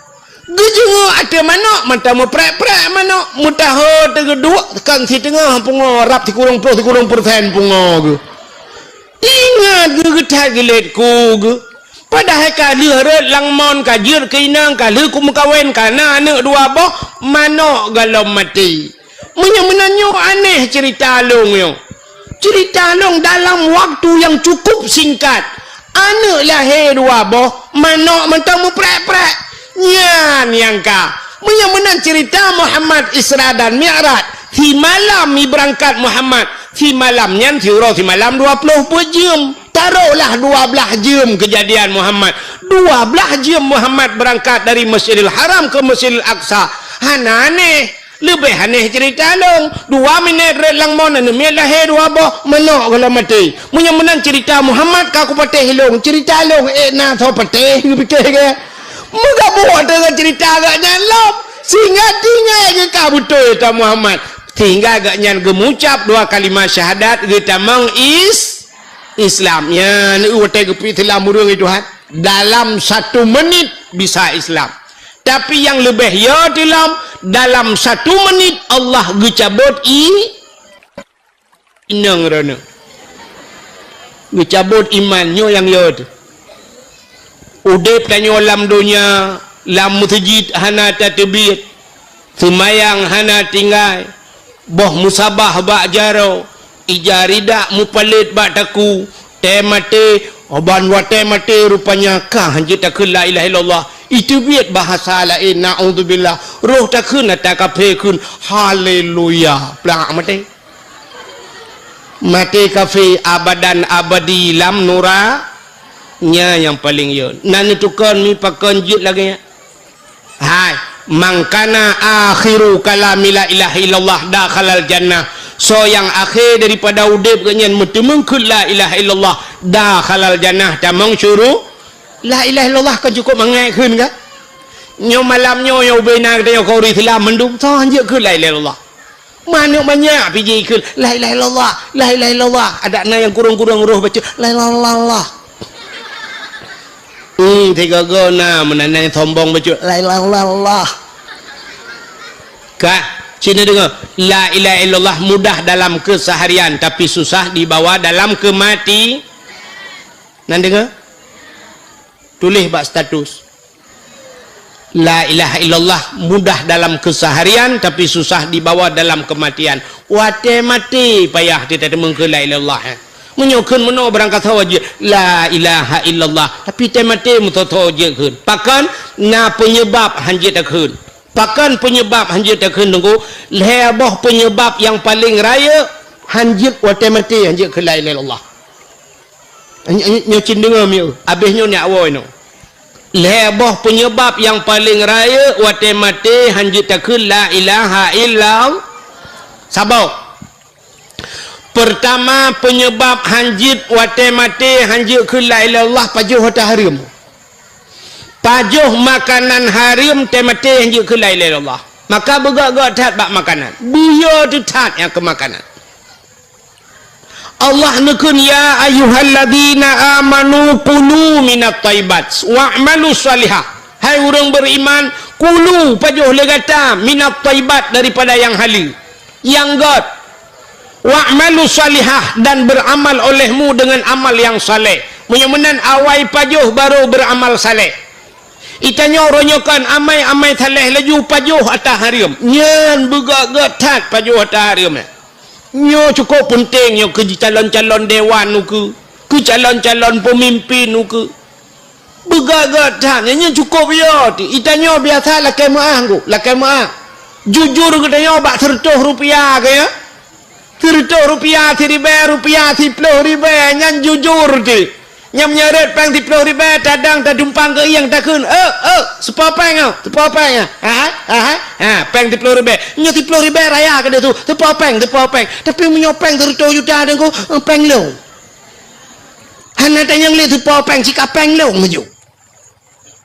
Geujeungeuk ateueh manok, mantong meuprek-prek manok, meutaho teugeuduek kon siteungoh pungo, rab sikureueng ploh sikureueng peureusén pungo geuh. Ingat geuh that geulet ku geuh. Padahai ka lheueh rhot lam mon, ka jeuet keu inong, ka lheueh kumeukawen, ka na aneuk dua boh, manok gohlom maté. Meunyoe meunan nyoe aneh ceurita lôn nyoe. Ceurita lôn dalam waktu nyang cukup singkat, aneuk lahé dua boh, manok mantong meuprek-prek. Nyan nyang ka. Meunyoe meunan ceurita Muhammad Isra dan Mi'raj, simalam ibeurangkat Muhammad, simalam nyan siuroe simalam dua ploh peuet jeuem. Tarohlah dua blaih jeuem keujadian Muhammad. Dua blaih jeuem Muhammad beurangkat dari Masjidil Haram keu Masjidil Aqsa. Hana aneh. Leubeh aneh ceurita lôn. Dua minét rhot lam mon, aneuk miet lahé dua boh, manok gohlom maté. Meunyoe meunan ceurita Muhammad ka kupatéh lôn, ceurita lôn ék na soe patéh, geupike gé. Meugabuk deungon ceurita gobnyan lom, sehingga tinggai geuh ka beutôi ta Muhammad. Sehingga gobnyan geumucab dua kalimah syahadat geutamong is-, Islam. Nyan watèe geupeuislam ureueng itu, ha. Dalam satu menit bisa Islam. Tapi nyang leubeh yo teuh lom, dalam satu menit Allah geucabot i-, inong droeneuh. Geucabot iman, nyoe nyang yo teuh. Udép tanyoe lam donya, lam meuseujid hana tateubiet, seumayang hana tinggai, boh musabah bak jaroe, ija ridak mupalét bak takue, Watèe maté, oh ban watèe maté rupanya ka hanjeuet takheun la ilaha illallah. Iteubiet bahasa laén, naudzubillah. Roh takheun ata kafé kheun, haleluya. Plak maté. Maté kafé abadan abadi lam nura. Nyan nyang paleng yö. Na neutukon mi pakon jeuet lagèe nyan. Hai, "Man kana akhiru kalami la ilaha illallah dakhalal jannah." Soe nyang akhé daripada udép geuh nyan meuteumeung kheun la ilaha illallah, dakhalal jannah, tamong syuru-, la ilaha illallah kan cukôp mangat kheun ka? Nyoe malam nyoe nyang ubé na geutanyoe keu ureueng Islam mandum, soe hanjeuet kheun la ilaha illallah. Manök manyak pih jikheun, "La ilaha illallah, la ilaha illallah." Adak na nyang kureueng-kureueng roh bacut, "La ilaha illallah." Hmm, sigoe-goe na meunan nyang sombong bacut, "La ilaha illallah." Ka, sini deungö, "La ilaha illallah mudah dalam keseharian, tapi susah dibawa dalam kemati." Nan deungö? Tuléh bak status. La ilaha illallah mudah dalam keseharian, tapi susah dibawa dalam kematian. Watèe maté payah teuteumèe keu la ilaha illallah, eh. Meunyoe kheun meunoe barangkasoe jeuet la ilaha illallah, tapi watèe maté meutho-tho jeuet kheun. Pakon? Na peunyeubab hanjeuet takheun. Pakon peunyeubab hanjeuet takheun, Teungku? Lhèe boh peunyeubab nyang paleng rayeuk hanjeuet watèe maté hanjeuet kheun la ilaha illallah. Nyoe, nyoe, nyoe cit deungö mieu, abéh nyoe nyak woe nyoe. Lhèe boh peunyeubab nyang paleng rayeuk watèe maté hanjeuet takheun la ilaha illallah. Saboh. Peurtama, peunyeubab hanjeuet watèe maté hanjeuet kheun la ilaha illallah pajoh ata hareuem. Pajoh makanan hareuem watèe maté hanjeuet kheun la ilaha illallah. Maka beugöt-göt that bak makanan. Beuyö teuh that nyang keu makanan. Allah neukheun, "Ya ayyuhalladzina amanu kulu minat thaibat wa'malu shalihah." Hai ureueng beriman, kulu, pajoh lé gata, minat thaibat, daripada nyang haleue, nyang göt. Wa'malu shalihah, dan beramal olehmu dengan amal yang saleh. Meunyoe meunan awai pajoh baru beramal saleh. Itanyoe uroe nyoe kon amai-amai saleh laju pajoh ata hareuem. Nyan beugöt-göt that pajoh ata hareuem. Nyoe cukôp peunteng nyoe keu jicalon-calon dewan ukeue, keu calon-calon peumimpin ukeue. Beugöt-göt that, nyan cukôp yo teuh. Itanyoe biasa lakèe meu'ah, Teungku, lakèe meu'ah. Jujur geutanyoe bak sireutôh rupiah keu nyan. Sireutôh rupiah, siribèe rupiah, siploh ribèe, nyan jujur teuh. Nyang meunyoe rhot péng siploh ribèe, tadong tadumpang keu ieng takheun, "Eh, eh, seupo péng, oh, seupo péng, ah. Ha, ha, ha, ha, péng siploh ribèe." Nyoe siploh ribèe raya keudéh su, seupo péng, seupo péng. Tapi meunyoe péng sireutôh juta, Teungku, eh, péng lôn. Hana tanyong lé seupo péng, sika péng lôn laju.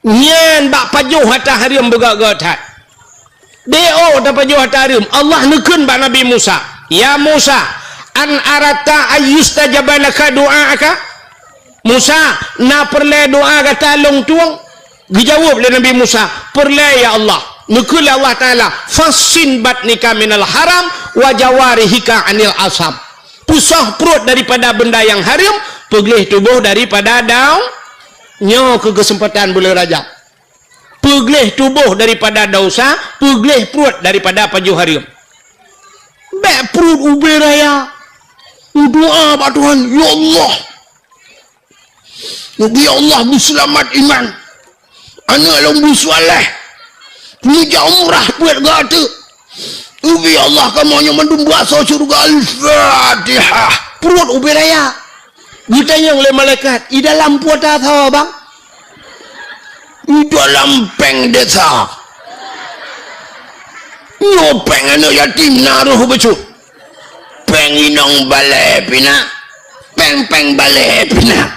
Nyan bak pajoh ata hareuem beugöt-göt that. Di ôk tapajoh ata hareuem, Allah neukheun bak Nabi Musa, "Ya Musa, an aradta ayyustajaba laka du'aaka?" "Musa, na peureulèe doa gata lôn tueng?" Geujaweueb lé Nabi Musa, "Peureulèe, ya Allah." Neukheun lé Allah Taala, "Fassin batnika minal haram wa jawarihika anil asam." Peusoh pruet daripada benda nyang hareuem, peugleh tuboh daripada dau-, nyoe keu keuseumpatan buleuen Rajab. Peugleh tuboh daripada desya, peugleh pruet daripada pajoh hareuem. Bèk pruet ubé raya. Meudoa bak Tuhan, "Ya Allah, neubi Allah beuseulamat iman. Aneuk lôn beusaleh. Neujak umrah peuet gata. Neubi Allah kamoe nyoe mandum beuasoe syeuruga." Al-Fatihah. Pruet ubé raya. Geutanyong lé malaikat, "I dalam peue ata soe, Bang?" "I dalam péng desa. Nyoe péng aneuk yatim na roh bacut. Péng inong balè pih na. Péng-péng balè pih na.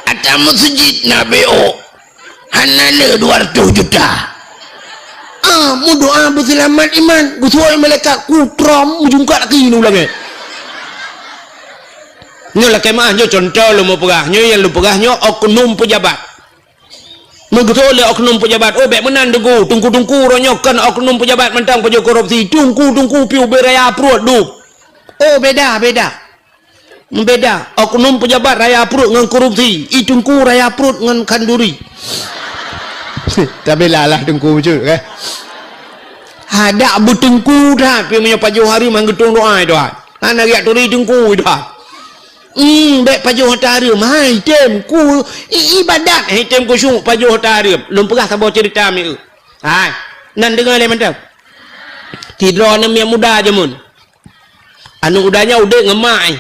Ata meuseujid na B O. Hana le dua ratus juta." Ah, meudoa beuseulamat iman, geuseuôt malaikat kutrom meujungkat laki nyoe u langèt. Nyoe lakèe meu'ah, nyoe cuntoh lôn meupeugah. Nyoe nyang lôn peugah nyoe oknum peujabat. Meugeutôi lé oknum peujabat, "Oh, bèk meunan, Teungku. Teungku-teungku uroe nyoe kon oknum peujabat mantong pajoh korupsi. Teungku-teungku pih ubé raya pruet dum." Oh, beda, beda. Beda. Oknum peujabat raya pruet ngon korupsi. I teungku raya pruet ngon khanduri. Tapi lah, lah teungku bacut, kan? Hadak beuteungku that, tapi meunyoe pajoh hareuem han geutueng doa, Tuhan. Hana geujak turi teungku, Tuhan. Hmm, bèk pajoh ata hareuem. Hai, tem ku i-, ibadat, hai, tem khusyuk pajoh ata hareuem. Lôn peugah saboh ceurita mieu. Hai, nan deungö lé mantong. Sidroe aneuk miet muda jameun. Aneuk muda nyan udép ngon mak, eh.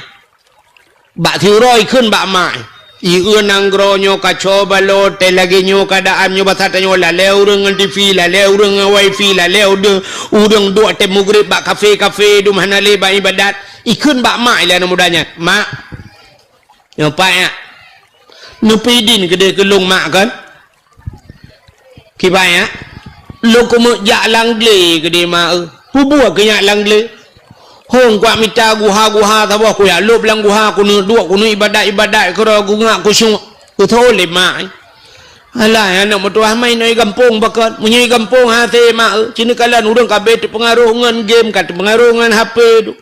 Bak siuroe ikheun bak mak, eh. "Ieu nanggroe nyoe kaco balot, teuh lagèe nyoe keuadaan nyoe basa tanyoe, lalè ureueng ngon TV, lalè ureueng ngon wifi, lalè ureueng, ureueng duek teuh mugreb bak kafe-kafe, dum hana lé bak ibadat." Ikheun bak mak lé aneuk muda nyan, "Mak, nyoe pat nyak, neupeudin keudeh keu lôn mak kon." "Kiban nyak?" "Lôn keumeuk jak lam glé keudeh mak eu." "Peue buet keu nyak lam glé?" "Hông kuat mita guha-guha saboh, kujak lôb lam guha, keuneuk duek, keuneuk ibadat-ibadat keudroe, keuneuk khusyuk." Geutho lé mak, eh. "Alah, aneuk meutuah, ma inoe i gampông pakon? Meunyoe i gampông hase mak eu, ci neukalon ureueng ka bèk teupeungaroh ngon game, ka teupeungaroh ngon HP tu.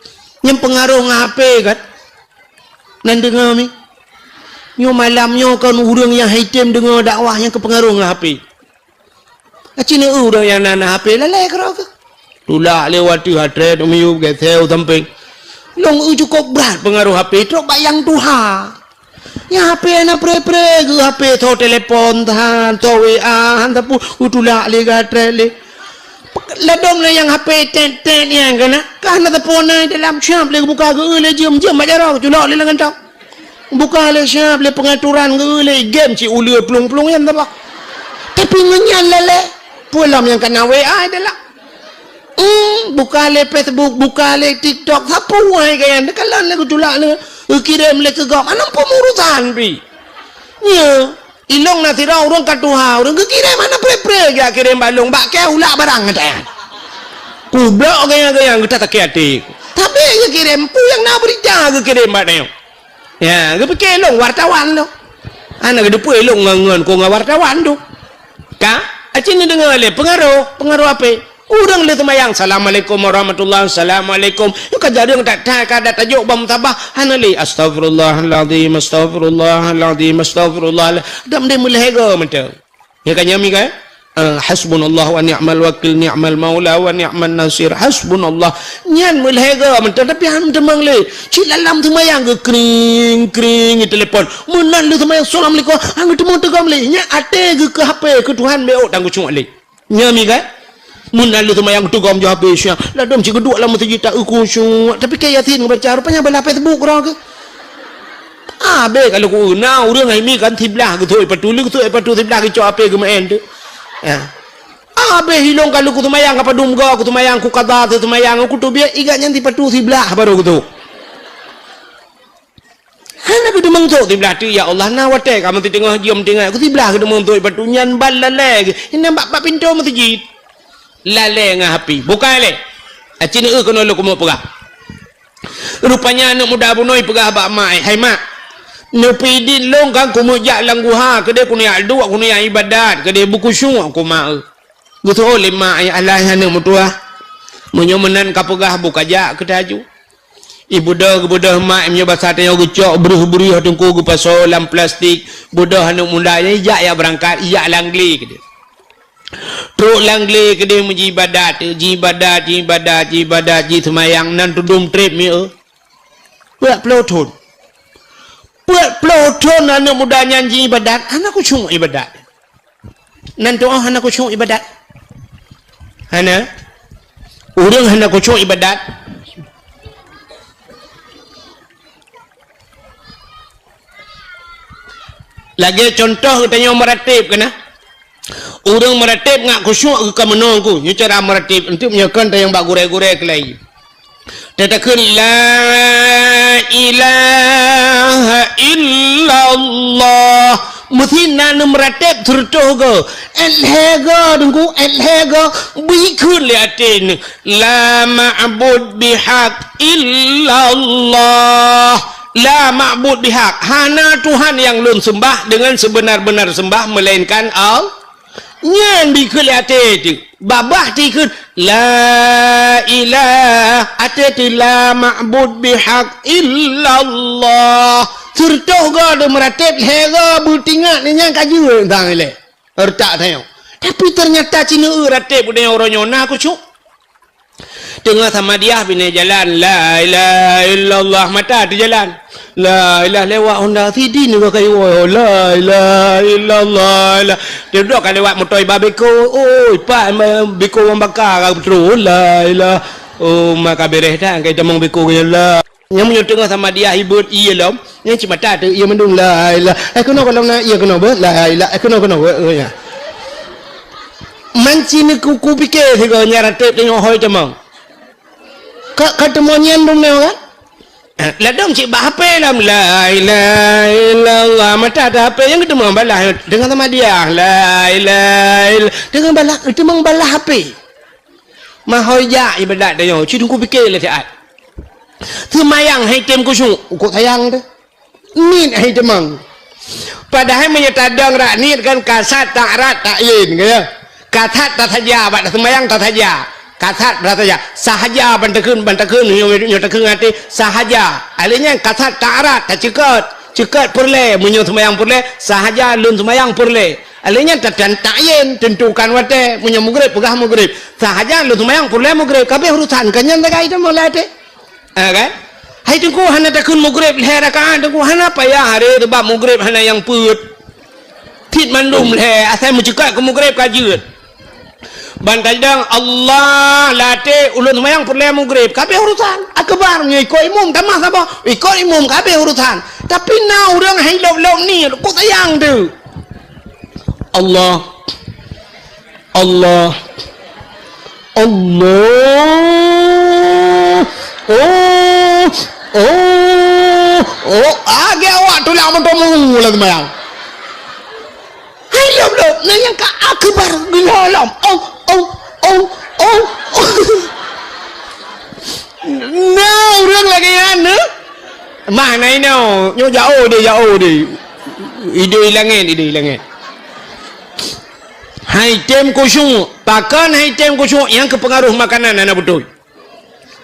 Nyan peungaroh ngon HP kan?" Nan deungö mi. Nyoe malam nyoe kon ureueng nyang haitem deungö dakwah nyang keupeungaroh ngon HP. Aci neu ureueng nyang na, na HP lalè keudroe keuh. Tulak lé watèe hatré miyueb geuseu sampéng. Lôn eu cukôp brat peungaroh HP trok bak nyang tuha. Nyang HP hana pré-pré geuh, HP tho telepon tahan, tho WA han sapeue, geutulak lé gatré lé. Ladôm lé nyang HP tet-tet nyang keunan, ka hana sapeue na dalam, siap lé geubuka geu lé jeuem-jeuem bak jaroe, culok lé lam kantong. Buka lé siap lé pengaturan geu lé game cit uleue plueng-plueng nyan saboh. Tapi ngon nyan lalè, peue lom nyang kana WA dalam. Hmm, buka lé Facebook, buka lé TikTok, sapeue hai gaya, neukalon lé geutulak lé, geukirém lé keu gob, hana peue urusan pih. Nyo, ilong na sidroe ureueng ka tuha, ureueng geukirém hana pré-pré geukirém bak lôn, bak kèe ulak barang gata nyan. Kublok gaya-gaya gata sakét até. Tapi geukirém peue nyang na beurita geukirém bak tanyoe. Ya, geupike lôn wartawan tu. Hana geuteupeue lôn ngon, ngon, kon ngon wartawan tu. Ka? Aci neudeungoe lé peungaroh, peungaroh ape? Ureueng lheueh seumayang, "Assalamualaikum warahmatullah, assalamualaikum." Nyoe ka jareueng that-that ka dat tajok bak musabah, hana lé, "Astaghfirullahalazim, astaghfirullahalazim, astaghfirullah." Dam deh meulhèe goe mantong. Ya kan, nyami kan? Eh, "Hasbunallah wa ni'mal wakil, ni'mal maula wa ni'man nasir. Hasbunallah." Nyan meulhèe goe mantong, tapi han teumeung lé. Cit lam seumayang geukring, kring, telepon. Meunan lheueh seumayang, "Assalamualaikum." Han geuteumeung teugom lé. Nyan até geuh keu HP, keu Tuhan beuôt dan geucok lé. Nyami kan? Meunan lheueh seumayang teugom jih habéh siang. Ladôm cit geuduek lam meuseujid tak khusyuk. Tapi keu Yasin geubaca, rupanya bala Facebook keudroe keuh. Abéh ka lôn keu na ureueng hai mi kan siblah geutôi patu, lé geutôi patu siblah geucok ape geumeu'en tu. Ya. Abéh ilong ka lôn keu seumayang ka padum goe keu seumayang keu qadha teu seumayang keu teubiet igat nyan sipatu siblah baru geutôi. Hana geuteumeung sôk siblah teuk, ya Allah, na watèe ka meuteungoh jeuem teungoh keu siblah geuteumeung sôk patu nyan ban lalè geuh. Nyan bak, bak pintoe meuseujid. Lalè ngon HP. Bukai lé. Aci neu keunoe lôn keumeung peugah. Rupanya aneuk muda bunoe peugah bak mak, "Hai mak, neupeudin lôn kan keumeujak lam guha keudeh keuneuk jak duek keuneuk jak ibadat keudeh beukhusyuk keu mak eu." Geuteupeue lé mak, "Alah aneuk meutuah, meunyoe meunan ka peugah bukajak keu taju." Ibeudôh geubeudôh mak, meunyoe basa tanyoe geucok breuh-breuh teungku geupasoe lam plastik, beudôh aneuk muda nyan ijak jak beurangkat, ijak lam glé keudeh. Trok lam glé keudeh meujibadat, jibadat, jibadat, jibadat, jiseumayang nan tudum trép mieu. Peuet ploh thon. Peuet ploh thon aneuk muda nyan jiibadat, hana khusyuk ibadat. Nan tu'oh hana khusyuk ibadat. Hana. Ureueng hana khusyuk ibadat. Lagèe contoh geutanyoe meurateb keunan. Ureueng meurateb ngat khusyuk geuh ka meunoe ku. Nyoe cara meurateb. Enteuk meunyoe kon tayang bak gurèe-gurèe keulai. Tatakheun la ilaha illallah. Meusi na neumeuratéb sireutôh goe. Èt lhèe goe, Teungku, èt lhèe goe. Bri kheun lé até neuh. La ma'bud bihaq illallah. La ma'bud bihaq. Hana Tuhan nyang lôn seumbah deungon seubeuna-beuna seumbah meulainkan Allah. Nyan bri kheun lé até teuh. Babah teuh kheun, la ilah, até teuh la ma'bud bihaq illallah. Sireutôh goe deuh meuratéb, lhèe goe beutingat, nyan ka jeuet sang ilèe. Retak tanyoe. Tapi teunyata ci neu-eu ratéb u tanyoe uroe nyoe na khusyuk. Teungoh samadiyah binéh jalan, la ilaha illallah, mata teujalan. La ilaha lewat honda sidin nyoe ka iwoe, la ilaha illallah. La. Teudok ka lewat moto iba beko, oi, pat beko wang baka ka beutôi, la ilaha. Oh, ma ka bereh that, ka itamong beko nyan, la. Nyang meunyoe teungoh samadiyah ibeuet ié lom, nyang cit mata teu ié mandum, la ilaha. Eh, keunoe gohlom na ié keunoe beuet, la ilaha. Eh, keunoe, keunoe beuet, ya. Manci ni ku, ku pike sigoe nyang ratéb teungoh hôi tamong. Ka, ka teumon nyan dum nyoe kan? Eh, ladom cit bak H P lom, la ilaha illallah, mata atas H P nyang teumon balah, teungoh samadiyah, la ilaha illallah, teungoh balah, teumon balah H P. Mahôi jak ibadat tanyoe, ci teungku pike lé siat. Seumayang hai tem khusyuk, ukok sayang teuh. Niet hai teumang. Padahai meunyoe tadong rak niet kan kasat tak rat tak yin, kan ya? Kasat tasaja, bak seumayang tasaja. Kasat tasaja. Sahaja ban takheun, ban takheun, nyoe, nyoe takheun até, sahaja. Alé nyan kasat tak rat, taceukot. Ceukot peureulée, meunyoe seumayang peureulée, sahaja lôn seumayang peureulée. Alé nyan ta-, ta-, takyin, tentukan watée, meunyoe mugrib, peugah mugrib. Sahaja lôn seumayang peureulée mugrib, kabeh urusan, kan nyan sagai teuma lam até. Ha, kan? Hai teungku hana takheun mugrib lhée rakaat, teungku hana payah haré, sabab mugrib hana nyang peuet. Cit mandum lhée, asai meuceukot keu mugrib ka jeuet. Ban tadong Allah lam até ulôn seumayang peureulée mugrib, kabeh urusan. Akbar nyoe ikot imum tamah saboh, ikot imum kabeh urusan. Tapi na ureuëng hai lop-lop niet, kok sayang teuh. Allah. Allah. Allah. Oh. Oh. Oh. Agi awak tulak moto mu lam seumayang. Hai lop-lop, na nyang ka akbar gila lom. Oh, oh, oh, oh. Na ureuëng lagée nyan, eh? Mah na inoe, nyoe jaoh deh, jaoh deh. Ideh langét, ideh langét. Hai tem khusyuk, pakon hai tem khusyuk nyang keupeungaruh makanan hana beutôi.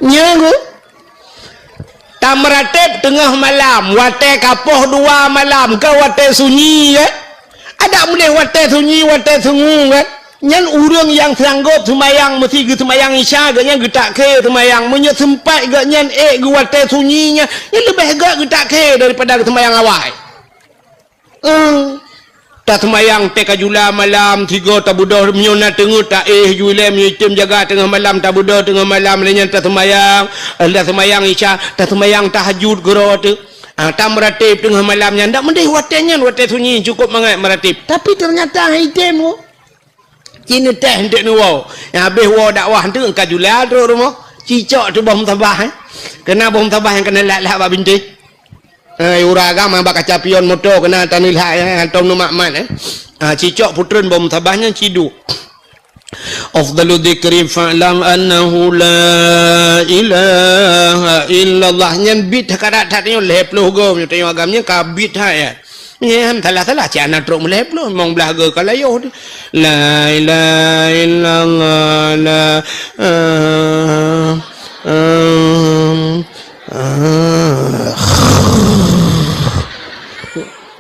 Nyan ku. Tameuratéb teungoh malam, watée ka poh dua malam, ka watée sunyi, kan? Adak meudeh watée sunyi, watée sungu, kan? Nyan ureuëng nyang sanggob seumayang meusi geuseumayang Isya, geuhnyan geutak khe seumayang. Meunyoe seumpat geuhnyan ék geuwatée sunyi nyan, nyan leubeh gét geutak khe daripada geuseumayang awai. Eh, taseumayang teuh ka jula malam, sigoe tabeudôh, meunyoe na teungeut taéh ju ilée, meunyoe item jaga teungoh malam tabeudôh teungoh malam, lheueh nyan taseumayang, eh, taseumayang Isya, taseumayang tahajud keudroe teuh. Ah, tameuratéb teungoh malam nyan, dak meudeh watée nyan, watée sunyi, cukôp mangat meuratéb. Tapi teunyata han item, oh. Ci neutéh eunteuk neuwoe. Nyang habéh woe dakwah eunteuk ka jula trok rumoh. Cicok teuh boh musabah, eh. Keuna boh musabah nyang keuneulak-lak bak bintéh. Eh, ureuëng agam bak kaca pion moto keuna taneulak, eh, hantom neumat-mat, eh. Ah, cicok putreun boh musabah nyan ciduek. Afdalu dzikri fa'lam annahu la ilaha illallah. Nyan bit takarat that nyoe lhée ploh goe nyoe tanyoe agam nyan ka bit that, ya. Nyan salah-salah cit hana trok meulhée ploh, limong blaih goe ka layoh teuh. La ilaha illallah, la, ah, ah, ah.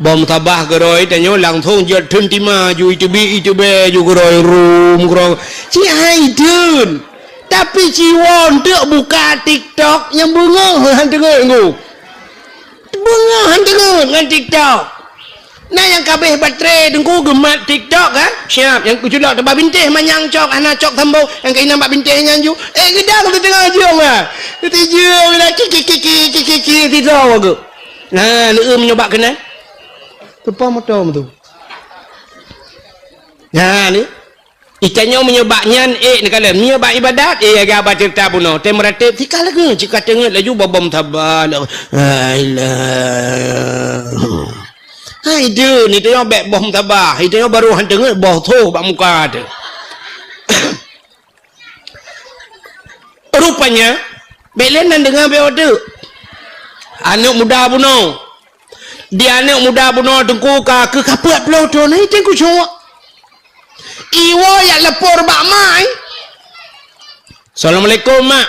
Boh musabah keudroe tanyoe langsong jeuet theun tima ju iteubiet iteubiet ju keudroe rum keudroe. Ci hai theun. Tapi ci woe eunteuk buka TikTok nyang beungoh han teungeut nggu. Beungoh han teungeut ngon TikTok. Na nyang ka abéh baterai teungku geumat TikTok kan? Siap, nyang keuculok teuh bak bintéh manyang cok, hana cok sambông, nyang keunan bak bintéh nyan ju. Eh, geudang teuteungoh jeuem ah. Teuteungoh jeuem lah ki, ki, ki, sidroe geuh. Nah, leuem nyoe bak keunan. Teupah moto tu. Nah, ni. Itanyoe meunyoe bak nyan ék neukalon, meunyoe bak ibadat, ék lagée haba ceurita bunoe, tem meuratéb, sika lagée cit ka teungeut laju boh musabah, la ilaha. Hai deuh, itanyoe bék boh musabah, itanyoe barô han teungeut boh tho bak muka teuh. Rupanya, bék lé nan deungoe bék teuk. Aneuëk muda bunoe. Di aneuëk muda bunoe teungku ka keu ka peuet ploh thon, hai tem khusyuk. Iwoe jak lapor bak mak, eh. Assalamualaikum, Mak.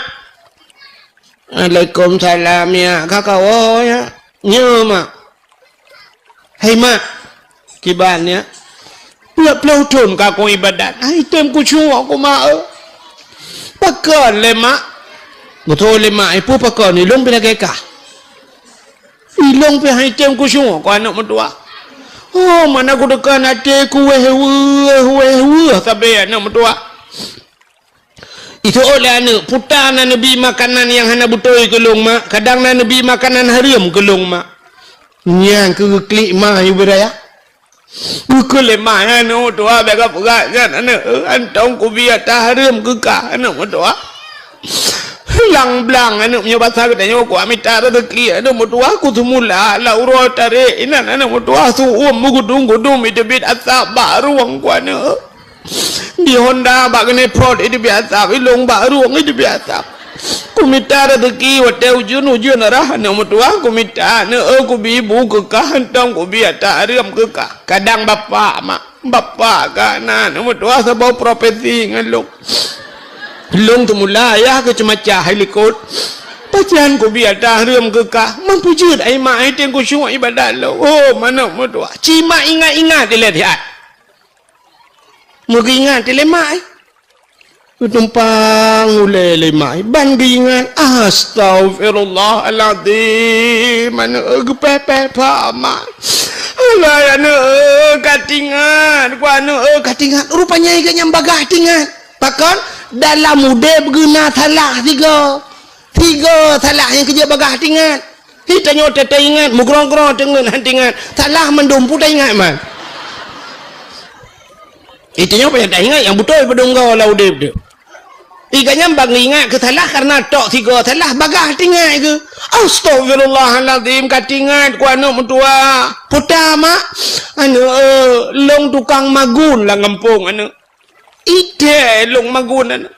Waalaikumsalam, ya. Ka kawoe, ya. Nyo, Mak. Hai, Mak. Kiban, ya. Peuet ploh thon ka kong ibadat. Hai tem khusyuk, ku, Mak, eh. Pakon lé, Mak? Geutho lé mak, "Ibu pakon, ilong pih lagèe kah." Ilong pih han item kusyuk keu aneuk meutuah. Oh, mana kuteuka até ku wéh weueh, wéh weueh sabe aneuk meutuah. Iteuôt lé aneuk, "Peue ta na neubi makanan nyang hana beutôi keu lôn, mak? Kadang na neubi makanan hareuem keu lôn, mak." Nyan keuh geuklik ma yue beuraya. Geukheun lé ma nyan, "Aneuk meutuah, bèk kapeugah nyan, aneuk. Hantom kubi ata hareuem keu kah, aneuk meutuah. Blang-blang, aneuk, meunyoe basa geutanyoe, kuat mita raseuki, aneuk meutuah, kuseumula lam uroe tarek inan, aneuk meutuah, su-uem meugudum-gudum iteubiet asap bak rueng ku, aneuk. Di honda bak keuneuk phot iteubiet asap, ilong bak rueng iteubiet asap. Kumita raseuki watèe ujeuen-ujeuen rhah, aneuk meutuah, kumita, aneuk, kubi bu keu kah, hantom kubi ata hareuem keu kah." Kadang bapak, mak, bapak ka na aneuk meutuah saboh profesi ngon lôn. Lôn teumula ayah keu ceumacah hai likot. Pajan kubi ata hareuem keu kah, man peue jeuet ai mak, ai teuh kusyuk ibadat lôn. Oh, aneuk meutuah, ci mak ingat-ingat ilèe siat. Meugeuingat ilèe mak, eh. Geutumpang ulèe lé mak, ban geuingat, "Astaghfirullahalazim, aneuk, eh, geupèh-pèh pha mak. Alah, aneuk, eh, ka teuingat, ku aneuk, eh, ka teuingat." Rupanya geuh nyan bagaih teuingat. Pakon? Dalam udép geuh na salah sigoe. Sigoe salah nyang keu jeuet bagaih teuingat. Hi tanyoe teuingat, meugrong-grong teungeut han teuingat. Salah mandum peue taingat man. Hi tanyoe payah taingat nyang beutôi padum goe lam udép teuh. Hi gobnyan ban ingat keu salah kareuna tok sigoe salah bagaih teuingat keuh. Astaghfirullahalazim, ka teuingat ku aneuk meutuah. Peue ta mak? Aneuk, eh, lôn tukang magun lam gampông aneuk. Idéh lôn magun aneuk.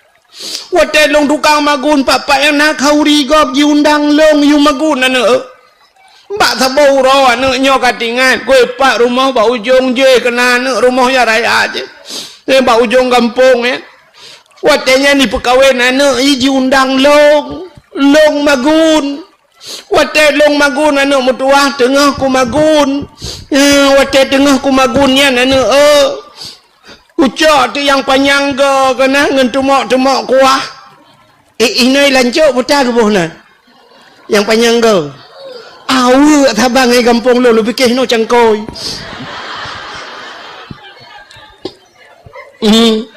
Watèe lôn tukang magun, pat-pat nyang na khauri gob jiundang lôn yue magun aneuk. Bak saboh uroe aneuk nyoe ka teuingat, keu pat rumoh bak ujong jéh keunan aneuk rumoh nyang raya jéh. Eh, bak ujong gampông nyan. Watèe nyan jipeukawen aneuk, i jiundang lôn, lôn magun. Watèe lôn magun aneuk meutuah, teungoh kumagun. Eh, watèe teungoh kumagun nyan aneuk, eh. Kucok teuk nyang panyang goe keunan ngon teumok-teumok kuah. Eh, inoe lancok peue ta geuboh nan. Nyang panyang goe. Aweuek saban ngon gampông lôn, lôn piké inoe cangkôi. Hmm.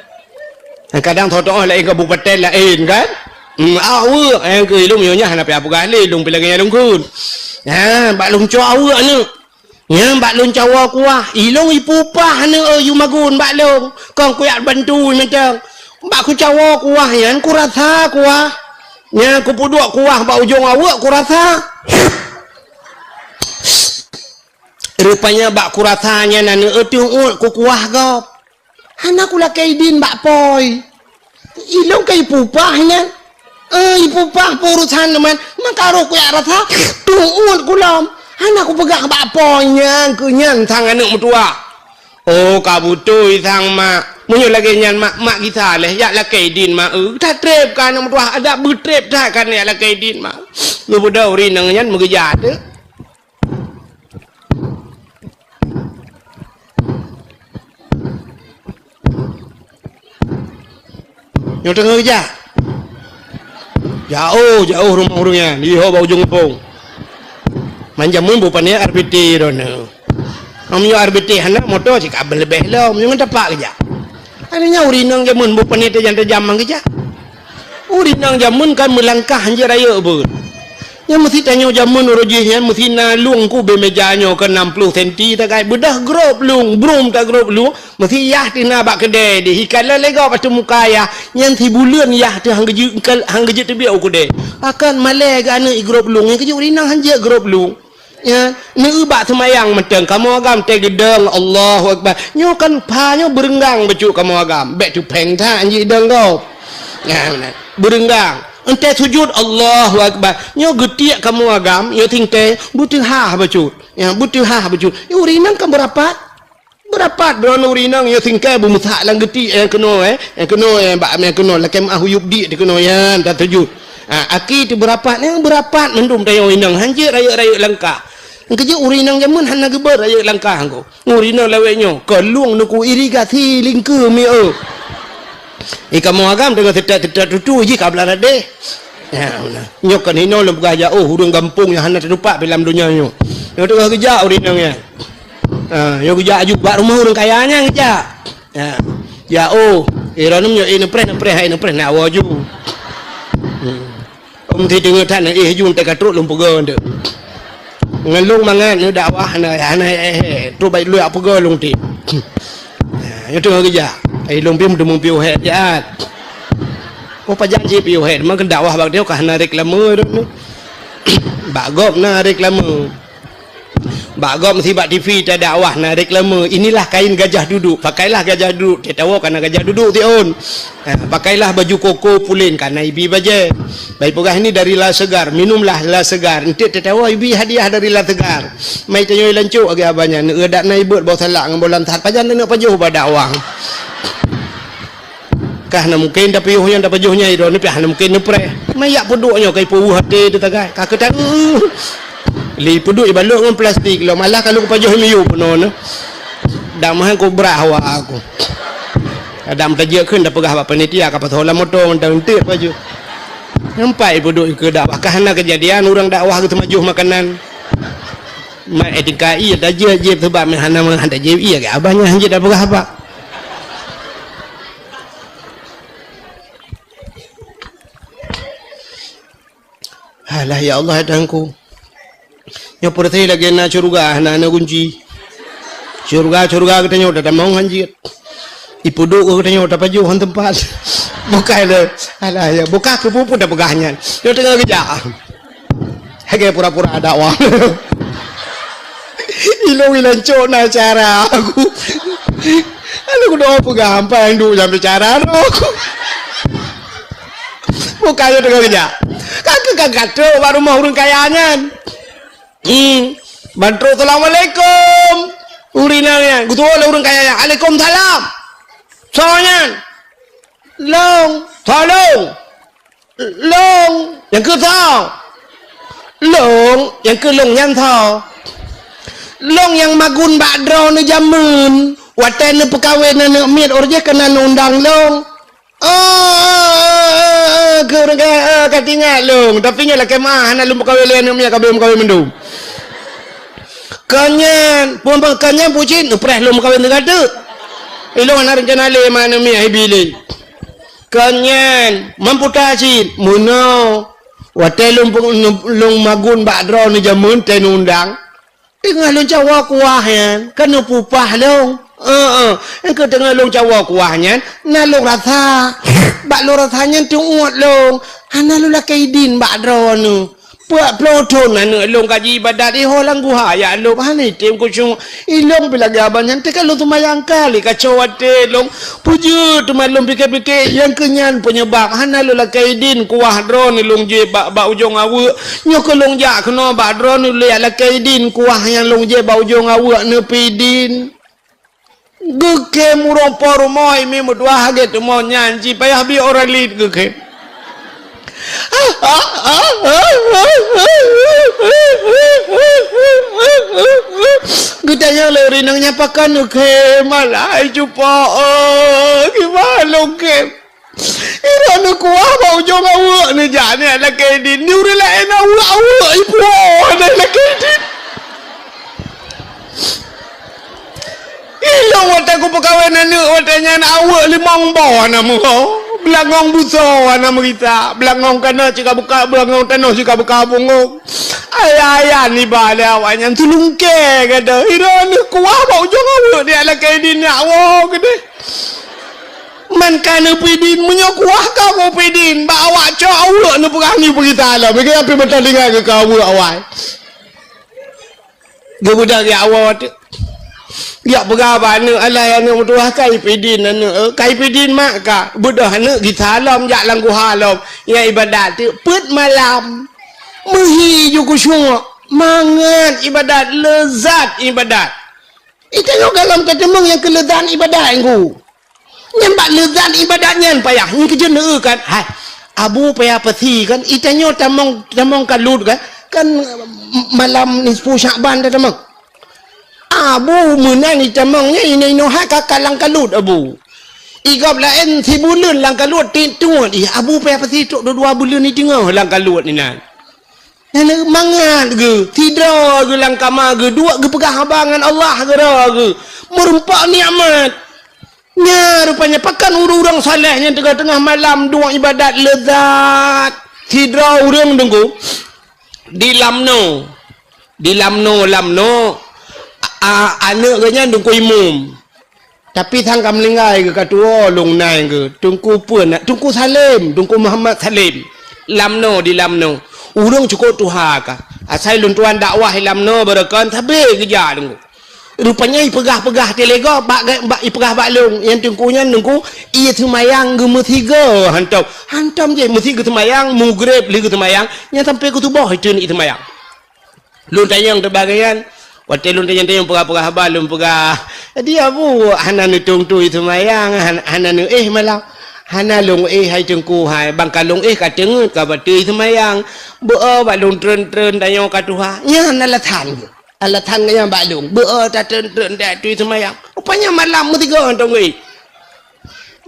Kadang tho-tho laén keu bupaten laén kan? Hmm, aweuek, eh, keu ilong nyoe nyan hana payah peugah lé, ilong pih lagèe nyang lôn kheun. Ha, bak lôn cok aweuek aneuk. Nyan bak lôn cawoe kuah, ilong ipupah aneuk, eh, yue magun bak lôn. Kon kuyak bantu mantong. Bak kucawoe kuah nyan kurasa kuah. Nyan kupeuduek kuah bak ujong aweuek kurasa. Rupanya bak kurasa nyan aneuk, eh, teuôt kukuah gob. Hana kulakèe idin bak pôi. Ilong ka ipupah nyan. Eh, ipupah peurusan teuma, maka roh kuyak rasa teuôt kulom. Hana kupeugah bak pôi nyan, keu nyan sang aneuk meutuah. Oh, ka beutôi sang mak. Meunyoe lagèe nyan mak, mak gisa lé, jak lakèe idin mak, eh. Tatrép ka aneuk meutuah, adak beutrép that ka jak lakèe idin mak. Geubeudôh ureueng inong nyan meugeujak teuk. Nyoe teungoh jak. Jaoh, jaoh rumoh ureueng nyan, di ho bak ujong gampông. Man jameun beu pané R B T droeneuh. Meunyoe R B T hana, moto cit ka leubeh lom, nyoe ngon tapak geujak. Akhirnya ureueng inong jameun beu pané tajam-tajam man geujak. Ureueng inong jameun kan meulangkah hanjeuet rayeuk beuet. Nyan meusi tanyoe jameun uroe jih nyan meusi na lueng keu ubé meja nyoe keu nam ploh senti takai beudah grob lueng, brum tagrob lueng, meusi yah teuh na bak keudè deh. Ikalon lé gob ateueh muka yah, nyan sibuleuen yah teuh han geujeuet, han geujeuet teubiet u keudè. Pakon malèe geuh aneuk i grob lueng, nyan keuh jeuet ureueng inong hanjeuet grob lueng. Nyan, neueu bak seumayang mantong, kamoe agam teuh geudong, Allahu Akbar. Nyoe kan pha nyoe beureunggang bacut kamoe agam. Bèk tupèng that jidong gob. Nyan, meunan. Beureunggang. Entèe sujut, Allahu Akbar. Nyoe geutiek kamoe agam, nyoe singkèe, beuteuhah bacut. Nyan, beuteuhah bacut. Nyoe ureueng inong kan beurapat. Beurapat droeneuh ureueng inong nyoe singkèe beumeusak lam geutiek nyang keunoe, eh. Nyang keunoe, eh, bak nyang keunoe, lakèe meuah u yup diek teuh keunoe nyan, tasujut. Ha, aki teuh beurapat, nyang beurapat mandum tanyoe inong, hanjeuet rayeuk-rayeuk langkah. Nyang keujeuet ureueng inong jameun hana geubeuet rayeuk langkah ko. Ureueng inong lawét nyoe, ka lueng neuku irigasi lingkeue mi eu. Eh, kamoe agam teungoh teutat-teutat tutu jih ka blah radeh. Ya, nah. Nyoe kan hinoe lôn peugah jak, oh, ureuëng gampông nyang hana teutupat lam donya nyoe. Nyoe teungoh geujak ureuëng inong nyan. Ha, nyoe geujak aju bak rumoh ureuëng kaya nyan geujak. Ya. Ya, oh, eh, droeneuh nyoe, eh, neupreh, neupreh, hai neupreh, nak woe aju. Hmm. Om ti deungoe that, eh, aju teuka trok lôn peugah tu. Ngon lôn mangat nyoe dakwah hana, hana, eh, eh, trok baik lôn peugah lôn ti. Ya, nyoe teungoh geujak. Eh, lôn pih meuteumé piôh hét, jahat. Oh, pajan cit piôh hét, memang keu dakwah bak dia ka hana reklame tu. Bak gob na reklame. Bak gob meusibat T V ta dakwah na reklame, "Inilah kain gajah duduk, pakailah gajah duduk." Teuh tawoe kana gajah duduk tiôn. Ha, pakailah baju koko pulen, kana ibi bajée. Baik peugah, "Ini dari La Segar, minumlah La Segar." Enteuk teuh tawoe ibi hadiah dari La Segar. Mai tanyoe lancok lagée abah nyan, neueu dak na ibeuet boh salak ngon boh lam that, pajan neuneuk pajoh bak dakwah. Kah na mungken tapiôh nyan tapajoh nyang droeneuh pih hana mungken neupreh. Mayak peuduek nyoe ka ipeuweuh até teuh tagai. Ka keutan. Li peuduek ibalot ngon plastik lom. Alah ka lôn pajoh miyueb peunoh nyoe. Damahan kobra hawa aku. Kadang tajak kheun tapeugah bak panitia ka pasoe lam moto ngon taeunteuk pajoh. Nampak ipeuduek keu dakwah. Kah na keujadian ureuëng dakwah geuteumajoh makanan. Mak etika iya tajak jeb sebab meuhana meuhan tajak iya ke abah nyan hanjeuet tapeugah apa. Alah, ya Allah, ya Tuhanku. Nyoe peureuté lagée na syeuruga, hana, hana gunci. Syeuruga, syeuruga geutanyoe tatamong hanjeuet. Ipeuduek geutanyoe tapajoh han teumpat. Bukai le. Alah, ya, buka keu peue-peue tapeugah nyan. Nyoe teungoh geujak. Lagée pura-pura dakwah. Ilong ilan cok na cara aku. Aduh, kudoe peugah ampai duek nyang bicara roh. Bukan nyoe teungoh geujak. Ka keu ka gato bak rumoh ureuëng kaya nyan. Hmm. Ban trok, "Assalamualaikum." Ureuëng inong nyan, geutuwoe lé ureuëng kaya nyan, "Alaikumsalam." Soe nyan? "Lôn." "Soe lôn?" "Lôn." "Nyang keu soe?" "Lôn." "Nyang keu lôn nyan soe?" "Lôn nyang magun bak droeneuh jameun, watée neupeukawen aneuëk miet, óh jih keunan undang lôn." "Oh, oh, oh, oh, oh, keu ureuëng kaya, oh, ka teuingat lôn. Tapi nyoe lakée meuah, hana lôn peukawen lé aneuëk miet, ka beukawen mandum." "Kon nyan, peue, peue, kon nyan pucit, neupreh lôn meukawen teuka teuk. Ilong hana reuncana lé ma aneuëk miet hibi lé." "Kon nyan, mamputa cit, meunoe. Watée lôn pe-, lôn magun bak droeneuh jameun tée undang." Teungoh lôn cawoe kuah nyan, ka neupupah lôn. Heeh, engkeu teungoh lôn cawoe kuah nyan, na lôn rasa. Bak lôn rasa nyan teuuet lôn. Hana lôn lakée idin bak droeneuh. Peuet ploh thon aneuëk lôn ka jiibadat iho lam guha, ya lôn hana item khusyuk. Ilong pih lagée abah nyan teuka lôn seumayang kali kaco até lôn. Peue jeuet teuma lôn pike-pike, nyang keu nyan peunyebab hana lôn lakée idin kuah droeneuh lôn jieb bak, bak ujong aweuëk. Nyoe keu lôn jak keunoe bak droeneuh lôn lakée idin kuah nyang lôn jieb bak ujong aweuëk neupidin. Geukhem ureuëng po rumoh imi meutuah hagét teuma nyan cit payah bi orang lid geukhem. Geutanyong lé ureuëng inong nyan, "Pakon neukhem?" "Alah, hai cupo, oh, kiban lôn khem. Droeneuh kuah bak ujong aweuëk neujak nyan lakée idin. Di ureuëng laén aweuëk-aweuëk ipuwoe nyan lakée idin." Ilong watée kupeukawen aneuëk watée nyan aweuëk limong boh hana meuho, beulangong busoe hana meurita, beulangong kana cit ka buka, beulangong tanoh cit ka buka punggong. Ayah-ayah niba lé awak nyan tulungke gata. Droeneuh kuah bak ujong aweuëk nyan lakée idin nyak woe keudeh. Man ka neupidin, meunyoe kuah ka neupidin, bak awak cok aweuëk neupeugah ni peugita lom. Bagi api meutalinggai keu aweuëk awai. Geubeudôh jak woe teuk. Jak peugah bak aneuëk, "Alah, aneuëk meutuah, ka ipidin aneuëk, eh, ka ipidin mak ka." Beudôh aneuëk gisa lom jak lam guha lom. Nyang ibadat teuk peuet malam. Meuhi ju khusyuk, mangat ibadat, leuzat ibadat. Itanyoe gohlom tateumeung nyang keu leuzat ibadat nyan. Nyan bak leuzat ibadat nyan payah. Nyan keujeuet neueu kan. Hai, Abu payah pasi kan. Itanyoe tamong, tamong kalut kan. Kan malam nisfu Syakban tatamong. Abu meunan itamong nyan inoe-inoe hai ka kalang kalut Abu. I gob laén sibuleuen lam kaluet tiep tuet, ih, Abu payah pasi trok dua-dua buleuen i teungoh lam kaluet inan. Nyan mangat geuh, sidroe geuh lam kama geuh duek geupeugah haba ngon Allah keudroe geuh. Meureumpok nikmat. Nya rupanya pakon ureuëng-ureuëng saleh nyang teungoh-teungoh malam duek ibadat leuzat. Sidroe ureuëng teungku di Lamno. Di Lamno, Lamno, a, a, aneuëk geuh nyan teungku imum. Tapi sang ka meuninggai geuh ka tuwoe lôn nai geuh, Teungku peue na, Teungku Salem, Teungku Muhammad Salem. Lamno di Lamno. Ureuëng cukôp tuha ka. Asai lôn tuan dakwah i Lamno beureukan sabe geujak Teungku. Rupanya ipeugah-peugah teulego bak, bak ipeugah bak lôn, nyang Teungku nyan Teungku, ie seumayang geumeusigoe hantom. Hantom jih meusi geuseumayang, mugreb lheueh geuseumayang, nyang sampai keu suboh iteueh ie seumayang. Lôn tanyong teuk bak gobnyan. Watée lôn tanyong-tanyong peugah-peugah haba, lôn peugah, "Di Abu hana neutong tui seumayang, han-, hana neuéh malam." "Hana lôn éh hai Teungku hai, ban ka lôn éh ka teungeut ka batui seumayang. Beu-o bak lôn treun-treun tanyoe ka tuha." Nyan alasan geuh. Alasan geuh nyan bak lôn, "Beu-o tatreun-treun tatui seumayang." Rupanya malam meusigoe hantom geuéh.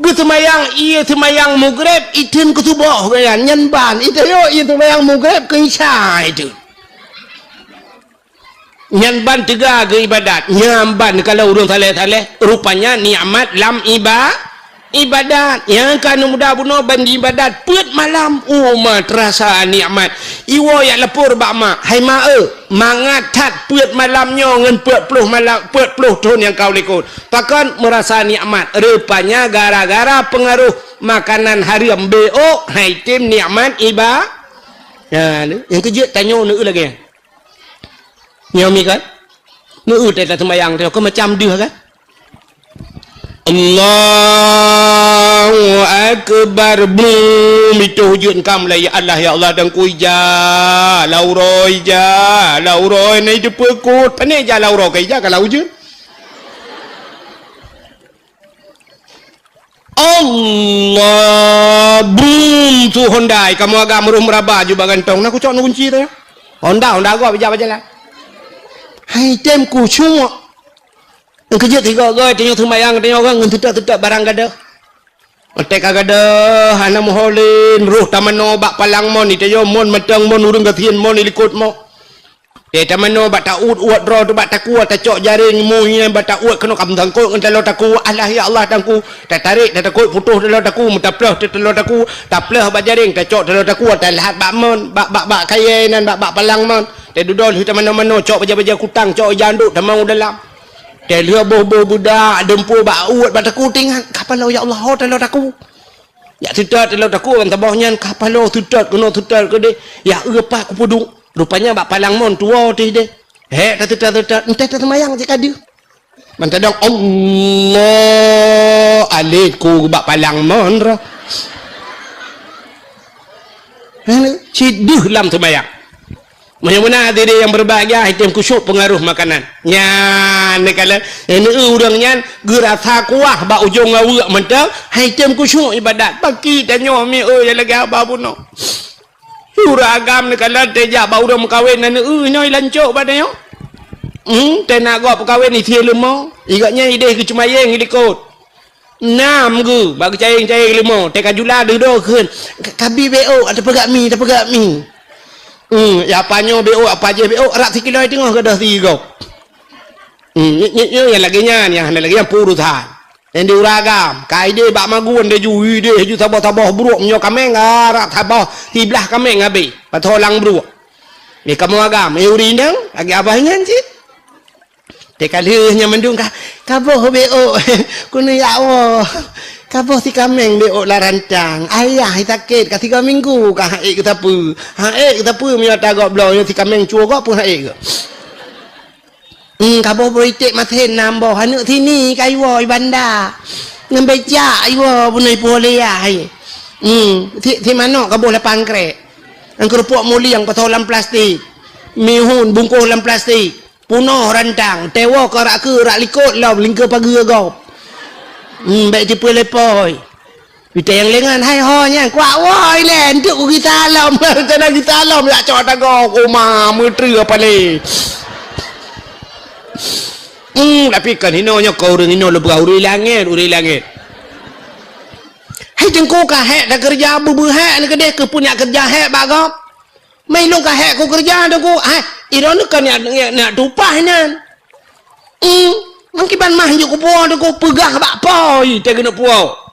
Geuseumayang ie seumayang mugreb, itheun keu suboh geuyan, nyan ban. Iteuyoe ie seumayang mugreb keu isya itheun. Nyan ban teuga geuibadat. Nyan ban kalau ureuëng saleh-saleh, rupanya nikmat lam iba-, ibadat. Nyang ka aneuk muda bunoe ban ibadat peuet malam, uma teurasa nikmat. Iwoe jak lapor bak mak, "Hai mak eu, mangat that peuet malam nyoe ngon peuet ploh malam, peuet ploh thon nyang ka u likot." Pakon meurasa nikmat? Rupanya gara-gara peungaroh makanan hareuem, beok, hai tem nikmat iba-, nah, nyang keujeuet tanyoe neueu lagée nyan. Nyoe mi kan? Neueu teuh taseumayang teuh, kon macam deuh kan? Allahu Akbar. Bum, itu jeuet kam lah, ya Allah, ya Allah, dan ku ija, lau roi ija, lau roi na itu pekot. Pane ija lau roi, ka ija ka lau jeuet. Allah, bum, su Honda, kamoe agam roh meuraba ju bak gantong. Na kucok na kunci teuh. Honda, Honda gob ija bak jalan. Hai tem kusyuk. Nyang keujeuet sigoe-goe tanyoe seumayang tanyoe ngon teutot-teutot barang gadoh. Watée ka gadoh hana meuho lé, roh tamanoe bak palang mon, itanyoe mon mantong mon ureuëng gasien mon ilikot mo. Tée tamanoe bak taut uet droe teuh bak takue, tacok jaréng mu nyan bak tauet keunoe ka meusangkot ngon taloe takue. Allah ya Allah tangku. Tatarek tatakot putôh taloe takue, meutaploh teuh taloe takue, taploh bak jaréng tacok taloe takue, taleuhat bak mon, bak, bak, bak kayée nan, bak, bak palang mon. Tée dudoe lheueh tamanoe-manoe cok baja-baja kutang, cok ija andok tamong u dalam. Tée lheueh boh-boh beudak, deumpue bak uet, bak takue teuingat, ka paloe ya Allah, ho taloe takue. Jak teutot taloe takue ban saboh nyan, ka paloe teutot keunoe teutot keudeh, ya eu pat kupeuduek. Rupanya bak palang mon tuwoe teuh deh. Hék tateutot-teutot, enteh taseumayang cit ka deuh. Ban tadong Allah, alet ku bak palang mon roh. Hana, cit deuh lam seumayang. Meunyoe meunan hadirin nyang berbahagia, item khusyuk pengaruh makanan. Nyan, neukalon, eh, neu ureuëng nyan geurasa kuah bak ujong aweuek mantong, hai item khusyuk ibadat. Baki tanyoe mi, oi, nyang lagée haba bunoe. Ureuëng agam neukalon teuh jak bak ureuëng meukawen, na neu nyoe lancok bak tanyoe. Hmm, teunak gob peukawen isie leumo. Igak nyan ideh geucumayeng ilikot. Nam geu bak geucayeng-cayeng leumo, teuka jula dudoe kheun, "Ka-, kabi beok, tapeugah mi, tapeugah mi." Hmm, ya apa nyoe beok, apa jih beok, rak sikilo teungoh gadoh sigoe. Hmm, nyoe, nyoe, nyoe nyang lagée nyan, nyang hana lagée nyan peurusan. Nyang di uragam, ka ideh bak magun deh ju, ideh ju saboh-saboh bruek meunyoe kameng, rak saboh siblah kameng habéh, patholang bruek. Di kamoe agam, eh, ureuëng inong, lagée abah inyan cit. Teuka lheueh nyan mandum ka, "Kaboh beok, keuneuk jak woe. Kaboh si kameng beok lam rantang. Ayah sakét ka tiga minggu ka han ék geusapeue. Han ék geusapeue meunyoe ata gob bloe nyoe si kameng cue gob pun han ék geu." Hmm, kaboh boh iték masen nam boh, aneuk sini ka iwoe i banda. Ngon becak iwoe bunoe ipuwoe lé yah. Hmm, si, si manok kaboh lapan krek. Ngon keurupuk mulieng pasoe lam plastik. Mihun bungkoh lam plastik. Punoh rantang, tewoe keu rak keu rak likot lom lingkeu pageue gob. Hmm, bék tipeue lepoi. Pita nyang lengan, hai ho nyan, kuak woi lé, entuk ku gita lom. Sana gita lom, yak cok tagoe, oma, meutreue apa lé. Hmm, tapi kan hino nyoe keu ureuëng hino leubeh ureuëng langét, ureuëng langét. Teungku ka hék takeureuja, beubeue hék neuh keudeh keupeue neujak keureuja hék bak gob. Meunyoe lôn ka hék kukeureuja Teungku, hai, droeneuh ka neujak, neujak, neujak tupah nyan. Hmm, meukiban mah jeuet kupuwoe Teungku, peugah bak Po, ih, teuh keuneuk puwoe.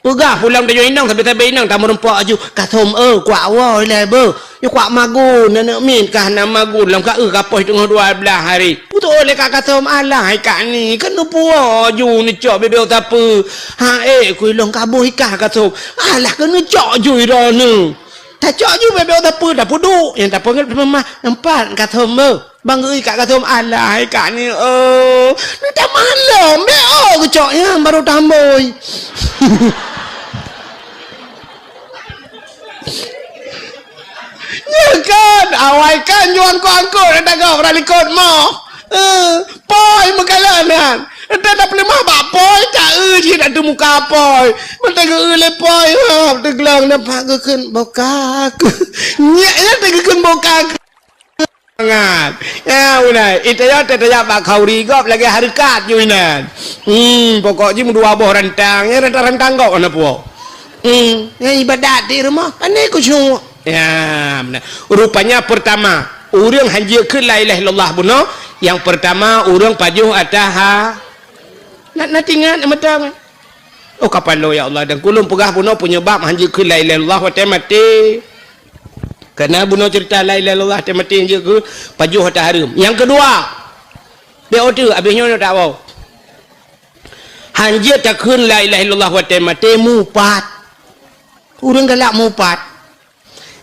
Peugah pulang tanyoe inong, sabe-sabe inong tameurumpok aju, "Ka thom, eu, kuak woe ilée beuh, nyoe kuak magun, aneuk miet kah na magun, lam ka eu ka poh teungoh dua blaih hari." Putôh lé ka, "Ka thom, alah, hai kak ni, keuneuk puwoe aju neucok bebek sapeue." "Ha, ék, ku ilong ka boh ikah ka thom." "Alah, keuneuk cok ju droeneuh." Tacok ju bebek sapeue, tapeuduek, nyang tapeugét mah, "Empat ka thom, beuh." Bang geuikat ka thom, "Alah, hai kak ni, eu, neutamah lom, bèk, eu, geucok nyan barô tambôi." Nyan kan, awai kan juang angkot-angkot, dah gob rot likot moh. Eh, poi meukalon nyan. Entah tapeuleumah bak poi, ta-eu jih dak teumuka poi. Meuteugeu lé poi, ha, teuglong nampak geukheun boka. Nyak nyan teugeukheun boka. Mangat. Ya, ulai. Itayong teutajak bak khauri gob lagèe hareukat ju inan. Hmm, pokok jih meudua boh rantang. Ya, rantang-rantang gob hana puwoe. Hmm, ya, ibadat di rumoh. Pane kucuk. Ya, beuna. Rupanya pertama, ureueng hanjeuet kheun la ilaha illallah bunoe, nyang pertama ureueng pajoh ata ha. Na, na tingat mata. Oh, kapalo ya Allah, dan kulung peugah bunoe penyebab hanjeuet kheun la ilaha illallah watèe maté. Karena bunoe cerita la ilaha illallah watèe maté hanjeuet kheun pajoh ata hareuem. Nyang keudua, bèk ote, abéh nyoe tak woe. Hanjeuet takheun la ilaha illallah watèe maté mupat. Ureueng galak mupat.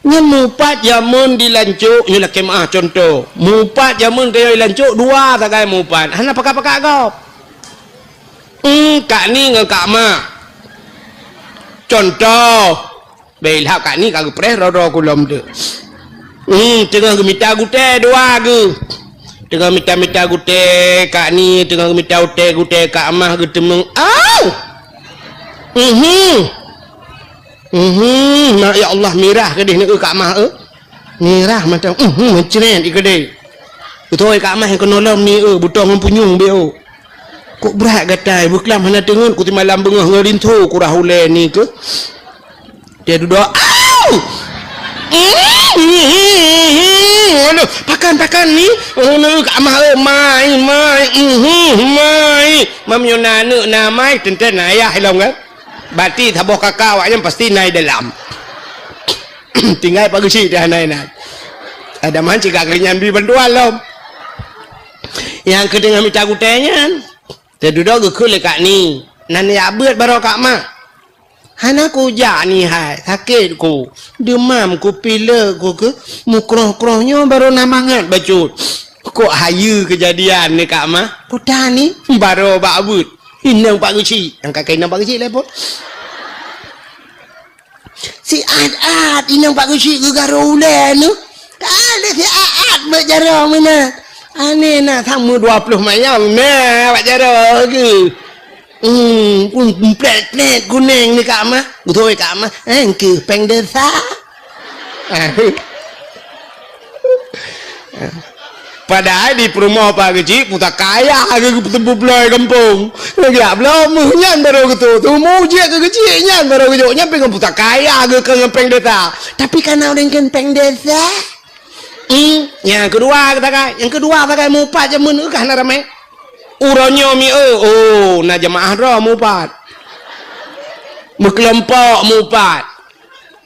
Nyan mupat jameun di lancok, nyoe lakèe meu'ah contoh. Mupat jameun keu nyoe di lancok, dua sagai mupat. Hana pakat-pakat gob. Hmm, kak ni ngon kak ma. Contoh. Bèk ilhak kak ni ka geupreh droe-droe kulom tu. Hmm, teungoh geumita gutèe dua geuh. Teungoh mita-mita gutèe kak ni, teungoh geumita gutèe, gutèe kak ma geuteumeung. Au! Mhm. Mhm, na ya Allah, mirah keudeh neu kak mah, eh. Mirah mantong, mhm, meucret i keudeh. Beutôi kak mah nyang keunoe lom ni, eh, butong ngon punyueng beu. Kok brat gatai, beuklam hana teungeut, ku timalam beungoh ngon rinto, ku rah ulèe ni keuh. Dia duduk, au! Mhm, mhm, mhm, mhm. Aduh, pakan, pakan ni. Oh, neu kak mah, eh, mai, mai, mhm, mai. Mam nyoe na aneuk na mai, teuntèe na ayah ilong kan? Bati saboh kakak awak nyan pasti na i dalam. Tinggai Pak Geuchik teuh hana inan. Ada man cit kak keulinyan bri bantuan lom. Nyang keu teungoh mita gutèe nyan, teududoe geukheun lé kak ni. Nan jak beuet baroe kak ma. Hana kujak ni hai, sakét ku. Deumam ku, pilek ku keuh, mukroh-kroh nyoe baroe na mangat bacut. Kok hayeue keujadian ni kak ma? Peue tan ni? Baroe bak beuet. Inong Pak Geuchik. Nyang ka keu inong Pak Geuchik lé pon. Siat-at inong Pak Geuchik geugarô ulèe neu. Ka lé siat-at bak jaroe meunan. Aneh na, sama dua ploh mayong na bak jaroe geuh. Hmm, pun plet-plet kuneng ni kak ma. Beutôi kak ma. Eh, engkeuh péng desa. Padahai di peurumoh Pak Geuchik, pusaka ayah geuh geupeuteupeue bloe gampông. Geujak bloe meuh nyan baroe geutu. Tumu jeuet keu Geuchik nyan baroe geujok nyan pih ngon pusaka ayah geuh keu ngon péng desa. Tapi kana ureueng kheun péng desa. Hmm, nyang keudua kata kai, nyang keudua kata kai mupat jameun eu kah na ramé. Uroe nyoe mi eu, oh, na jeumaáh droe mupat. Meukeulompok mupat.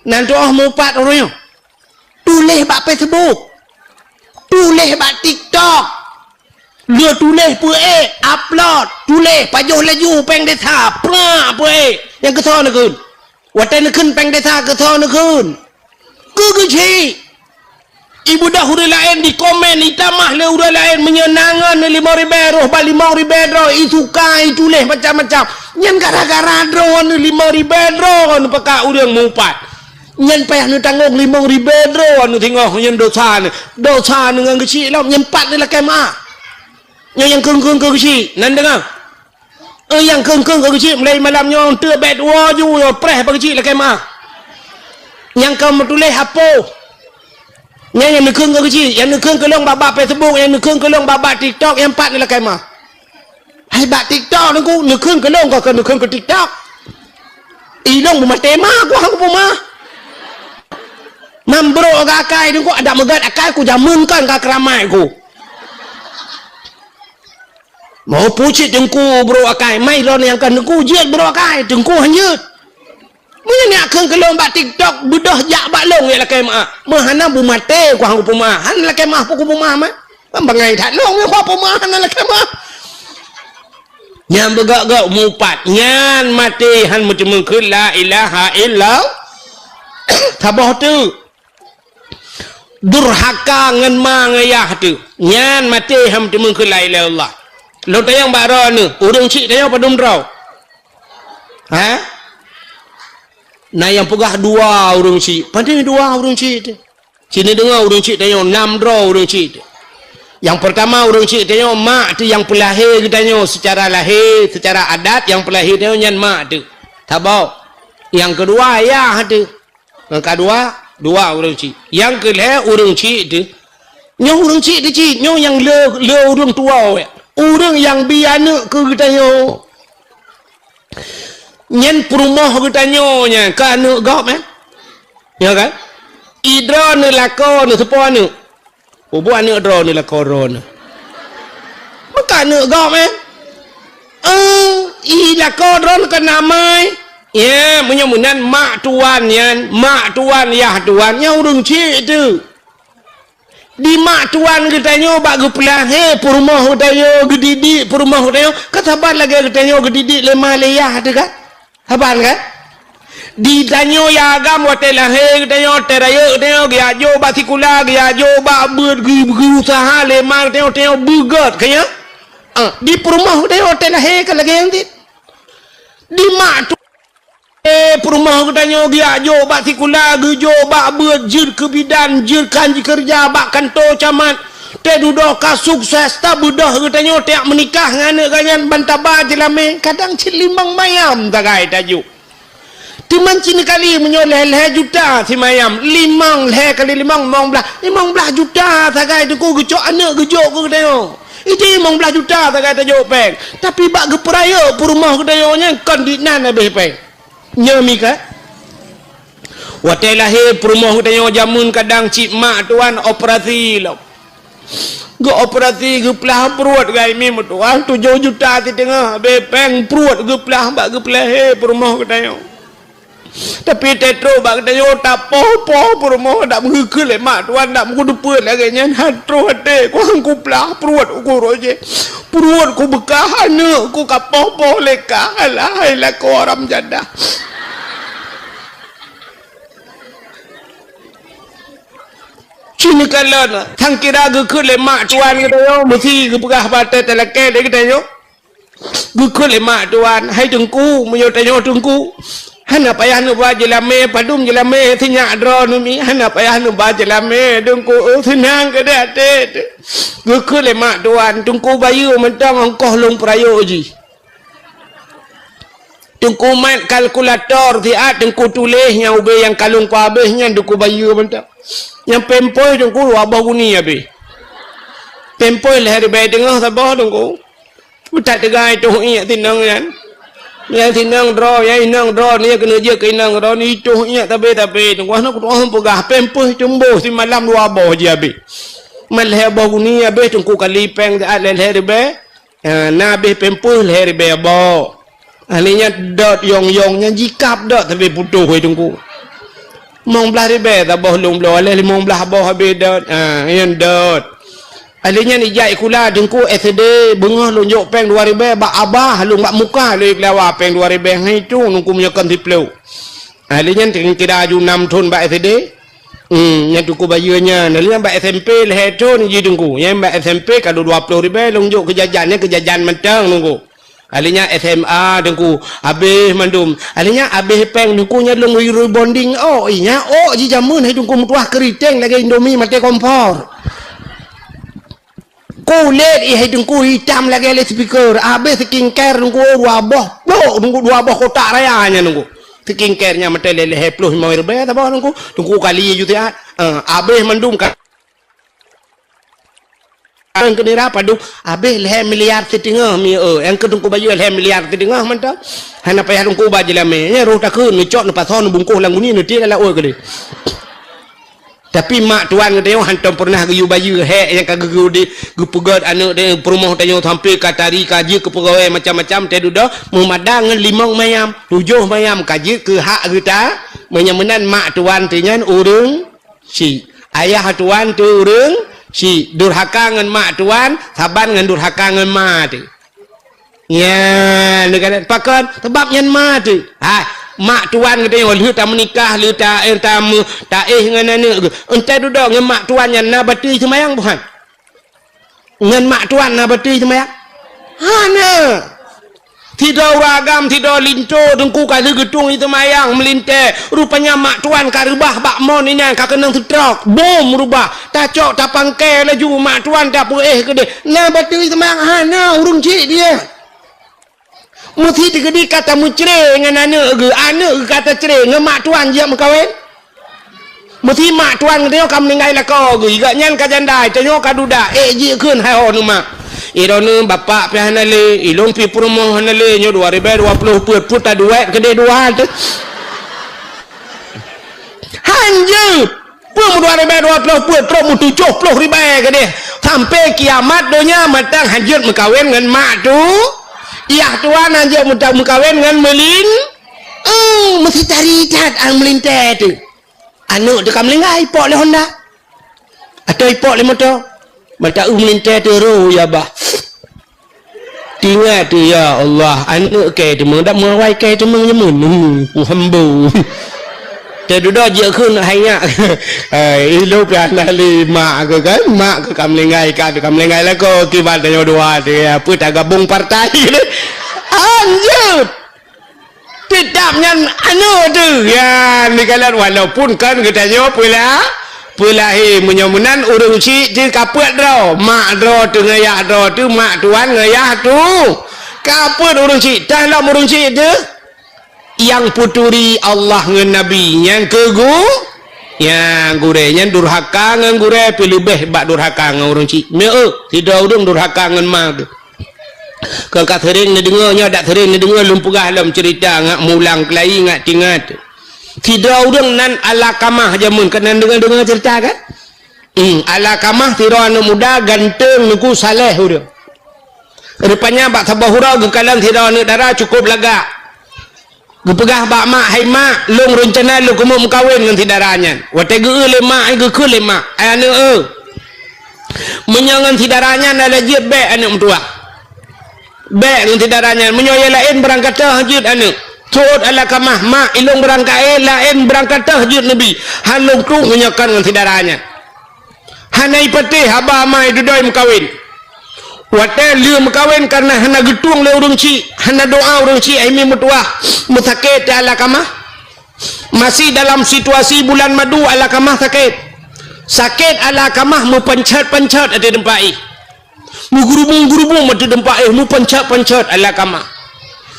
Nan tuoh mupat uroe nyoe. Tuléh bak Facebook. Tuléh bak TikTok. Lheueh tuléh peuék, upload, tuléh pajoh laju péng desa, prak peuék. Nyang keusoe neukheun. Watèe neukheun péng desa keusoe neukheun. Keu Geuchik. Ibeudôh ureueng laén dikomén, itamah lé ureueng laén meunyoe na ngon limong ribèe roh bak limong ribèe droe, isuka, ituléh macam-macam. Nyan gara-gara droeneuh limong ribèe droeneuh peuka ureueng mupat. Nyan payah neutanggong limong ribèe droeneuh singoh nyan dosa neuh. Dosa neuh ngon Geuchik lom, nyan pat neulakèe meu'ah. Nyan nyang kheun-kheun keu Geuchik, nan deungö. Eh, nyang kheun-kheun keu Geuchik, mulai malam nyoe teuk bèk tuwoe ju, nyoe preh bak Geuchik lakèe meu'ah. Nyang ka meutuléh apoh. Nyan nyang neukheun keu Geuchik, nyang neukheun keu lôn bak-bak Facebook, nyang neukheun keu lôn bak-bak TikTok, nyang pat neulakèe meu'ah. Hai bak TikTok Teungku, neukheun keu lôn, kon keu neukheun keu TikTok. Ilong beumaté ma ku hang kupeumah. Nam brok ka akai Teungku, adak meugat akai ku jameun kan ka keuramai ku. Mau pucit Teungku brok akai, mai lôn nyang kan Teungku jeuet brok akai, Teungku han jeuet. Meunyoe nyak kheun keu lôn bak TikTok, beudôh jak bak lôn jak lakée meu'ah. Meuhana beumaté ku hang kupeumah, han lakée meu'ah pun kupeumah mah. Kan bangai that lôn, nyoe kupeumah hana lakée meu'ah. Nyan beugok-gok mupat, nyan maté han meuteumé kheun la ilaha illallah. Saboh teuk. Durhaka ngon ma ngon yah teuk. Nyan maté han meuteumé kheun la ilaha illallah. Lôn tanyong bak droeneuh, ureueng chik tanyoe padum droe? Ha? Na nyang peugah dua ureueng chik. Padum dua ureueng chik teuh? Sinoe deungoe ureueng chik tanyoe, nam droe ureueng chik teuh. Nyang peurtama ureueng chik tanyoe mak teuh nyang peulahé geutanyoe seucara lahé, seucara adat nyang peulahé tanyoe nyan mak teuh. Saboh. Nyang keudua yah teuh. Nyang keudua, dua ureueng chik. Nyang keulhée ureueng chik teuh. Nyoe ureueng chik teuh cit, nyoe nyang le, le ureueng tuwoe. Ureueng nyang bi aneuëk keu geutanyoe. Nyan peurumoh geutanyoe nyan, ka aneuëk gob, eh? Ya kan? I droeneuh lakoe neuh soe po aneuëk? Ubak aneuëk droeneuh lakoe droeneuh. Meuka aneuëk gob, eh? Eh, i lakoe droeneuh kan amai. Ya, meunyoe meunan mak tuan nyan, mak tuan, yah tuan, nyan ureueng chik teuh. Di mak tuan geutanyoe bak geupeulahé peurumoh geutanyoe, geudidik peurumoh geutanyoe, ka saban lagée geutanyoe geudidik lé ma lé yah teuh kan? Saban kan? Di tanyoe ya agam watée lahé geutanyoe, watée rayeuk geutanyoe, geujak jok bak sikula, geujak jok bak beuet, geu-, geuusaha lé ma geutanyoe, tanyoe beugét, ka nyan? Ah, di peurumoh geutanyoe watée lahé ka lagée nyan cit. Di mak tu Eh, peurumoh geutanyoe geujak jok bak sikula, geujok bak beuet, jeuet keu bidan, jeuet kan jikeureuja bak kantô camat. Teududoe ka sukses, tabeudôh geutanyoe tajak meunikah ngon aneuëk geuh nyan ban taba jeulamé, kadang cit limong mayam sagai tajok. Teuma cit kali meunyoe lhée-lhée juta simayam, limong lhée kali limong, limong blaih, limong blaih juta sagai Teungku geucok aneuëk geujok keu geutanyoe. Itu limong blaih juta sagai tajok péng. Tapi bak geupeurayeuk peurumoh geutanyoe nyan kon dinan habéh péng. Nyoe mi ka. Watée lahé peurumoh geutanyoe jameun kadang cit mak tuan operasi lom. Geuoperasi geuplah pruet gai mi meutuan tujoh juta siteungoh habéh péng pruet geuplah bak geupeulahé peurumoh geutanyoe. Tapi teutôb bak geutanyoe tapoh-poh peurumoh dak meugeukheun lé mak tuan dak meugeudeupeue lagée nyan han troh até kuang kuplah pruet uku roh jih. Pruet kubeukah aneuëk ku kapoh-poh lé kah alah hai lakoe haram jadah. Cit neukalon, sang kira geukheun lé mak tuan geutanyoe meusi geupeugah bak talakée lé geutanyoe. Geukheun lé mak tuan, "Hai Teungku, meunyoe tanyoe Teungku, hana payah neuba jeulamé, padum jeulamé sinyak droeneuh mi, hana payah neuba jeulamé Teungku, seunang keudeh até." Geukheun lé mak tuan, "Teungku bayeue mantong ongkoh lôn peurayeuk jih." Teungku mat kalkulator siat, Teungku tuléh nyang ubé nyang kalon ku habéh nyan Teungku bayeue mantong. Nyang péng pôi Teungku dua boh guni habéh. Péng pôi lhée ribée teungoh saboh Teungku. Meutat teuga itoh iék sinong nyan. Nyang sinong droe, nyang inong droe, nyoe keuneuk jeuet keu inong droe, itoh iék tabé-tabé. Teungku hana kutu'oh peugah, péng pôi teumboh simalam dua boh jih habéh. Mat lhée boh guni habéh Teungku kali péng siat lhée-lhée ribée. Ha, na habéh péng pôi lhée ribée boh. Ahli nyan dot yong-yong nyan jikab dot sabe putôh hai Teungku. Limong blaih ribée saboh lôn bloe, lhée limong blaih boh habéh dot. Ha, nyan dot. Ahli nyan ijak sikula Teungku S D, beungoh lôn jok péng dua ribée bak abah lôn bak muka lôn keulawa péng dua ribée ngon itu Teungku meunyoe kon siplôh. Ahli nyan kira aju nam thon bak S D. Hmm, nyan Teungku bayeue nyan. Ahli nyan bak S M P lhée thon jih Teungku. Nyan bak S M P ka dua ploh ribée lôn jok keu jajan, nyan keu jajan mantong Teungku. Ahli nyan S M A Teungku, habéh mandum. Ahli nyan habéh péng Teungku nyan lôn rebonding ôk. Ih, nyan ôk jih jameun hai Teungku meutuah keuriteng lagée Indomie maté kompor. Kulét ih hai Teungku itam lagée loudspeaker. Habéh skincare Teungku dua boh plôk Teungku, dua boh kotak raya nyan Teungku. Skincare nyan maté lhée-lhée ploh limong ribée saboh Teungku. Teungku kali ju siat. Eh, habéh mandum ka Nyang keu nira padub, habéh lhèe miliar siteungoh mi, eh. Nyang keu Teungku Bayeue lhèe miliar siteungoh mantong. Hana payah Teungku ba jeulamé. Nyan roh takheun, neucok, neupasoe, neubungkôh lam guni, neutiek lam laôt keudeh. Tapi mak tuan geutanyoe hantom peureunah geuyue bayeue, hék nyang ka geugeude, geupeugöt aneuk deh peurumoh tanyoe sampoe ka tari, ka jeuet keu peugawée macam-macam, teuh dudoe, meumada ngon limong mayam, tujoh mayam ka jeuet keu hak geuta, meunyoe meunan mak tuan teuh nyan ureueng chik. Ayah tuan teuh ureueng chik, durhaka ngon mak tuan, saban ngon durhaka ngon ma teuh. Nyan, neukalon pakon, sabab nyan ma teuh. Hai, mak tuan geutanyoe lheueh tameunikah, lheueh ta-, eh, tameu-, taéh ngon aneuk geuh. Entah dudoe ngon mak tuan nyan na batui seumayang buhan? Ngon mak tuan na batui seumayang? Hana. Sidroe ureueng agam, sidroe linto teungku ka lheueh geutueng seumayang meulintèe. Rupanya mak tuan ka reubah bak mon inan ka keunong stroke. Bom reubah. Tacok tapangkai laju mak tuan tapeuéh keudeh. Na batui seumayang hana ureueng chik dia. Meusi teukeudi ka tameucre ngon aneuk geuh, aneuk geuh ka tacre ngon mak tuan jeuet meukawen. Meusi mak tuan geutanyoe ka meuninggai lakoe geuh, gobnyan ka janda, tanyoe ka duda, ék jikheun hai ho neumak. Droeneuh bapak pih hana lé, ilôn pih peurumoh hana lé, nyoe dua ribèe dua ploh peuet, peuet taduek keudeh dua teuh. Hanjeuet! Peue meudua ribèe dua ploh peuet, trok meutujoh ploh ribèe keudeh. Sampoe kiamat donya mantong hanjeuet meukawen ngon mak tu. Yah tuan hanjeuet meuta-, meukawen ngon meulin-, eh, meusi tari that an meulintèe teuh. Aneuk teuh ka meuninggai, ipok lé honda. Atau ipok lé moto. Mata eu meulintèe teuh roh ya bah. Tingat teuh, ya Allah, aneuk kèe teumeung, dak meuawai kèe teumeung jameun. Hmm, ku hembo. Teududoe jikheun hai nyak. Hai, ilôn pih hana lé mak keuh kan, mak keuh ka meuninggai, ka, ka meuninggai lakoe, kiban tanyoe dua teuh, ya, peue tagabong partai. Hanjeuet! Teutap nyan aneuk teuh. Ya, neukalon walaupun kon geutanyoe peula-, peulahé. Meunyoe meunan ureueng chik teuh ka peuet droe. Mak droe teuh ngon yah droe teuh, mak tuan ngon yah tu. Ka peuet ureueng chik, tah lom ureueng chik teuh. Nyang peuturi Allah ngon Nabi, nyang keu gu-, nyang gurèe, nyan durhaka ngon gurèe pih leubeh bak durhaka ngon ureueng chik. Meu, sidroe ureueng durhaka ngon ma teuh. Kon ka seuring neudeungoe, nyoe dak seuring neudeungoe lôn peugah lom ceurita ngat mulang keulayi ngat tingat. Sidroe ureueng nan Alakamah jameun, ka na deungoe-deungoe ceurita kan? Hmm, Alakamah sidroe aneuk muda ganteng, nuku saleh ureueng. Rupanya bak saboh uroe geukalon sidroe aneuk dara cukôp lagak. Geupeugah bak mak, "Hai mak, lôn reuncana lôn keumeung meukawen ngon si dara nyan." Watèe geu-eu lé mak, ai geukheun lé mak, "Ai aneuk eu, meunyoe ngon si dara nyan na lé jeuet bèk aneuk meutuwah. Bèk ngon si dara nyan, meunyoe nyang laén beurangkat teuh jeuet aneuk." Seuôt Alakamah, "Mak, ilôn beurangkat, eh, laén beurangkat teuh jeuet neubi. Han lôn tueng meunyoe kon ngon si dara nyan." Hana ipatéh haba ma idudoe meukawen. Watèe lheueh meukawen kareuna hana geutueng lé ureueng chik, hana doa ureueng chik, ai mi meutuwah, meusakét teuh Alakamah. Masih dalam situasi bulan madu Alakamah sakét. Sakét Alakamah meupancet-pancet ateueh teumpat éh. Meugeurubung-geurubung ateueh teumpat éh, meupancet-pancet Alakamah.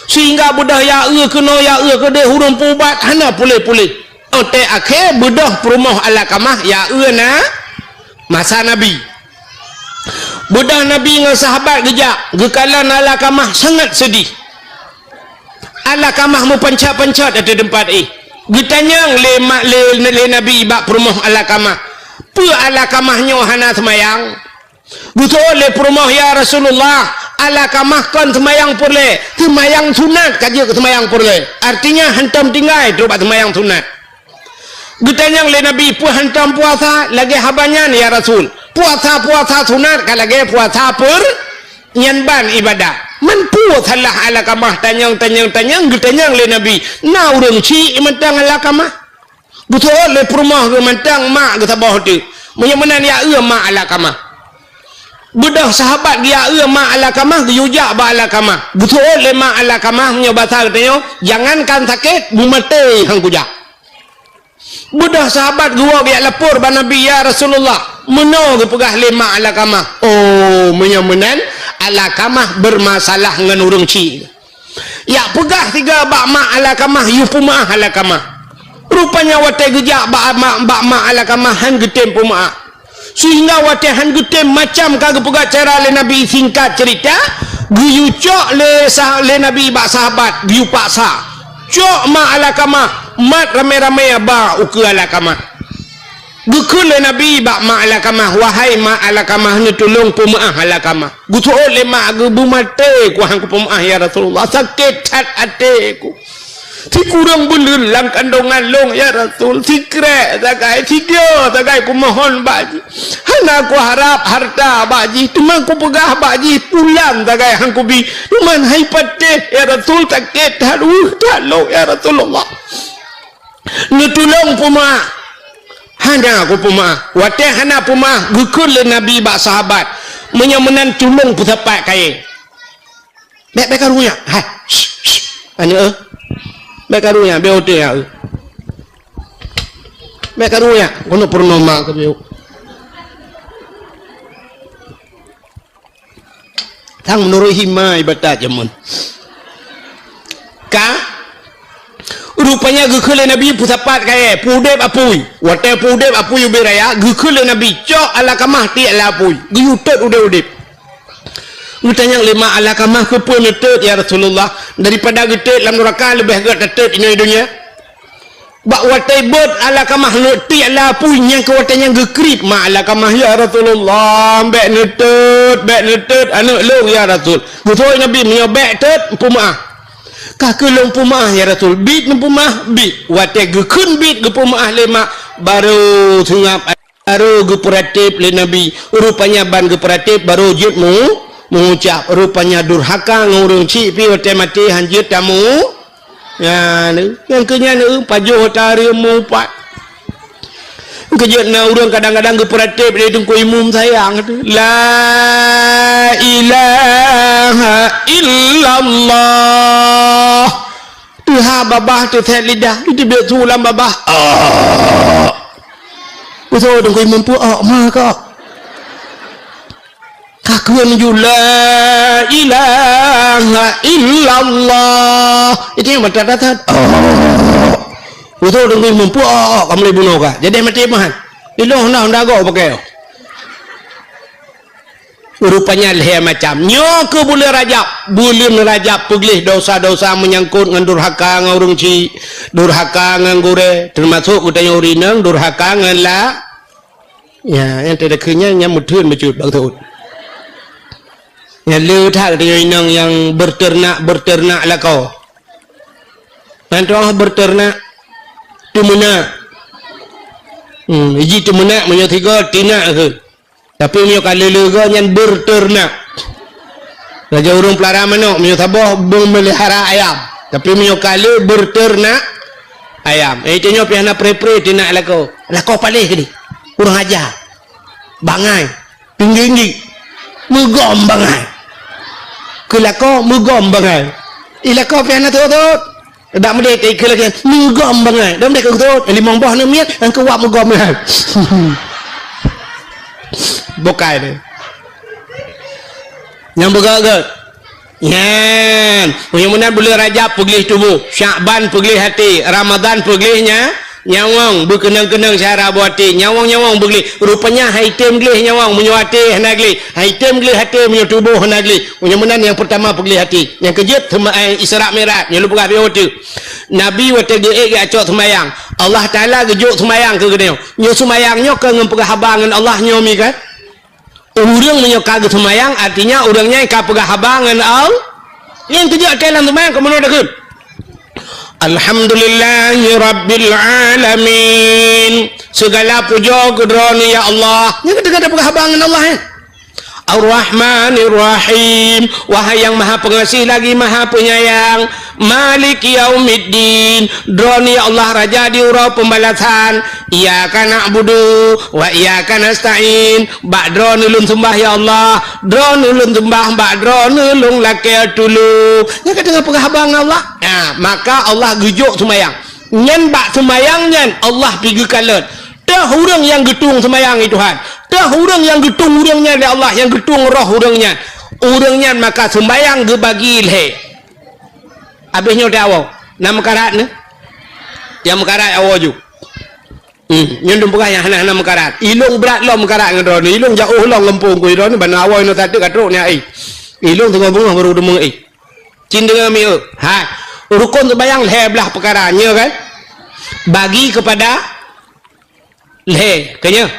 Sehingga beudôh ya eu keunoe ya eu keudeh ureueng peuubat hana puléh-puléh. Oté akhé beudôh peurumoh Alakamah ya eu na masa Nabi. Beudôh Nabi ngon sahabat geujak, geukalon Alakamah sangat seudih. Alakamah meupancet-pancet ateueh teumpat éh. Geutanyong lé ma-, lé, lé Nabi bak peurumoh Alakamah, "Peue Alakamah nyoe hana seumayang?" Geuseuôt lé peurumoh, "Ya Rasulullah, Alakamah kon seumayang peureulèe, seumayang sunat ka jeuet keu seumayang peureulèe." Artinya hantom tinggai trok bak seumayang sunat. Geutanyong lé Nabi, "Peue hantom puasa lagèe haba nyan, ya Rasul? Puasa-puasa sunat ka lagèe puasa peur-, nyan ban ibadah." Man peue salah Alakamah tanyong, tanyong, tanyong, geutanyong lé Nabi, "Na ureueng chik mantong Alakamah?" Geuseuôt lé peurumoh geuh mantong mak geuh saboh teuk. Meunyoe meunan ya eu mak Alakamah. Beudôh sahabat geuya eu mak Alakamah geuyue jak bak Alakamah. Geuseuôt lé mak Alakamah meunyoe basa geutanyoe, "Jangankan sakét, beumaté han kujak." Beudôh sahabat geuwoe geujak lapor bak Nabi, "Ya Rasulullah, meunoe geupeugah lé mak Alakamah." Oh, meunyoe meunan Alakamah beurmasalah ngon ureueng chik. Jak peugah sigoe bak mak Alakamah, yue peumeu'ah Alakamah. Rupanya watèe geujak bak mak, bak mak Alakamah han geutem peumeu'ah. Sehingga watée han geutem macam ka geupeugah cara lé Nabi, singkat cerita, geuyue cok lé sah-, lé Nabi bak sahabat, geuyue paksa. Cok ma Alakamah, mat ramé-ramé ba ukeue Alakamah. Geukheun lé Nabi bak ma Alakamah, "Wahai ma Alakamah, neutulông peumeu'ah Alakamah." Geuseuôt lé ma geuh, "Beu maté ku han kupeumeu'ah, ya Rasulullah. Sakét that até ku. Sikureueng buleuen lam kandongan lôn, ya Rasul. Sikrek sagai, sigoe sagai kumohon bak jih. Hana kuharab hareuta bak jih, teuma kupeugah bak jih, pulan sagai han kubi. Teuma hai patéh, ya Rasul, sakét that, weueh that lôn, ya Rasulullah. Neutulông peumeu'ah." Hana kupeumeu'ah. Watée hana peumeu'ah, geukheun lé Nabi bak sahabat, "Meunyoe meunan, tulông peusapat kayée." "Bék, bék karu nyak. Hai, shh, shh, aneuk, eh. Bék karu nyak, bék oté nyak, eh. Bék karu nyak, keuneuk peurunoe ma keubieu." Sang meunurot hima ibadat jameun. Ka? Rupanya geukheun lé Nabi peusapat kayée, peuudeb apui. Watée peuudeb apui ubé raya, geukheun lé Nabi, "Cok Alakamah tiek lam apui." Geuyue tot udeb-udeb. Geutanyong lé ma Alakamah, "Keupeue neutot, ya Rasulullah? Daripada geutot lam nuraka, leubeh gét tatot inoe donya." Bak watée bot Alakamah lheueh tiek lam apui, nyang keu watée nyan geukriet ma Alakamah, "Ya Rasulullah, bék neutot, bék neutot aneuk lôn, ya Rasul." Geuseuôt Nabi, "Meunyoe bék tot, peumeu'ah." "Ka keuh lôn peumeu'ah, ya Rasul." "Biet neupeumeu'ah?" "Biet." Watée geukheun biet geupeumeu'ah lé ma, barô seungab. Barô geupeuratéb lé Nabi, rupanya ban geupeuratéb barô jeuet meu-, meuucab, rupanya durhaka ngon ureuëng chik pih watée maté han jeuet tamu. Nyan, nyang keu nyan, eh, pajoh tareuem meuupat. Keujeuet na ureuëng kadang-kadang geupeuratéb lé Teungku Imum sayang tu. La ilaha illallah. Teuhah babah, teuthét lidah, iteubiet su lam babah. Ah. Beutôi Teungku Imum peuok ma kok. Ka kheun ju la ilaha illallah. Itu nyang mata datat. Ah. Beutôi Teungku Imum peuok, ka mulai bunoe ka. Jadi maté meuhan. Ilong honda, honda gok pakai. Rupanya lhée macam. Nyoe keuh buleuen Rajab. Buleuen Rajab peugleh dosa-dosa meunyangkot ngon durhaka ngon ureuëng chik, durhaka ngon gurée, teumasok geutanyoe ureuëng inong durhaka ngon la-, ya, nyang teudeukheun nyan, nyan meutheun bacut bak teuôt. Nyan le that geutanyoe inong nyang beuteunak-beuteunak lakoe. Nyan tu'oh beuteunak, teumeunak. Hmm, iji teumeunak meunyoe sigoe tinak kheun. Tapi meunyoe ka lé-lé goe nyan beuteunak. Lagée ureuëng peulara manok, meunyoe saboh beumeulihara ayam. Tapi meunyoe ka lé beuteunak ayam. Eh, tanyoe pih hana pre-pre tinak lakoe. Lakoe paléh keudeh. Kurang aja. Bangai. Tinggi-tinggi. Meugom bangai. Keu lakoe meugom bangai. Eh, lakoe pih hana teuôt-teuôt. Dak meudeh teuikeu lagée meugom bangai. Dak meudeh keu teuôt. Limong boh neumiet, nyang keu wab meugom bangai. Bukai deh. Nyang beugét-gét. Nyan, meunyoe meunan buleuen Rajab peugleh tuboh, Syakban peugleh até, Ramadhan peugleh nya, nyawöng, beukeunong-keunong syara boh até, nyawöng-nyawöng beugleh. Rupanya hai tem gleh nyawöng meunyoe até hana gleh, hai tem gleh até meunyoe tuboh hana gleh. Meunyoe meunan nyang peurtama peugleh até. Nyang keujeuet seuma-, eh, Isra Mi'raj, nyoe lôn peugah bak watée. Nabi watée geuék geucok seumayang, Allah Taala geujok seumayang keu geutanyoe. Nyoe seumayang nyoe ka ngon peugah haba ngon Allah nyoe mi kan? Ureuëng meunyoe ka geuseumayang, artinya ureuëng nyan ka peugah haba ngon Al-, nyang keujeuet até lam seumayang keumeunyoe takheun, "Alhamdulillahi rabbil alamin." Segala pujoe keu Droeneuh ya Allah. Nyan ka teuka peugah haba ngon Allah, eh. "Ar-Rahmanir Rahim." Wahai yang Maha Pengasih lagi Maha Penyayang. "Maliki yaumiddin." Droeneuh ya Allah Raja di uroe pembalasan. "Iyyaka na'budu wa iyyaka nasta'in." Bak Droeneuh lôn seumbah ya Allah. Droeneuh lôn seumbah, bak Droeneuh lôn lakée tulông. Nyan ka teungoh peugah haba ngon Allah. Nah, maka Allah geujok seumayang. Nyan bak seumayang nyan Allah pi geukalon. Teuh ureuëng nyang geutueng seumayang, ya Tuhan. Teuh ureuëng nyang geutueng ureuëng nyan lé Allah, nyang geutueng roh ureuëng nyan. Ureuëng nyan maka seumayang geubagi lhée. Abéh nyoe teuh awoe, na meukarat nyoe? Nyang meukarat awoe ju. Hmm, nyoe dum peugah nyang hana-hana meukarat. Ilong brat lom meukarat ngon droeneuh. Ilong jauh lom gampông ku droeneuh, bana awai nyoe tateuk ka trok nyan, eh. Ilong teungoh beungoh baru deungoe, eh. Cin deungoe mieu. Hai, rukon seumayang lhèe blaih peukara, nyoe kan? Bagi kepada lhèe, ka nyoe.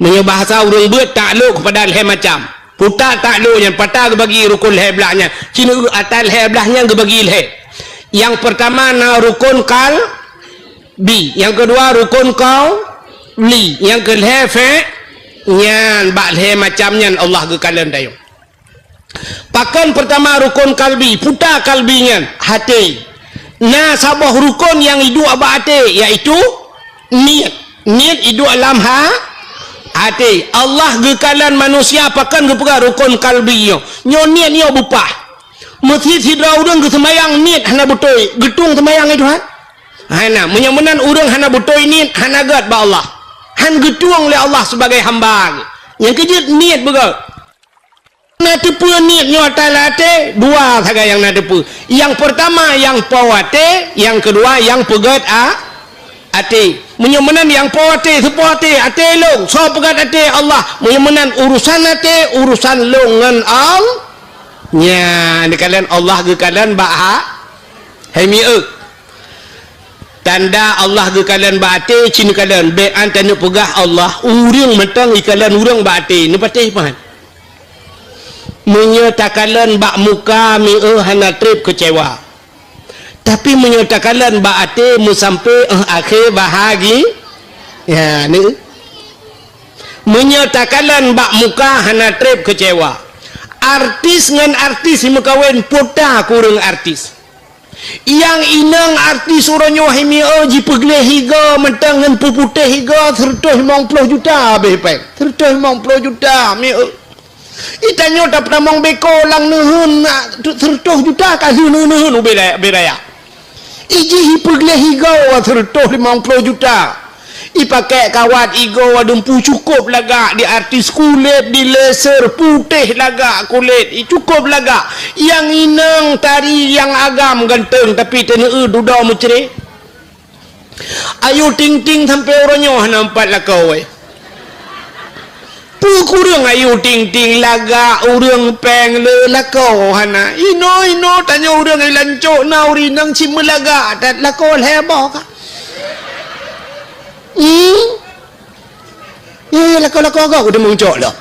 Meunyoe bahasa ureueng beuet, taklok kepada lhèe macam. Peue taklok nyan, pat geubagi rukon lhèe blaih nyan. Cin ata lhèe blaih nyan geubagi lhèe. Nyang peurtama na rukon kal bi, nyang keudua rukon qauli, nyang keulhèe fi', nyan bak lhèe macam nyan Allah geukalon tanyoe. Pakon peurtama rukon kalbi, peue kalbi nyan? Até. Na saboh rukon nyang iduek bak até, yaitu niet. Niet iduek lam ha-, até. Allah geukalon manusia pakon geupeugah rukon kalbi nyoe. Nyoe niet nyoe beupah. Meusit sidroe ureueng geuseumayang niet hana beutôi, geutueng seumayang nyan, Tuhan? Hana. Meunyoe meunan ureueng hana beutôi niet, hana gèt bak Allah. Han geutueng lé Allah sibagai hamba. Nyang keujeuet niet beugèt. Na teupeue niet nyoe ata lam até, dua sagai nyang na teupeue. Nyang peurtama nyang po até, nyang keudua nyang peugèt a-, até. Meunyoe meunan nyang po até, soe po até, até lôn, soe peugèt até, Allah. Meunyoe meunan urusan até, urusan lôn ngon Allah. Nyan, neukalon Allah geukalon bak ha-, hai mieu. Tanda Allah geukalon bak até, cit neukalon. Bèk an taneuk peugah Allah, ureueng mantong ikalon ureueng bak até, neupatéh pahan. Meunyoe takalon bak muka, mieu hana trép keucewa. Tapi meunyoe takalon bak até, meusampé 'oh akhé bahagi-, ya, ni. Meunyoe takalon bak muka, hana trép keucewa. Artis ngon artis jimeukawen, peue ta kureueng artis. Nyang inong artis uroe nyoe hai mieu jipeugleh igoe mantong ngon peuputéh igoe, seureutôh limong ploh juta abéh péng. Seureutôh limong ploh juta mieu. Itanyoe tapeutamong beko lam neuheun, na, seureutôh juta ka lheueh neuheun ubé raya. Ijih ipeugleh igoe seureutôh limong ploh juta. Ipakék kawat igoe dumpu cukôp lagak, di artis kulét, di laser putéh lagak kulét, i cukôp lagak. Nyang inong tari nyang agam ganteng, tapi taneu dudoe meucré. Ayu Ting Ting sampoe uroe nyoe hana meupat lakoe. Peue kureueng Ayu Ting Ting lagak ureueng péng le lakoe hana. Inoe-inoe tanyoe ureueng i lancok na ureueng inong cit meulagak that lakoe lhèe boh ka. Hmm? Ye, lakoe-lakoe gob keuteumong cok lom.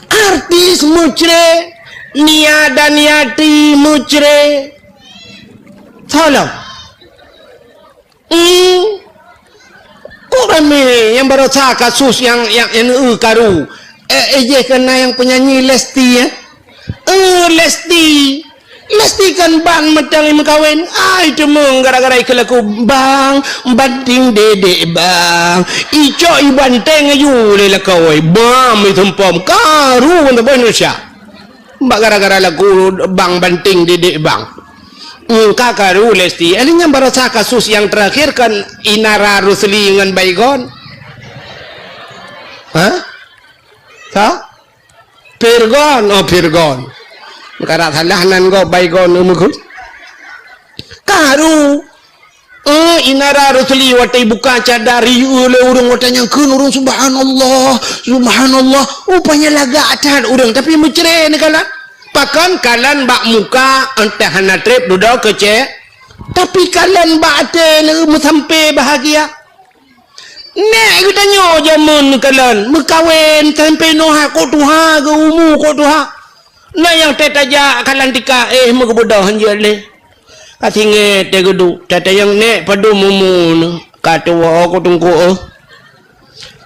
Artis meucré, Nia Daniati meucré. Tolong. Hmm. Kok ramé nyang barosa kasus nyang, nyang, nyang, eh, karu. Eh, eh, jih keunan nyang penyanyi Lesti, eh? Eh, Lesti. Lesti kan ban mantong imeukawen. Ai, teumong gara-gara ikeu lagu, "Bang, banting dedek, Bang." Icok ibanteng aju lé lakoe. Bam, itumpom. Karu mantong boh Indonesia. Bak gara-gara lagu Bang Banting Dedek Bang. Hmm, ka karu Lesti. Ini nyang barosa kasus nyang terakhir kan Inara Rusli ngon Baygon. Hah? Sa? Pirgon, oh Pirgon. Meukarat salah nan gob Baygon meukeue. Karu. Eh, Inara Rusli watèe buka cadar, iyue lé ureueng watèe nyang kheun ureueng, "Subhanallah, subhanallah." Rupanya lagak that ureueng, tapi meucré neukalon. Pakon kalon bak muka, entah hana trép dudoe keucé. Tapi kalon bak até lé meusampé bahagia. Nèk geutanyoe jameun neukalon, meukawen sampé noe kok tuha, geu umu kok tuha. Na nyang tét tajak ka lantika, eh, meugeubeudoh hanjeuet lé. Ka singét teuh geuduek, tatanyong nèk padum umu neuh, ka tuwoe ku teungku, eh.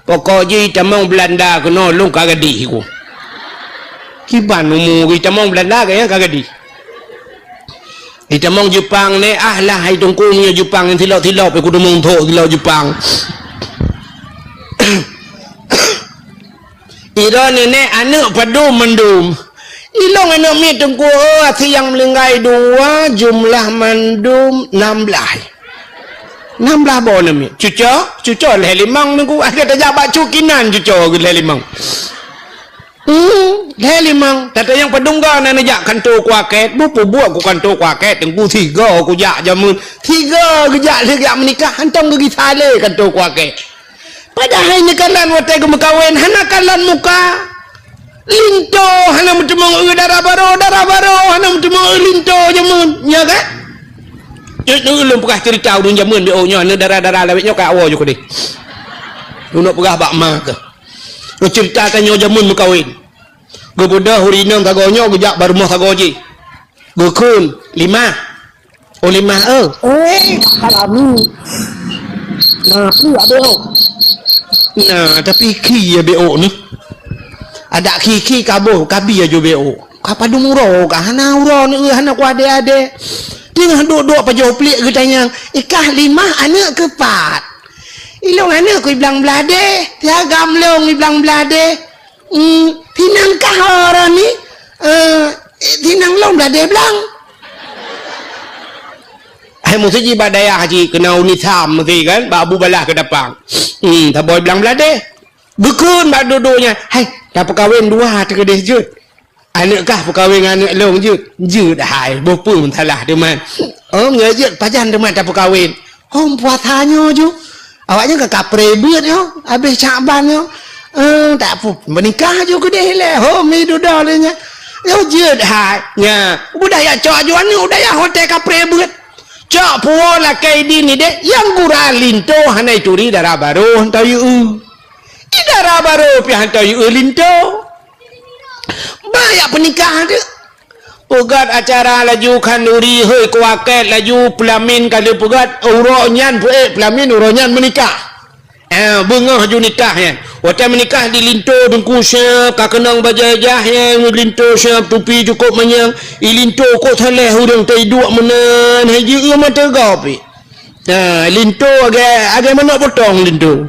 Pokok jih tamong Beulanda keunoe lôn ka gadih ku. Kiban umu jih tamong Beulanda ka, ka gadih. Itamong Jeupang nèk, ah lah, hai teungku meunyoe Jeupang nyang silop-silop, eh, kudu meuthok silop Jeupang. Droeneuh nèk aneuk padum mandum. Ilong aneuk miet teungku, oh, asie nyang meuninggai dua, jumlah mandum nam blaih. Nam blaih boh aneuk miet. Cuco, cuco lhèe limong teungku. Akhé tajak bak cut kinan cuco lhèe limong. Hmm, lhèe limong. Tatanyong padum go na neujak kantô kuakét, beupubuet ku kantô kuakét, teungku sigo kujak jameun. Sigo geujak lheueh geujak meunikah, hantom geugisa lé kantô kuakét. Padahai neukalon watèe geumeukawen, hana kalon muka. Linto hana meuteumong eu dara barô, dara barô hana meuteumong eu linto jameun. Nya kan? Nyoe ulôn peugah cerita ureueng jameun B O nyoe, aneuk dara-dara lawét nyoe ka awoe ju keudeh. Ulôn peugah bak ma keuh. Nyoe cerita tanyoe jameun meukawen. Geubeudôh ureueng inong sagoe nyoe geujak bak rumoh sagoe jih. Geukheun, "Limah." "Oh, Limah, eu." "Eh, alami." "Nah, tu ada, oh." Nah, tapi khi ya B O ni. Adak khi-khi kaboh, kabi aju B O. Ka padum uroe, ka hana uroe ni, eu, hana kuadé-adé. Teungoh duek-duek pajoh pliek geutanyong, "Ikah Limah aneuk keu pat?" "Ilôn aneuk keu Iblang Bladeh, siagam lôn Iblang Bladeh." Hmm, tinang kah orang ni? Eh, tinang lôn Bladeh Blang. Hai meuseujid bak dayah cit, keunan Uni Sam meuseujid kan, bak Abu Balah Keudapang. Hmm, saboh Iblang Bladeh. Geukheun bak dudoe nyan, "Hai, tapeukawen dua teukeudeh jeuet. Aneuk kah peukawen ngon aneuk lôn jeuet?" "Jeuet hai, boh peue masalah teuma." "Oh, nyoe jeuet pajan teuma tapeukawen?" "Hom puasa nyoe ju." Awaknyan ka kapreh beuet nyoe, habéh Syakban nyoe. Eh, tak pu-, meunikah ju keudeh ilèe. Hom mi dudoe lé nyan. Nyoe jeuet hai. Nya, udah ya cok ajuan ni, udah ya hotel kapreh beuet. Cok puwoe lakèe idin idéh, nyang gura linto hana ituri dara barô hantom yue. I dara barô pih hantom yue linto. Ba jak peunikah teuk. Peugöt acara laju khanduri, hôi kuakét laju peulamin ka lheueh peugöt, uroe nyan peuék peulamin, uroe nyan meunikah. Eh, beungoh ju nikah nyan. Watèe meunikah di linto teungku siap, ka keunong bajèe jah nyan, linto siap, tupi cukôp manyang. I linto kok saléh ureueng teuduek meunan, hai jeuet mata gop. Ha, linto agak, agak manok potong linto.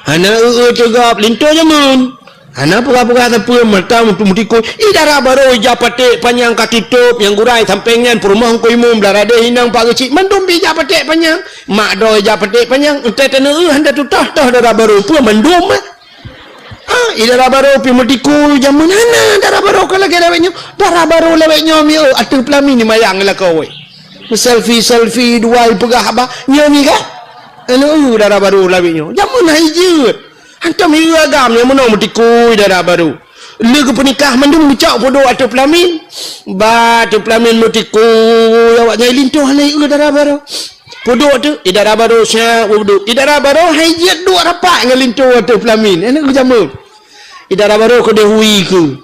Hana eu-eu teugap linto jameun. Hana peugah-peugah sapeue mata mutu-mutikui. I dara barô ija paték panyang ka titôp nyang gurai sampéng nyan peurumoh Teungku Imum blah radeh inong pak geuchik mandum pi ija paték panyang. Mak droe ija paték panyang, entée taneu eu hana tutoh toh dara barô peue mandum, eh. Ah, i dara barô pi meutikui jameun hana dara barô ka lagée lawét nyoe. Dara barô lawét nyoe mi eu ateueh peulamin ni mayang lakoe. Selfie-selfie dua ipeugah haba, nyoe mi kah? Anu dara barô lawét nyoe. Jameun hai jeuet. Hantom hireue agam nyang meunoe meutikui dara barô. Lé geupeunikah mandum geucok peuduek ateueh peulamin. Ba ateueh peulamin meutikui awak nyang linto hana hireue dara barô. Peuduek tu, i dara barô syak peuduek. I dara barô hai jeuet duek rapat ngon linto ateueh peulamin. Anu jameun. I dara barô keudeh hui keu.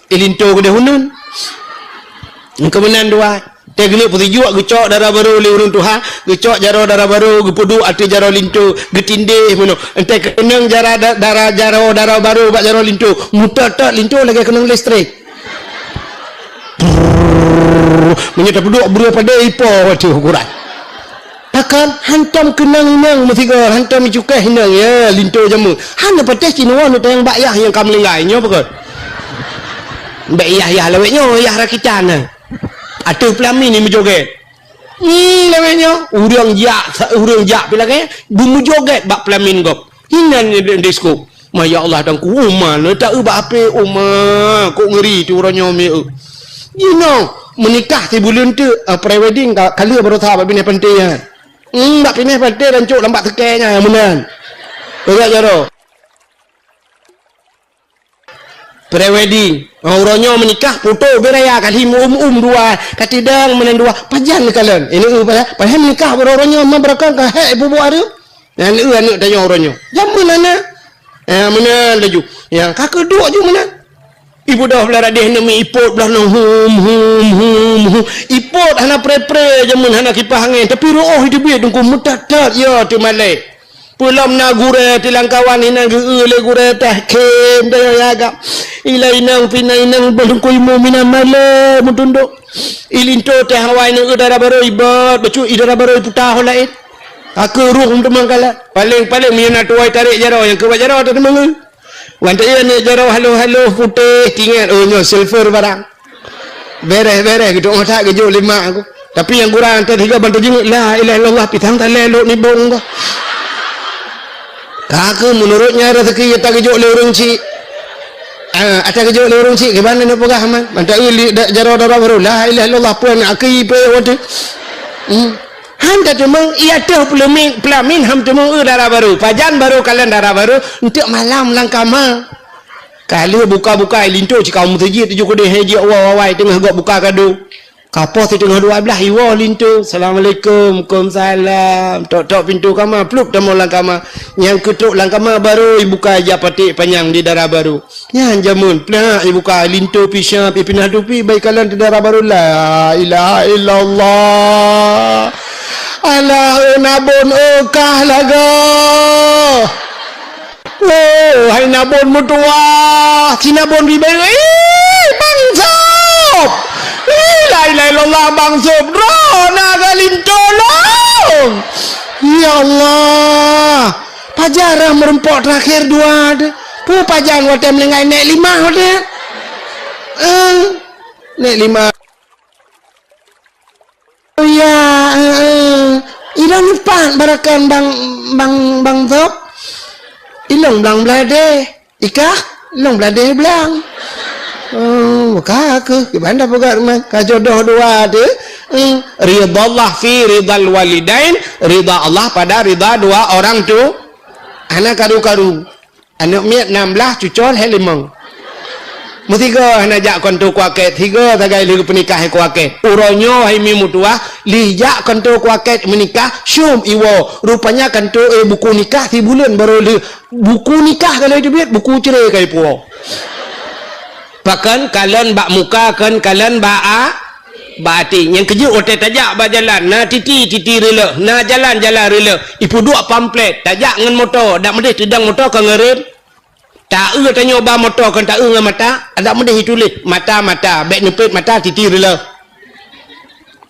I linto keudeh uneun. Keumeunang dua. Teuh keuneuk peusijuek geucok dara barô lé ureueng tuha, geucok jaroe dara barô geupeuduek ateueh jaroe linto, geutindéh meunoe. Entée keunong jara da-, dara jaroe dara barô bak jaroe linto, meutot-tot linto lagée keunong listrik. Brrrr. Meunyoe tapeuduek breueh padé ipo watée ukuran. Pakon hantom keunong inong meusigoe, hantom icukéh inong, ya, linto jameun. Hana patéh cinoe neutayang bak yah nyang ka meulinggai, nyoe pakon. Bèk yah-yah lawét nyoe, yah rakitan, eh. Ateueh peulamin ni meujogét. Nyi lawét nyoe, ureueng jak, ureueng jak pi lagée, beumujogét bak peulamin gob. Inan di-, disko. Ma ya Allah, Teungku, uma, le ta eu bak ape, uma, kok ngeri tu uroe nyoe mi eu. Jinoe, meunikah sibuleuen teuk, ah, pre-wedding ka, ka lheueh baroesa bak binéh panté nyan. Hmm, bak binéh panté rancok lam bak seukée nyan, meunan. Teuga jaroe. Pre-wedding. Oh, uroe nyoe meunikah, foto beu raya, ka lheueh meu-um-um dua, ka tidang meunan dua. Pajan neukalon. Ini, eh, padahai, padahai meunikah baroe uroe nyoe, memang beurakang ka hék ibu-bu areueng. Nyan, eh, aneuk tanyoe uroe nyoe. Jameun aneuk. Ya, meunan laju. Ya, ka keuduek ju meunan. Ibu doh blah radeh neumi ipot blah nong hum, hum, hum, hum. Ipot hana pre-pre jameun hana kipah angén, tapi roh iteubiet Teungku meutat-tat, ya, teumalée. Peulom na gurée tilang kawan inan geu-eu lé gurée tah khem dayah agam. Ilai inong pina inong beulungkui mu mina malée meutundok. Ilinto teh awai neu dara barô ibot, bacut i dara barô iputa ho laén. Ka keurong teuma kala. Paléng-paléng meunyoe na tuwai tarek jaroe nyang keubat jaroe teuteumeu. Wan teu aneuk jaroe halo-halo putéh, tingat, oh, nyoe silver barang. Bereh-bereh, geuduek masak geujok lima aku. Tapi nyang kurang teuh tiga bantu jinguk, la ilaha illallah, pisang talé lok nibong ko. Ka keuh meunurut nyan rezeki nyang tageujok lé ureueng chik. Ah, ata geujok lé ureueng chik, kiban na peugah man. Mantap eu li da-, jaroe dara barô. La ilaha illallah, peue na akhi peue watèe. Hmm. Han tateumeung, iya teuh peulamin, peulamin han teumeung eu dara barô. Pajan barô kalon dara barô, enteuk malam lam kama. Ka lheueh buka-buka linto cit ka meuseujid tujoh keudeh, hai jeuet wa-, wawai teungoh gob buka kado. Ka poh siteungoh dua blaih iwoe linto. "Assalamualaikum." "Waalaikumsalam." Tok-tok pintoe kama, plup tamong lam kama. Nyang keutrok lam kama barô ibuka ija paték panyang di dara barô. Nyan jameun, plak ibuka linto pih siap, ipinah tupi, bai kalon di dara barô. La ilaha illallah. Alah, oh, nabon, oh, kah lagoe. Oh, hai nabon meutuwah, si nabon bibeu, ih, Bang Sob! Ih, la ilaha illallah, Bang Sob, droeneuh ka linto lôn! Ya Allah, pajan rhah meurumpok teurakhir dua deh. Peue pajan watèe meuninggai nèk limah watèe? Eh, nèk limah. Oh ya, eh, eh. Ilôn pat barakan Bang, Bang, Bang Sob. Ilôn blang bladeh. Ikah, ilôn bladeh blang. Oh, ka keuh, kiban na peugah rumoh. Ka jodoh dua deh. Hmm. Ridhallah fi ridhal walidain, ridha Allah pada ridha dua orang tu. Hana karu-karu. Aneuk miet nam blaih, cucoe lhèe limong. Meusigoe hana jak kantô kuakét, sigoe sagai lheueh geupeunikah kuakét. Uroe nyoe hai mi meutuwah, lheueh jak kantô kuakét meunikah, syom iwoe. Rupanya kantô, eh, buku nikah sibuleuen barô lheueh. Buku nikah ka lheueh teubiet, buku cerai ka ipuwoe. Pakon kalon bak muka, kon kalon bak a-, bak até. Nyang keujeuet watèe tajak bak jalan, na titi, titi reuloh, na jalan, jalan reuloh. Ipeuduek pamflet, tajak ngon moto, dak meudeh teudong moto ka ngeurem. Taeu tanyoe ba moto, kon taeu ngon mata, dak meudeh ituléh mata, mata, bèk neupet mata, titi reuloh.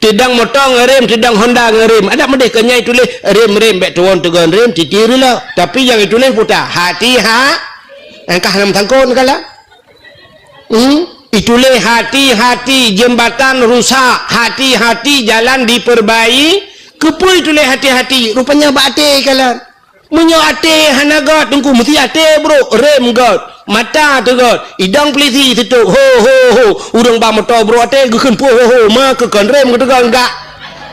Teudong moto ngeurem, teudong Honda ngeurem, dak meudeh kon nyan ituléh rem, rem, bèk tuwon teugon rem, titi reuloh. Tapi nyang ituléh puta, hati ha, angkah lam sangkon kala. Hmm? Ituléh hati-hati jembatan rusak, hati-hati jalan diperbai-, keupeue ituléh hati-hati? Rupanya bak até kalon. Meunyoe até hana göt, Teungku, meusti até brôk, rem göt, mata teugöt, idong peulisi sitôp, ho, ho, ho, ureueng ba moto brôk até geukheun puih, ho, ho, ma keu kon rem geuteugon gak.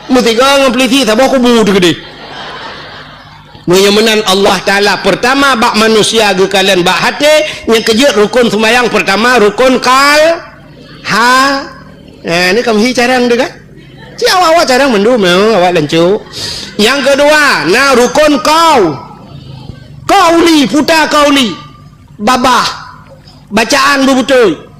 Meusigoe ngon peulisi saboh kubu teukeudeh. Meunyoe meunan Allah Taala, peurtama bak manusia geukalon bak até, nyang keujeuet rukon seumayang peurtama rukon kal-, ha. Eh, ni kamoe hi carông teuh kan? Ci awak-awak carông mandum, eh, awak lancôk. Nyang keudua, na rukon kau-, kauli, puta kauli. Babah. Bacaan beubeutôi.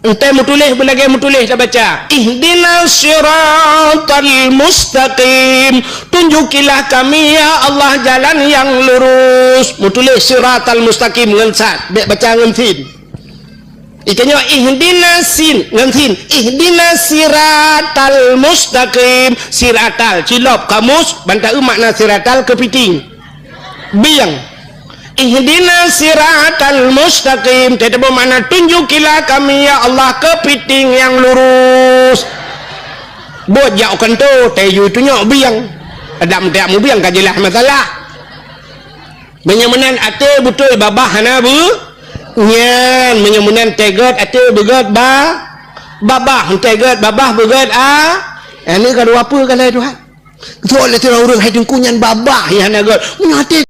Enteuk meutuléh beulagèe meutuléh tabaca, "Ihdinas siratal mustaqim." Tunjukilah kami, ya Allah, jalan yang lurus. Meutuléh siratal mustaqim ngon sad, bèk baca ngon sin. Itanyoe ihdinas sin, ngon sin. Ihdinas siratal mustaqim. Siratal, cilop kamus, ban taeu makna siratal keupiting. Bieng. Ihdinas siratal mustaqim. Teutabeuet makna tunjukilah kami, ya Allah, keupiting nyang lurus. Buet jak u kantô, tayue tunyok bieng. Adak meuteuk mubieng ka jeulaih masalah. Meunyoe meunan até beutôi babah hana beu-, nyan, meunyoe meunan teuh göt até beugöt ba-, babah, teuh göt babah beugöt a-, aneuk ka dua peue ka lhèe Tuhan. Soe lé sidroe ureueng hai Teungku nyan babah nyang hana göt. Meunyoe até